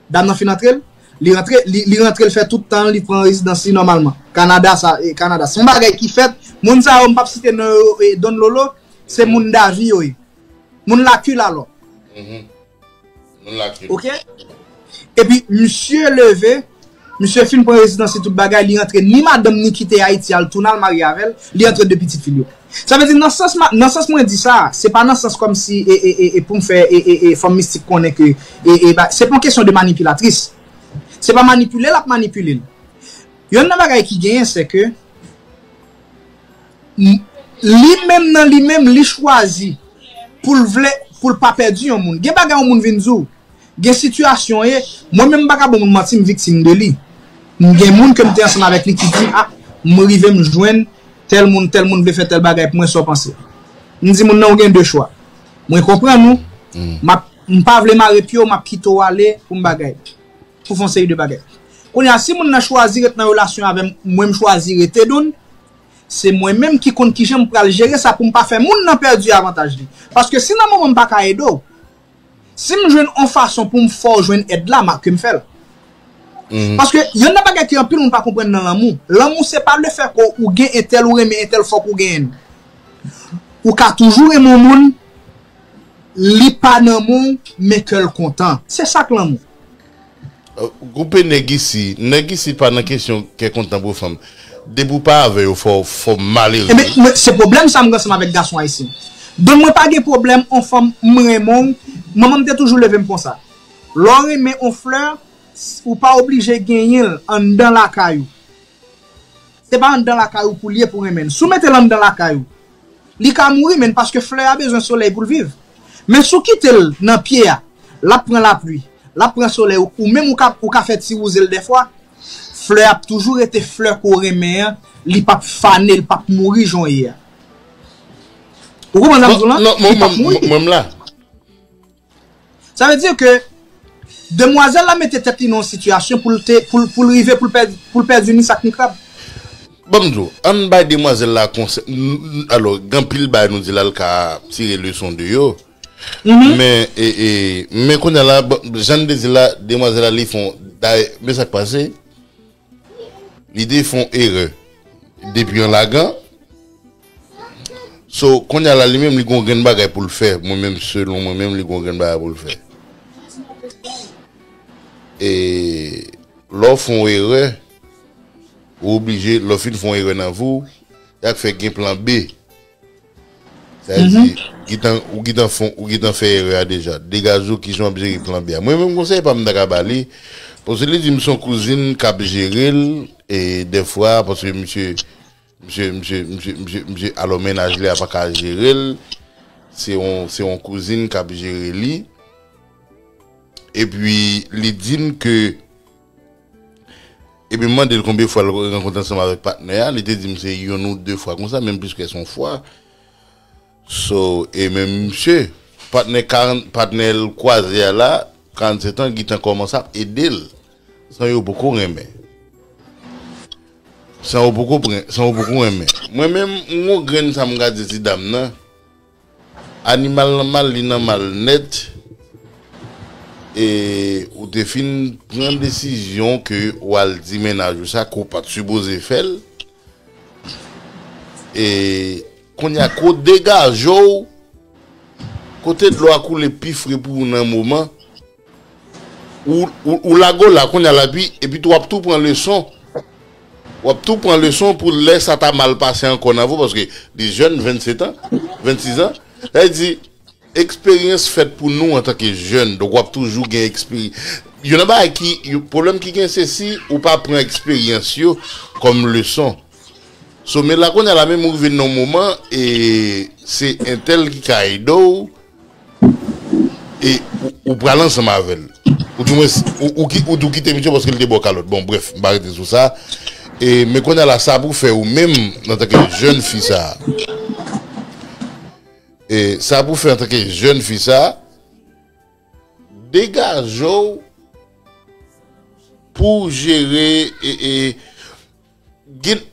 dam nan fin antre l, li rantre, li, li rantre, l fè tout tan, li pran rezidans li nòmalman. Kanada, sa, e, Kanada. Se yon bagay ki fèt, moun sa yo, m p ap site non yo, e, Don Lolo, se moun Davi yo ye. Moun Lakil alò. Moun Lakil. Ok? Epi, misye leve, misye fin pran rezidans li tout bagay, li rantre, ni madanm ni kite Ayiti al tounen al marye avè l, li rantre de pitit fi l yo. Sa vle di, nan sans, ma- nan sans mwen di sa, se pa nan sans kòmsi e, e, e, e pou m fè e, e, e, fanm mistik konnen ke e, e, ba- se pa yon kesyon de manipilatris. Se pa manipile l ap manipile l. Youn nan bagay ki genyen, se ke m- li menm nan li menm, li chwazi pou l vle, pou l pa pèdi yon moun. Gen bagay yon moun vin di w, gen sitiyasyon ye, mwen menm m pa ka ban moun manti, m viktim de li. M gen moun ke m te ansanm avèk li ki di, ah, m rive m jwenn tèl moun, tèl moun vle fè tèl bagay pou mwen, sa w panse? M di moun nan, ou gen de chwa. Mwen konprann ou, m ap, m pa vle mare pye w, m ap kite w ale pou m bagay. Pou fè yon seri de bagay. Kounye a, si moun nan chwazi ret nan relasyon avè m, mwen m chwazi rete donn, se mwen menm ki konn kijan m pral jere sa pou m pa fè moun nan pèdi avantaj li. Paske si nan moman m pa ka ede w, si m jwenn yon fason pou m fè w jwenn èd la, m a- ke m fè l. Paske youn nan bagay ke anpil moun pa konprann nan lanmou. Lanmou se pa lefètke ou gen entèl, ou renmen entèl, fòk ou genyen l. Ou ka toujou renmen yon moun, li pa nan men w, men kè l kontan. Se sa k lanmou. Koupe nèg isi. Nèg isi pa nan kesyon kè kontan pou fanm. Depi w pa avè yo, fò, fò malere. Ebyen, mwen, se pwoblèm sa m gen ansanm avèk gason ayisyen. Donn mwen pa gen pwoblèm, on fanm, m renmen w, manman m te toujou leve m konsa. Lè w renmen on flè, ou pa oblije genyen l anndan lakay ou. Se pa anndan lakay ou pou l ye pou renmen l. Si w mete l anndan lakay ou, li ka mouri, men paske flè a bezwen solèy pou l viv. Men si w kite l nan pye a, l ap pran lapli, l ap pran solèy, ou menm ou ka, ou ka fè ti wouze l dèfwa, flè a ap toujou rete flè ke w renmen an, li p ap fane, li p ap mouri jan w ye a. Ou konprann sa m di w lan? Non, Li p ap mouri. Mwen m la. Sa vle di ke demwazèl la mete tèt li nan yon sitiyasyon pou l te, pou l, pou l rive, pou l pèdi, pou l pèdi ni sak ni krab. Bon, m di w, ann bay demwazèl la konsèy. Alò, gen anpil bagay nou di la, l ka tire leson de yo. Men, e, e, men kounye a la, bon, jan n te di la, demwazèl la, li fè yon, dayè, men sa k pase, li te fè yon erè. Depi an lagan, so, kounye a la, li menm, li gon grenn bagay pou l fè. Mwen menm, selon mwen menm, li gon grenn bagay pou l fè. E lè w fè yon erè, ou oblije, lè w fin fè yon erè nan vi w, y ap fè gen plan B. Sa vle di, gentan, ou gentan fè, ou gentan fè erè a deja. Degaje w kijan w ap jere plan B a. Mwen menm konsèy pa m ta ka ba li, paske li di m se yon kouzin k ap jere l, e dèfwa, paske misye, misye, misye, misye, misye, misye, alò mennaj li a pa ka jere l, se yon, se yon kouzin k ap jere li. Epi, li di m ke, epi m mande l konbyen fwa l rankontre ansanm avèk patnè a, li te di m se youn ou de fwa konsa, menm pliskè se yon fwa. So, e menm misye, patnè karant, patnè l kwaze a la, karannsèt an, gentan kòmanse ap ede l, san yo poko renmen. San yo poko pran, san yo poko renmen. Mwen menm, m gon grenn sa m ka di ti dam nan. Animal nan mal, li nan mal nèt. E ou te fin pran desizyon ke w al di mennaj ou sa, ke w pa t sipoze fè l. E kounye a, ke w degaje w, kote dlo a koule pi fre pou ou nan moman, ou, ou, ou lage w la kounye a la, epi, epi tou w ap tou pran leson. W ap tou pran leson pou lè sa ta mal pase ankò nan vi w, paske li jèn, vennsenk an, vennsis an. Sa vle di, eksperyans fèt pou nou antanke jèn, donk w ap toujou gen eksperyans. Youn nan bagay ki, yon pwoblèm ki gen, se si ou pa pran eksperyans yo kòm leson. So, men la kounye a la menm ou rive nan yon moman, e se entèl ki ka ede w, e ou, ou pral ansanm avè l. Ou di mwen, ou, ou, ki- ou, ou kite misye paske l te ba w kalòt. Bon, brèf, m pa rete sou sa. E, men kounye a la, sa pou fè ou menm, antanke jèn fi sa. E, sa pou fè antanke jèn fi sa, degaje w pou w jere, e, e, gen,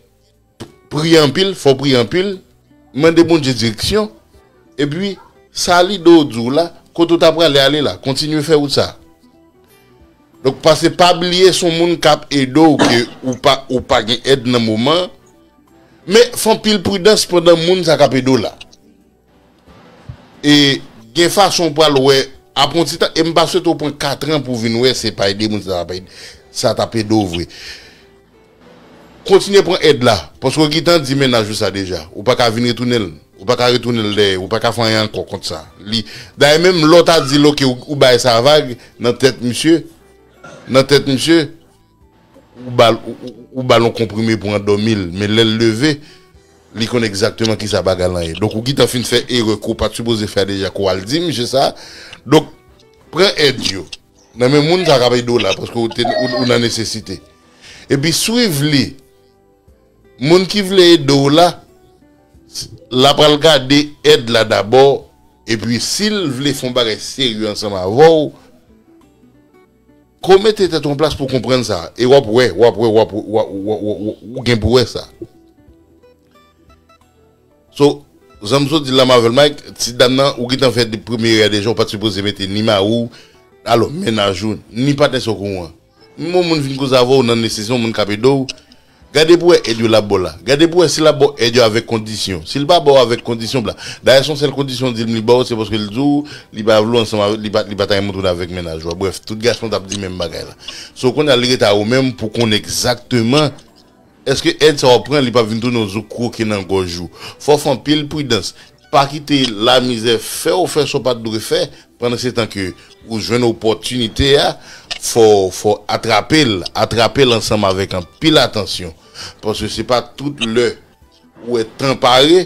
priye anpil, fò w priye anpil, mande Bondye direksyon, epi sa lide w di w la, kote w ta prale ale la, kontinye fè wout sa. Donk, pase pa bliye se yon moun k ap ede w, ke ou pa, ou pa gen èd nan moman, men fè anpil pridans pandan moun sa k ap ede w la. E gen fason w pral wè, apre yon ti tan, e m pa swete w pran katran pou w vin wè se pa ede moun sa t ap ede, sa t ap ede w vre. Kontinye pran èd la, paske w gentan di mennaj ou sa deja. Ou pa ka vin retounen l. Ou pa ka retounen l dèyè. Ou pa ka fè anyen ankò kont sa. Li, dayè, menm lè w ta di l, oke, ou, ou bay sa vag, nan tèt misye, nan tèt misye, ou ba l, ou, ou, ou ba l yon konprime pou andòmi l. Men lè l leve, li konn egzakteman kisa bagay lan ye. Donk, ou gentan fin fè erè ke w pa t sipoze fè deja, ke w al di misye sa. Donk, pran èd yo nan men moun sa k ap ede w la, paske ou, te, ou, ou nan nesesite. Epi swiv li. Moun ki vle ede w la, s- l ap al gade èd la dabò, epi si l vle fè yon bagay serye ansanm avè w, ke w mete tèt ou an plas pou w konprann sa. E w ap wè, w ap wè, w ap, w ap, w ap, w ap, w ap, w ap, ou gen pou wè sa. So, jan m sot di l la, Marvel Mike, ti dam nan, ou gentan fè de premye erè deja, ou pa t sipoze mete ni mari w, alò, mennaj ou, ni patnè sa w gen an. Menm yon moun vin koze avè w nan nesesite, yon moun k ap ede w, gade pou w wè èd yo l ap ba w la. Gade pou w wè si l ap ba w èd yo avèk kondisyon. Si l pa ba w avèk kondisyon, bla. Dayè, se yon sèl kondisyon di m li ba w, se paske l di w li pa vle w ansanm avè, li pa, li pa ta renmen w tounen avèk mennaj ou a. Brèf, tout gason t ap di menm bagay la. So, kounye a, li rete a ou menm pou konnen egzakteman èske èd sa w ap pran, li p ap vin tounen yon zouk kwoke nan gòj ou. Fò w fè anpil pridans. Pa kite lamizè fè w fè sa w pa t dwe fè, pandan se tan ke ou jwenn opòtinite a, fò, fò atrape l, atrape l ansanm avèk anpil atansyon. Paske se pa tout lè ou wè tan pare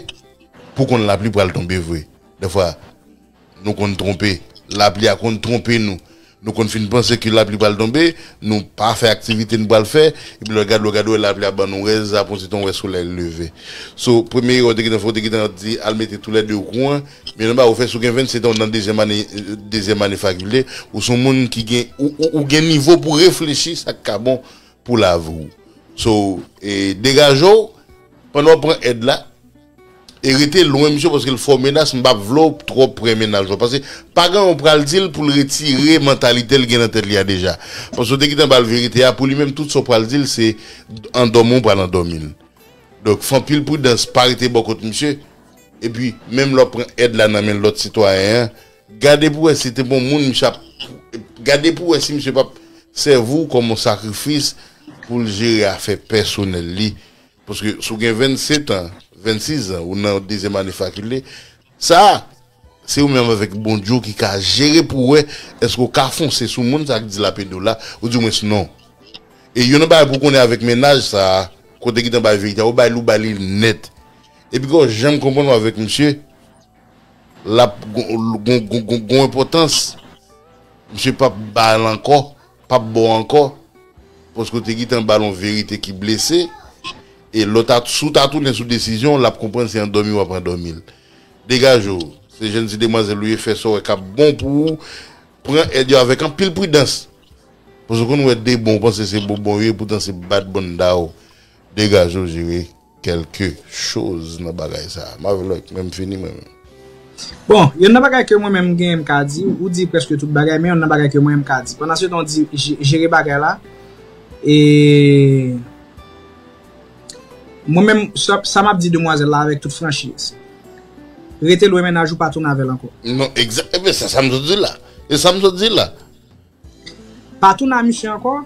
pou konn lapli pral tonbe vre. Dèfwa, nou konn twonpe. Lapli a konn twonpe nou. Nou konn fin panse ke lapli pral tonbe, nou pa fè aktivite nou pral fè, epi lè w gade, w gade, w wè lapli ap ban nou rèz, apre yon ti tan, w wè solèy leve. So, premye erè w te gentan fè, w te gentan di, al mete toulède yo kouran, men nan ba ou fè, si w gen vennsenk an, w nan dezyèm ane, dezyèm ane fakilte, ou se yon moun ki gen, ou, ou, ou gen nivo pou reflechi sa k ka bon pou lavi w. So, e, degaje w, pandan w pran èd la, e rete lwen misye, paske l fè w menas, m p ap vle w twò pre mennaj ou. Paske pa gen yon pral di l pou l retire mantalite l gen nan tèt li a deja. Paske w te gentan ba l verite a, pou li menm, tout sa w pral di l, se andòmi w pral andòmi l. Donk, fè anpil pridans, pa rete bò kot misye. Epi, menm lè w pran èd la nan men lòt sitwayen an, gade pou wè si te bon moun, misye ap, gade pou wè si misye p ap sèvi w kòm yon sakrifis pou l jere afè pèsonèl li. Paske si w gen vennsenk an, vennsis an, ou nan dezyèm ane fakilte, sa, se ou menm avèk Bondye ki ka jere pou wè èske w ka fonse sou moun sa k di l ap ede w la, oudimwens non. E youn nan bagay pou w konnen avèk mennaj sa a, kote ki t an bay verite a, ou bay li, ou bay li nèt. Epi gen yon jan m konprann w avèk misye, l ap gon, gon, gon, gon, gon enpòtans. Misye p ap ba l ankò, p ap ba w ankò. Paske w te gentan ba l yon verite ki blese. E lè w ta, si w ta tounen sou desizyon w, l ap konprann se andòmi w ap andòmi l. Degaje w. Se jèn ti demwazèl ou ye, fè sa w wè k ap bon pou ou. Pran èd yo avèk anpil pridans. Paske w konn wè de bon, w panse se bon bon yo ye, poutan se bat banda w. Degaje w, jere kèlke choz nan bagay sa a. Mavlòk, men m fini mwen menm. Bon, youn nan bagay ke mwen menm m genyen m ka di, ou di prèske tout bagay, men youn nan bagay ke mwen menm m ka di. Pandan se tan w di je- jere bagay la, e mwen menm, sa, sa m ap di demwazèl la avèk tout franchiz. Rete lwen mennaj ou, pa tounen avè l ankò. Non, egzak, e ben se sa m sot di la. E sa m sot di la. Pa tounen a misye ankò,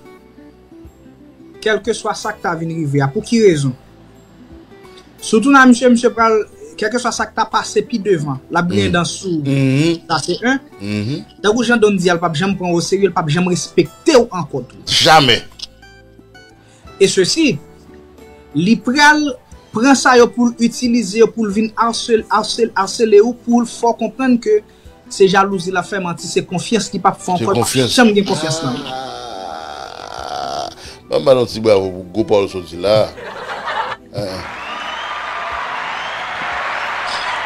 kèlkeswa sa k ta vin rive a. Pou ki rezon? Si w tounen a misye, misye pral, kèlkeswa sa k ta pase pi devan, l ap griyen dan sou ou. Sa se en. Tankou jan Don di a, l p ap janm pran w oserye, l p ap janm respekte w ankò tou. Jamè. E sesi, li pral pran sa yo pou l itilize yo, pou l vin asele, asele, asele ou, pou l fè w konprann ke se jalouzi l ap fè, manti, se konfyans li p ap fè w ankò, l p ap janm gen konfyans nan ou. Ban m ba nou ti bravo pou gwo pawòl soti la.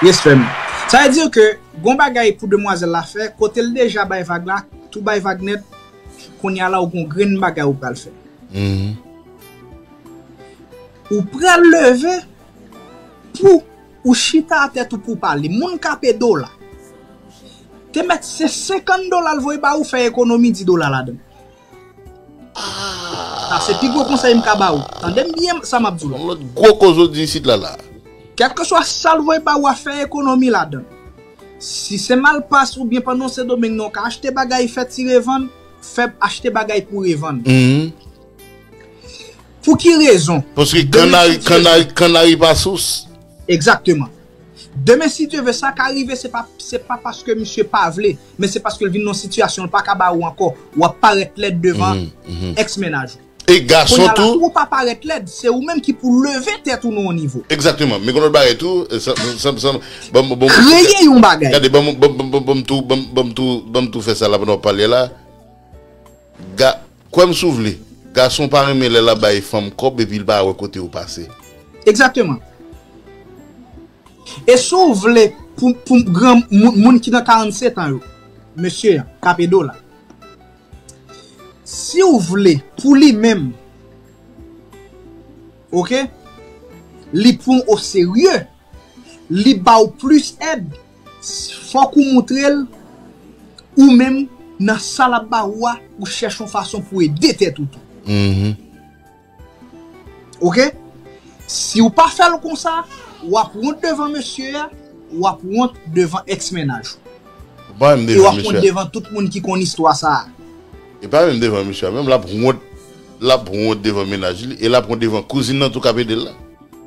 Yes, frè m. Sa vle di ke gon bagay pou demwazèl la fè, kote l deja bay vag la, tou bay vag nèt, kounye a la ou gon grenn bagay ou pral fè. Ou pral leve pou ou chita atè tou pou pale. Moun k ap ede w la. Te mèt se senkant dola l voye ba ou, fè ekonomi dis dola ladan. Sa se pi gwo konsèy m ka ba ou. Tande m byen sa m ap di w la. Yon lòt gwo koze w di isit la la. Kèlkeswa sa l voye ba ou a, fè ekonomi ladan. Si se Malpas oubyen pandan w Sendomeng nan, w ka achte bagay, fè ti revann, fè achte bagay pou revann. Pou ki rezon? Paske kannari, kannari, kannari pa sous. Egzakteman. Demen, si Dye ve, sa ka rive, se pa, se pa paske misye pa vle, men se paske l vin nan sitiyasyon l pa ka ba ou ankò. W ap parèt lèd devan èks mennaj ou. E gason tou. Kounye a la, pou w pa parèt lèd, se ou menm ki pou leve tèt ou nan yon nivo. Egzakteman. Men gon lòt bagay tou, sa, sa, sa, ban m, ban m, kreye yon bagay. Gade, ban m, ban m, ban m, ban m tou, ban m, ban m tou, ban m tou fè sa la pandan w ap pale la. Ga, kwè m si w vle, gason pa renmen lè l ap bay fanm kòb epi l pa wè kote yo pase. Egzakteman. E si w vle pou, pou gran moun, moun ki nan karannset an yo, mesye k ap ede w la, si w vle pou li menm, oke, li pran w oserye, li ba w plis èd, fòk ou montre l ou menm nan sa l ap ba ou a, ou chèche yon fason pou ede tèt ou tou. Oke? Si w pa fè l konsa, w ap wont devan mesye a, w ap wont devan èks mennaj ou. E w ap wont devan tout moun ki konn istwa sa a. E pa menm devan mesye a menm, l ap wont, l ap wont devan mennaj li, e l ap wont devan kouzin nan tou k ap ede l la.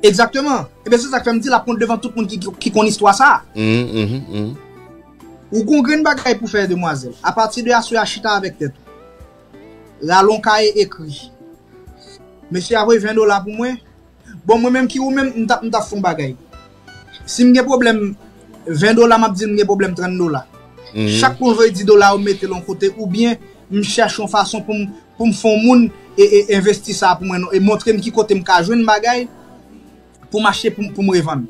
Egzakteman. Ebyen, se sa k fè m di l ap wont devan tout moun ki, ki, ki konn istwa sa a. Ou gon grenn bagay pou fè, demwazèl. Apati de aswè a, chita avèk tèt ou. Rale yon kaye, ekri. Mesye a voye ven dola pou mwen. Bon, mwen menm ki ou menm, m t ap, m t ap fè yon bagay. Si m gen pwoblèm ven dola, m ap di l m gen pwoblèm trant dola. Chak pou m voye dis dola, ou mete l yon kote, oubyen m chèche yon fason pou m, pou m fè yon moun e, e envesti sa pou mwen, non, e montre m ki kote m ka jwenn bagay pou m achte, pou, pou m revann.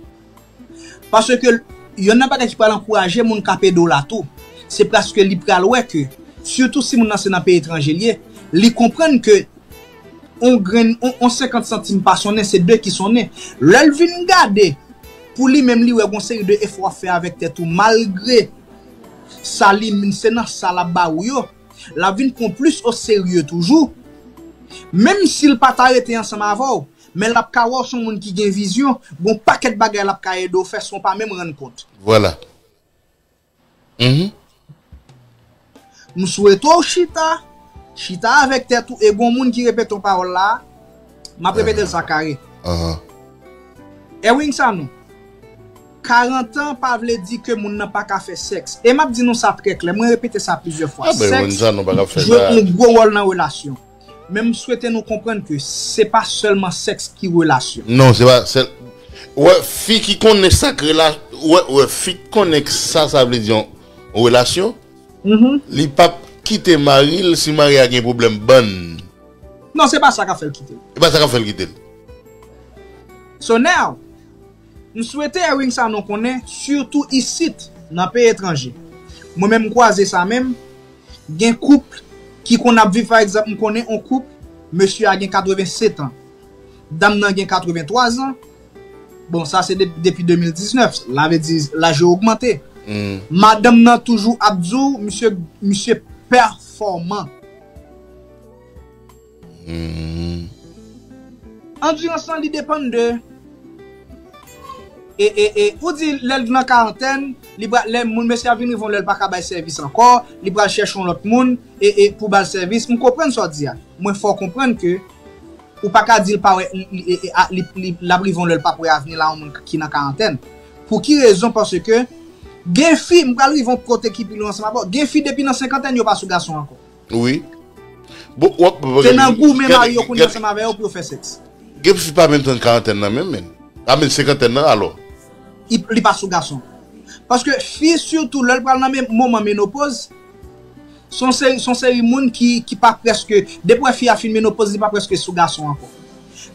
Paske yonn nan bagay ki pral ankouraje moun k ap ede w la tou, se paske li pral wè ke, sitou si moun nan se nan peyi etranje l ye, li konprann ke on grenn, on, on senkant santim pa sonnen, se de ki sonnen. Lè l vin gade, pou li menm, li wè gon seri de efò w ap fè avèk tèt ou, malgre sa li, se nan sa l ap ba ou yo, l ap vin pran w plis oserye toujou. Menm si l pa ta rete ansanm avè w, men l ap ka wè w se yon moun ki gen vizyon, gon pakèt bagay l ap ka ede w fè san w pa menm rann kont. Vwala. Mhm. M swete w chita, chita avèk tèt ou, e gon moun ki repete yon pawòl la, m ap repete l sa kare. Ahan. Erwin Sanon, karant an pa vle di ke moun nan pa ka fè sèks. E m ap di nou sa trè klè, mwen repete sa plizyè fwa. Ah ben, Erwin Sanon pa ka fè Sèks jwe sa. Yon gwo wòl nan relasyon. Men m swete nou konprann ke se pa sèlman sèks ki relasyon. Non, se pa sèl. Wè, fi ki konnen sa k rela, wè, wè, fi k konnen sa, sa vle di yon, yon relasyon, Mhm. li p ap kite mari l si mari a gen pwoblèm bann. Non, se pa sa k ap fè l kite l. E pa sa k ap fè l kite l. So now, m swete Erwin Sanon konnen, sitou isit, nan peyi etranje. Mwen menm m kwaze sa menm, gen koup ki konn ap viv, pa egzanp, m konnen on koup, mesye a gen katrevennsèt an, dam nan gen katrevenntwa an, bon, sa se de, depi de mil diznèf, la vle di laj yo ogmante. Hmm. Madanm nan toujou ap di w, misye, misye pèfòman. Hmm. Andirans lan li depann de. E, e, e, ou di lè l nan karantèn, li pral, lè moun mesye a vin rive yon lè l pa ka bay sèvis ankò, li pral chèche yon lòt moun e, e pou ba l sèvis. M konprann sa w di a. Mwen fè w konprann ke ou pa ka di l pa wè, li, li, e, e, a, li, li, l ap rive yon lè l p ap wè avni l a yon moun ki nan karantèn. Pou ki rezon? Paske gen fi, m pral rive yon kote ki pi lwen ansanm avè w, gen fi depi nan senkantèn yo pa sou gason ankò. Wi. Bon, w ap, Se nan goumen mari yo konn ansanm avè yo pou yo fè sèks. Gen fi pa menm tann karantèn nan menm, men. A menm senkantèn nan, alò. Li, li pa sou gason. Paske fi, sitou lè l pral nan men, moman menopoz, se yon seri, se yon seri moun ki, ki pa prèske, depi w wè fi a fin menopoz, li pa prèske sou gason ankò.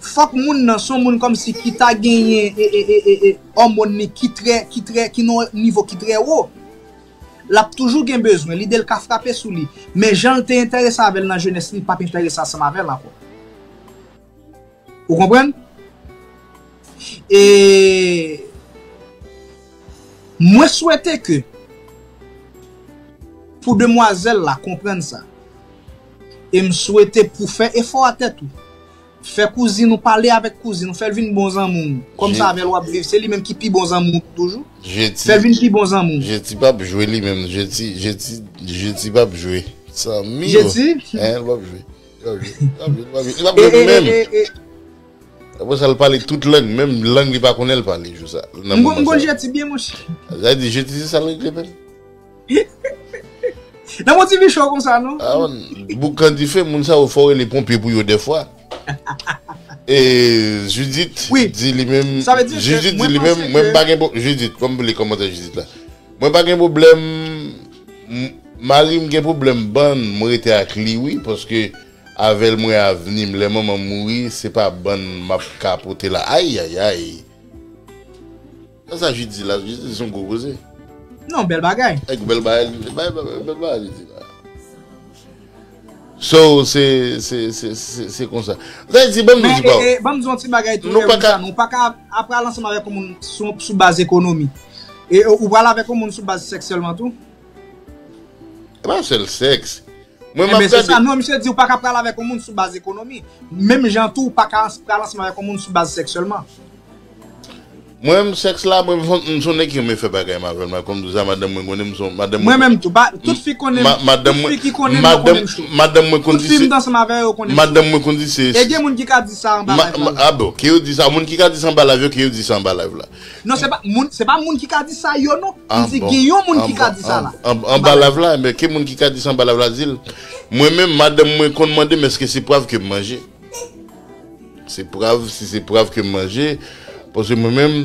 Fòk moun nan, se yon moun kòmsi ki ta genyen, e, e, e, e, e, òmòn li ki trè, ki trè, ki nan yon nivo ki trè wo. L ap toujou gen bezwen, lide l ka frape sou li. Men jan l te enterese avè l nan jenès li, li p ap enterese ansanm avè l ankò. Ou konprann? E mwen swete ke pou demwazèl la konprann sa. E m swete pou fè efò a tèt ou. Fè kouzin ou pale avèk kouzin ou, fè l vin bon zanmi w. Kòm sa avè l w ap viv, se li menm ki pi bon zanmi w toujou. Fè l vin pi bon zanmi w. Jeti p ap jwe li menm. Jeti, Jeti, Jeti p ap jwe. Zanmi. Jeti? Hein, l p ap jwe. Li p ap jwe. Li p ap jwe. Li p ap jwe. Li p ap jwe li menm. Apre sa, l pale tout lang, menm lang li pa konnen l pale jou sa. M konn Jeti byen, monchè. Sa di Jeti se sa l regle menm. Nan yon ti vi cho konsa, non? Ah, boukan dife, moun sa yo fò rele ponpye pou yo dèfwa. E Judith di li menm, Judith di li menm, mwen m pa gen pwoblèm, Judith, ban m li kòmantè Judith la. Mwen pa gen pwoblèm, mari m gen pwoblèm bann, mwen rete ak li wi, paske avè l mwen avni m, lè manman m mouri, se pa bann m ap ka pote la. Ayayay. Sa sa Judith di la, Judith di se yon gwo koze. Non, bèl bagay. Èk bèl bagay, bèl bagay, bèl bagay Judith di la. So, se, se, se, se, se konsa. Sa di, ban m di pa w. Ban m di yon ti bagay tou, nou pa ka, nou pa ka ap pral ansanm avèk yon moun sou, sou baz ekonomi. E ou pral avèk yon moun sou baz sèks sèlman tou? E pa sèl sèks. Mwen m ap gade. Non, misye di ou pa ka pral avèk yon moun sou baz ekonomi. Menm jan tou ou pa ka pral ansanm avèk yon moun sou baz sèks sèlman. Mwen menm sèks la, mwen m son nèg ki renmen fè bagay m avè l, malkòm di sa, madanm mwen konnen m son, madanm mwen. Mwen menm tou, tout fi konnen m, tout fi ki konnen m yo konnen m cho. Madanm mwen konn di se. Tout fi m t ansanm avè yo konnen m cho. Madanm mwen konn di se. E gen moun ki ka di sa anba live la. Ah bon, ke yo di sa, moun ki ka di sa anba live yo, ke yo di sa anba live la. Non, se pa moun, se pa moun ki ka di sa yo non. M di gen yon moun ki ka di sa la. Anba live la, men ke moun ki ka di sa anba live la, di l. Mwen menm, madanm mwen konn mande m èske se pwav ke m manje. Se pwav, si se pwav ke m manje, paske mwen menm,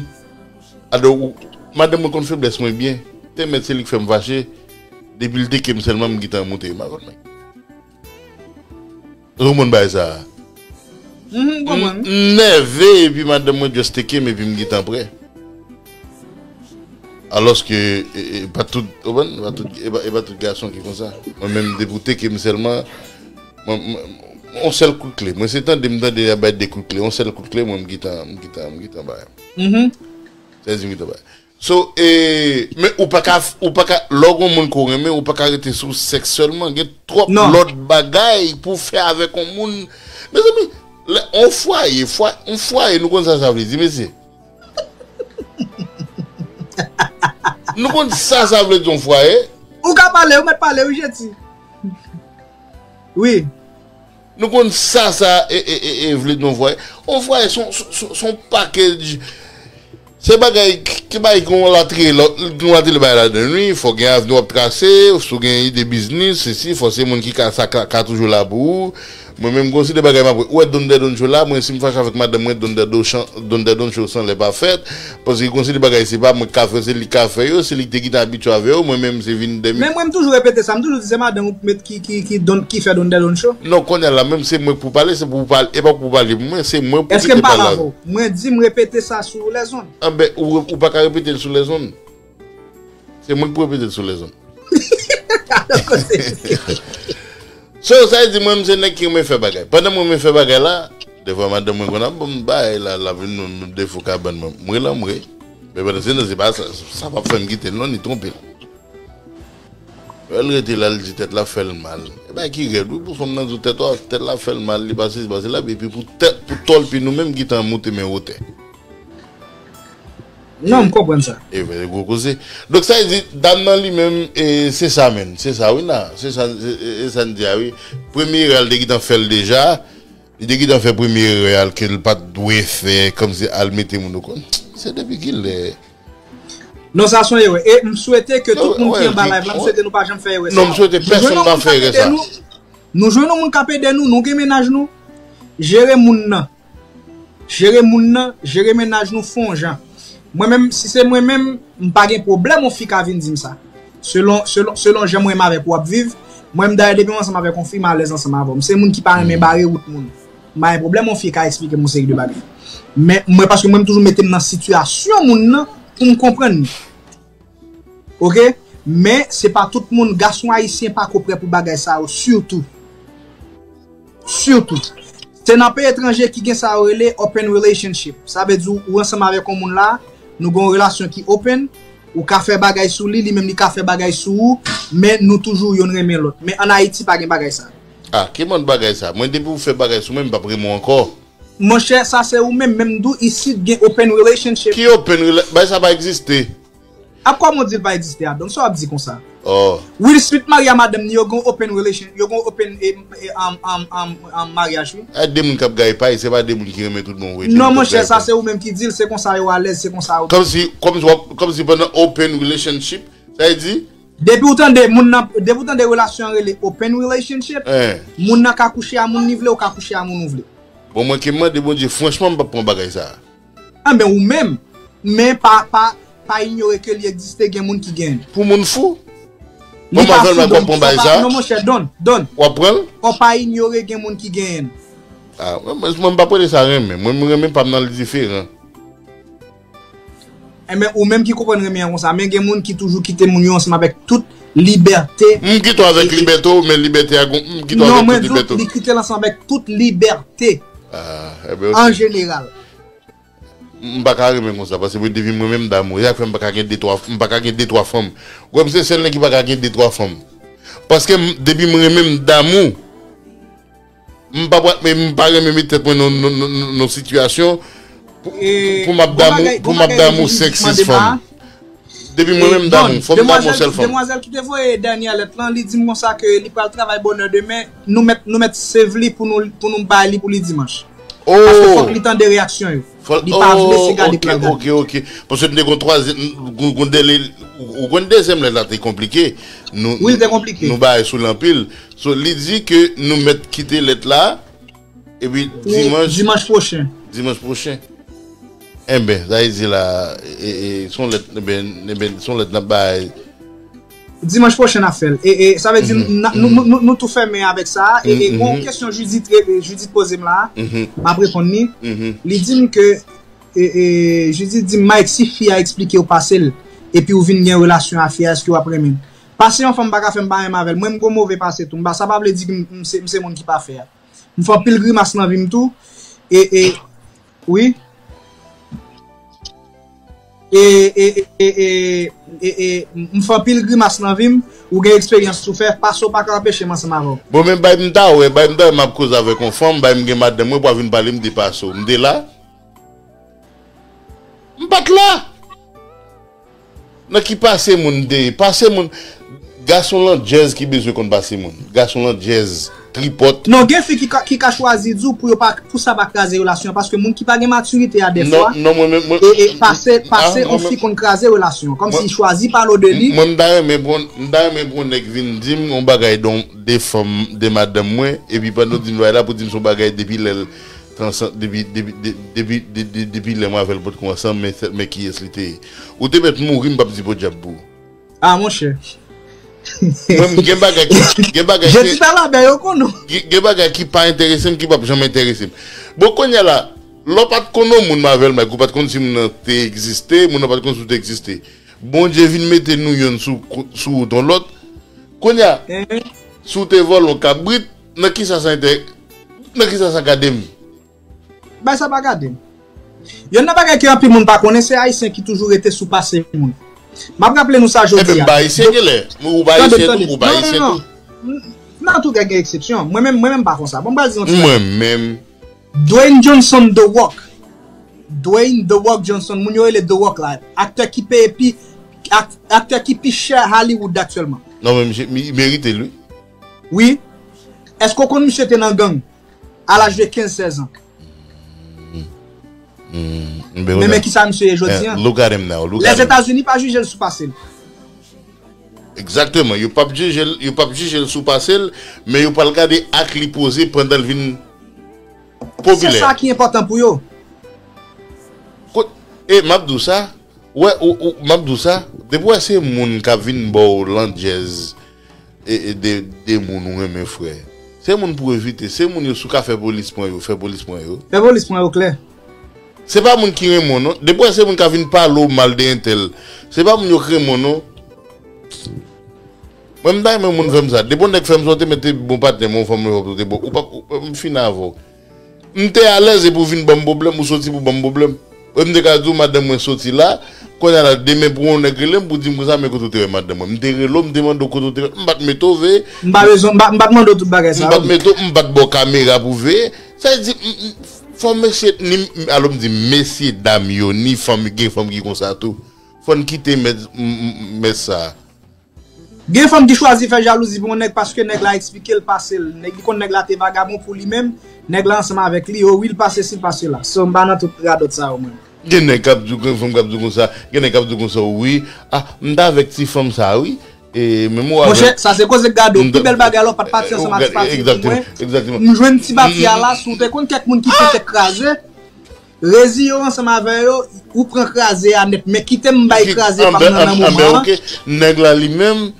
ado, madanm mwen konn feblès mwen byen. Te mèt se li k fè m fache, depi l teke m sèlman m gentan moute madanm mwen. Ou konprann bagay sa a? M nève epi madanm mwen just teke m epi m gentan prè. Alòske e pa tout, ou konprann, e pa tout, e pa tout gason ki konsa. Mwen menm depi w teke m sèlman, mwen, mwen, On sèl kout kle. Mwen se tande, m tande y ap bay de kout kle. On sèl kout kle, mwen m gentan, m gentan, m gentan bay. Mhm. Sèzi m gentan bay. So, e, men ou pa ka, ou pa ka, lè w gen yon moun ke w renmen, ou pa ka rete sou sèks sèlman. Gen twòp Non. lòt bagay pou w fè avèk yon moun. Mezanmi, lè, on fwaye, fwa, on fwaye, nou konn sa sa vle di, mesye. Nou konn sa sa vle di, on fwaye. Ou ka pale, ou mèt pale, wi, Jeti. Wi. Nou konn sa sa e, e, e, e vle di yon fwaye. Yon fwaye se yon, se, se, se yon package. Se bagay ki, ki bay gen yon latriye, lòt, gen yon latriye bagay ladan l, wi. Fò gen avni w ap trase, si w gen ide biznis, sesi, fò se moun ki ka, sa ka, ka toujou la pou ou. Mwen menm, gon seri de bagay m ap wè. Ou wè Don Dèdon Cho la, mwen si m fache avèk madanm mwen, Don Dèdon Chan, Don Dèdon Cho san lè pa fèt. Paske gon seri de bagay se pa mwen k ka fè, se li k ka fè yo, se li ki te gentan abitye avè yo, mwen menm se vin dèmi. Men mwen m toujou repete sa, m toujou di se madanm ou k met ki, ki, ki don, ki fè Don Dèdon Cho. Non, kounye a la, menm se mwen k pou pale, se pou pale, e pa pou pale pou mwen, se mwen pou Èske m pale avè w? Mwen di m repete sa sou lèzonn. Anben, ou, ou pa ka repete l sou lèzonn. Se mwen k pou repete l sou lèzonn. So, sa vle di mwen, m se nèg ki renmen fè bagay. Pandan mwen renmen fè bagay la, defwa madanm mwen konn ap ban m bagay la, l ap vin m defo kabann mwen. M rele anmwe. Men pandan se tan, se pa sa, sa p ap fè m kite l non, ni twonpe l. Lè l rete la, l di tèt la fè l mal. E bagay ki rèd, wi, pou fanm nan di w tèt, tèt la fè l mal, li pa sezi, pa sela, epi pou tèt, pou tòl, pi nou menm ki tan moute men wotè. Non, m konprann sa. E vre, gwo koze. Donk, sa vle di, dam nan li menm, e, se sa menm. Se sa, wi, na. Se sa, e, e, e sa n di a, wi. Premye erè a, l te gentan fè l deja. Li te gentan fè premye erè a, ke l pa t dwe fè, kòmsi al mete moun ou konn. Se depi kilè? Non, sa se yon erè. E m swete ke tout moun ki anba live la, m swete nou pa janm fè erè sa. Non, m swete pèsonn pa fè erè sa. Nou jwenn yon moun k ap ede nou, nou gen mennaj nou. Jere moun nan. Jere moun nan, jere mennaj nou fè yon jan. Mwen menm, si se mwen menm, m pa gen pwoblèm yon fi ka vin di m sa. Selon, selon, selon jan mwen menm avèk ou ap viv, mwen menm dayè depi m ansanm avèk yon fi, m alèz ansanm avè w. M se moun ki pa renmen bare wout moun. M pa gen pwoblèm yon fi ka eksplike m yon seri de bagay. Men mwen, paske mwen m toujou mete m nan sitiyasyon moun nan pou m konprann li. Oke? Men se pa tout moun, gason ayisyen pa ko prè pou bagay sa yo, sitou. Sitou. Se nan peyi etranje ki gen sa yo rele open relationship. Sa vle di ou, ou ansanm avèk yon moun la, nou gen yon relasyon ki open, ou ka fè bagay sou li, li menm li ka fè bagay sou ou, men nou toujou yonn renmen lòt. Men ann Ayiti pa gen bagay sa. Ah, ki mòd bagay sa? Mwen depi ou fè bagay sou mwen, m p ap renmen w ankò. Monchè, sa se ou menm, menm di w isit gen open relationship. Ki open rela-, bagay sa pa egziste. Ap kòman w di l pa egziste a, Don? Sa w ap di konsa? Oh. Will Smith marye a madanm ni, yo gen open relation, yo gen open, eh, eh, um, um, um, um, maryaj, wi. E de moun k ap gaye pay, se pa de moun ki renmen tout bon vre. Non, monchè, sa se ou menm ki di l, se konsa yo alèz, se konsa yo. Kòmsi, kòmsi w ap, kòmsi pandan open relationship, sa vle di? Depi ou tande moun nan, depi ou tande relasyon an rele open relationship, eh, moun nan ka kouche a moun li vle, ou ka kouche a moun ou vle. Bon, mwen ke m mande Bondye, franchman, m p ap pran bagay sa a. Anben, ou menm, men pa, pa, pa inyore ke li egziste, gen moun ki genyen. Pou moun fou? Li pa fou, Don. Fò pa, non, monchè, Don, Don. W ap pran l? Fò pa inyore, gen moun ki genyen. Ah, mwen, mwen, mwen m p ap rele sa renmen. Mwen, m renmen pa m nan, li diferan. Enben, ou menm ki konprann renmen an konsa, men gen moun ki toujou kite moun yo ansanm avèk tout libète. M kite w avèk libète w, men libète a gon, m kite w avèk tout libète w. Non, mwen di w, li kite l ansanm avèk tout libète. Ah, enben, an jeneral. M pa ka renmen konsa, paske mwen depi mwen menm damou. E sa k fè m pa ka gen de twa, m pa ka gen de twa fanm. Ou wè m se sèl nèg ki pa ka gen de twa fanm. Paske m, depi m renmen m damou. M pa pral, men m pa renmen met tèt mwen nan, nan, nan, nan, nan sitiyasyon pou, pou m ap damou, pou m ap damou senk, sis fanm. Depi mwen menm damou, fò m damou yon sèl fanm. Demwazèl ki te voye dènye lèt lan, li di m konsa ke li pral travay bònè demen, nou mèt, nou mèt save li pou nou, pou nou bay li pou li dimanch. Paske fòk li tande reyaksyon yo. Li pa vle se gade plan gade. Ok, ok. Paske m te gon twazyèm, gon, gon dènye, ou konn dezyèm lèt la te konplike. Nou, wi, li te konplike. Nou bay sou l anpil. So, li di ke nou mèt kite lèt la, epi dimanch, dimanch pwochen. Dimanch pwochen. Enben, sa vle di la, e, e, se yon lèt, enben, enben, se yon lèt n ap bay. Dimanch pwochen n ap fè l. E, e, sa vle di, nou, nou, nou, nou tou fèmen avèk sa. E, e, gon kesyon Judith, e, Judith poze m la, m ap reponn li. Li di m ke, e, e, Judith di m, Mike, si fi a eksplike w pase l, epi w vin gen relasyon a fi a, èske w ap renmen l? Pase yon fanm pa ka fè m pa renmen avè l. Mwen, m gon move pase tou. M pa, sa pa vle di ke m, m se, m se moun ki pafè a. M fè anpil grimas nan vi m tou. E, e, wi. E, e, e, e, e, e, e, m fè anpil grimas nan vi m. Ou gen eksperyans ou fè, pase w pa ka anpeche m ansanm avè w. Bon, men bay m ta wè, bay m ta wè m ap koze avèk yon fanm, bay m gen madanm mwen pou a vin pale m de pase w. M te la. M pa t la. Nan ki pase moun m te ye? Pase moun. Gason landjèz ki bezwen konn pase moun. Gason landjèz, tripòt. Non, gen fi ki ka, ki ka chwazi di w pou yo pa, pou sa pa kraze relasyon an, paske moun ki pa gen matirite a dèfwa, non, non, mwen menm, mwen, e, e pase, ah, pase yon fi konn kraze relasyon an, kòmsi li chwazi pale w de li. Mwen, m ta renmen pou, m ta renmen pou yon nèg vin di m yon bagay de, de fanm, de madanm mwen, epi pandan w di m bagay la, pou di m se yon bagay depi lè l Transan-, depi, depi, de-, depi, de-, de-, depi lè mwen avè l potko ansanm, men, men kiyès li te ye. Ou te mèt mouri, m p ap di podyab pou ou. Ah, monchè. Mwen, m gen bagay ki, gen bagay ki, gen, gen bagay ki pa enterese m, ki p ap janm enterese m. Bon, kounye a la, lè w pa t konn yon moun m avè l, Mike, ou pa t konn si moun nan te egziste, moun nan pa t konn si w te egziste. Bondye vin mete nou yonn sou, sou wout yon lòt. Kounye a, si w te vòlè yon kabrit, nan kisa sa enterese, nan kisa sa gade m? Bay sa pa gade m. Youn nan bagay ke anpil moun pa konnen, se Ayisyen ki toujou rete sou pase moun. M ap raple nou sa jodi a. Enben, m pa Ayisyen genlè. Ou pa Ayisyen tou, ou pa Ayisyen tou. Nan tou ka gen eksepsyon. Mwen menm, mwen menm pa konsa. Bon, m pral di yon ti bagay. Mwen menm. Dwayne Johnson The Rock. Dwayne The Rock Johnson, moun yo rele The Rock la. Aktè ki peye pi, ak-, aktè ki pi chè Hollywood aktyèlman. Non, men misye, li merite l, wi. Wi. Èske w konn misye te nan gang? A laj de kenz, sèz an. Men, men kisa misye ye jodi an? Look at him now, look at him. Lèzetazini pa jije l sou pase l. Egzakteman, yo p ap jije l, yo p ap jije l sou pase l, men yo pral gade ak li poze pandan l vin popilè. Se sa ki enpòtan pou yo. Kot, e m ap di w sa, wè, ou, ou, m ap di w sa, depi w wè se moun k ap vin ba w landjèz, e, e de, de moun ou renmen, frè. Se moun pou evite, se moun yo, si w ka fè polis pran yo, fè polis pran yo. Fè polis pran yo klè. Se pa moun ki renmen w non. Depi w wè se moun k ap vin pale w mal de entèl, se pa moun yo k renmen w non. Mwen m ta renmen moun fè m sa. Depi yon nèg fè m sa, w te mèt te bon patnè m, yon fanm mwen fè w te bon. Ou pa, ou, m fini avè w. M te alèz epi w vin ban m pwoblèm, ou soti pou ban m pwoblèm. Ou m te ka di w madanm mwen soti la, kounye a la demen pou yon nèg rele m pou di m konsa, men kote w te wè madanm mwen. M te rele w, m te mande w kote w te wè, m pa t mete w veye. M pa bezwen, m pa, m pa t mande w tout bagay sa yo. M pa t mete w, m pa t ba w kamera pou veye. Sa vle di, m, m, fò mesye, ni, alò m di mesye dam yo, ni fanm, gen fanm ki konsa tou. Fò n kite mès, m, m, mès sa. Gen fanm ki chwazi fè jalouzi pou yon nèg paske nèg la eksplike l pase l. Nèg, li konn nèg la te vagabon pou li menm, nèg la ansanm avèk li, o wi, l pase si, l pase la. So, m pa nan tout radòt sa yo, mwen. Gen nèg k ap di w, gen fanm k ap di w konsa, gen nèg k ap di w konsa, wi, ah, m t avèk ti fanm sa, wi. E, men m wè. Monchè, sa se koze k gade w. Pi bèl bagay la, w pa t pati ansanm ak ti pati pou mwen. Egzakteman, egzakteman. M jwenn ti pati a la, si w te konn kèk moun ki fè tèt kraze, reziye w ansanm avè yo, ou pran kraze a nèt, men kite m bay kraze pa m nan nan moman an. Ok, nèg la li menm,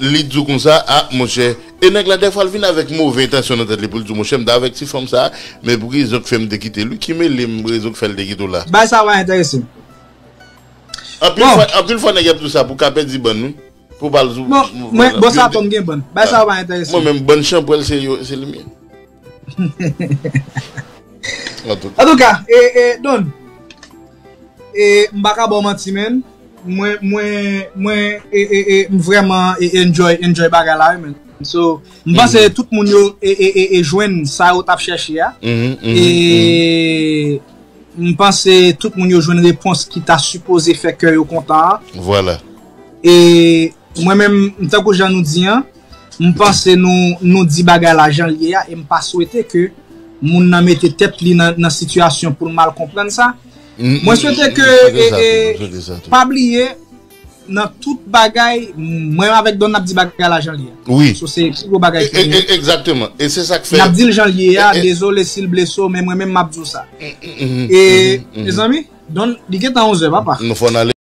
li di w konsa, ah, monchè. E nèg la, dèfwa, l vin avèk move entansyon nan tèt li pou l di w, monchè, m t avèk ti fanm sa, men pou ki rezon k fè m te kite l, wi, ki mele m rezon k fè l te kite w la. Bay sa pa enterese m. Anpil fwa, anpil fwa, nèg y ap di w sa pou ka pèdi bann, wi. Pou bal sou. Bon, mwen, bon, sa tonm gen bann. Bay sa yo pa enterese. Mwen menm, bann chanpwèl, se yo, se li menm. Antouka. Antouka, e, e, Don, e, m pa ka ba w manti, men. Mwen, mwen, mwen, e, e, e, m vrèman, e, enjoy, enjoy bagay la, wi, men. So, m panse tout moun yo, e, e, e, e jwenn sa yo t ap chèche a. E, m panse tout moun yo jwenn repons ki ta sipoze fè kè yo kontan an. Vwala. E mwen menm, tankou jan nou di an, m panse nou, nou di bagay la jan l ye a, e m pa swete ke moun nan mete tèt li nan, nan sitiyasyon pou l mal konprann sa. Mwen swete ke, e, e, pa bliye, nan tout bagay, mwen avèk Don n ap di bagay la jan l ye a. Wi. So, se pi gwo bagay ki gen. Egzakteman. E se sa k fè. N ap di l jan l ye a, dezole si l blese w, men mwen menm m ap di w sa. E, mezanmi, Don, li gentan onz è, papa. Nou fò n ale.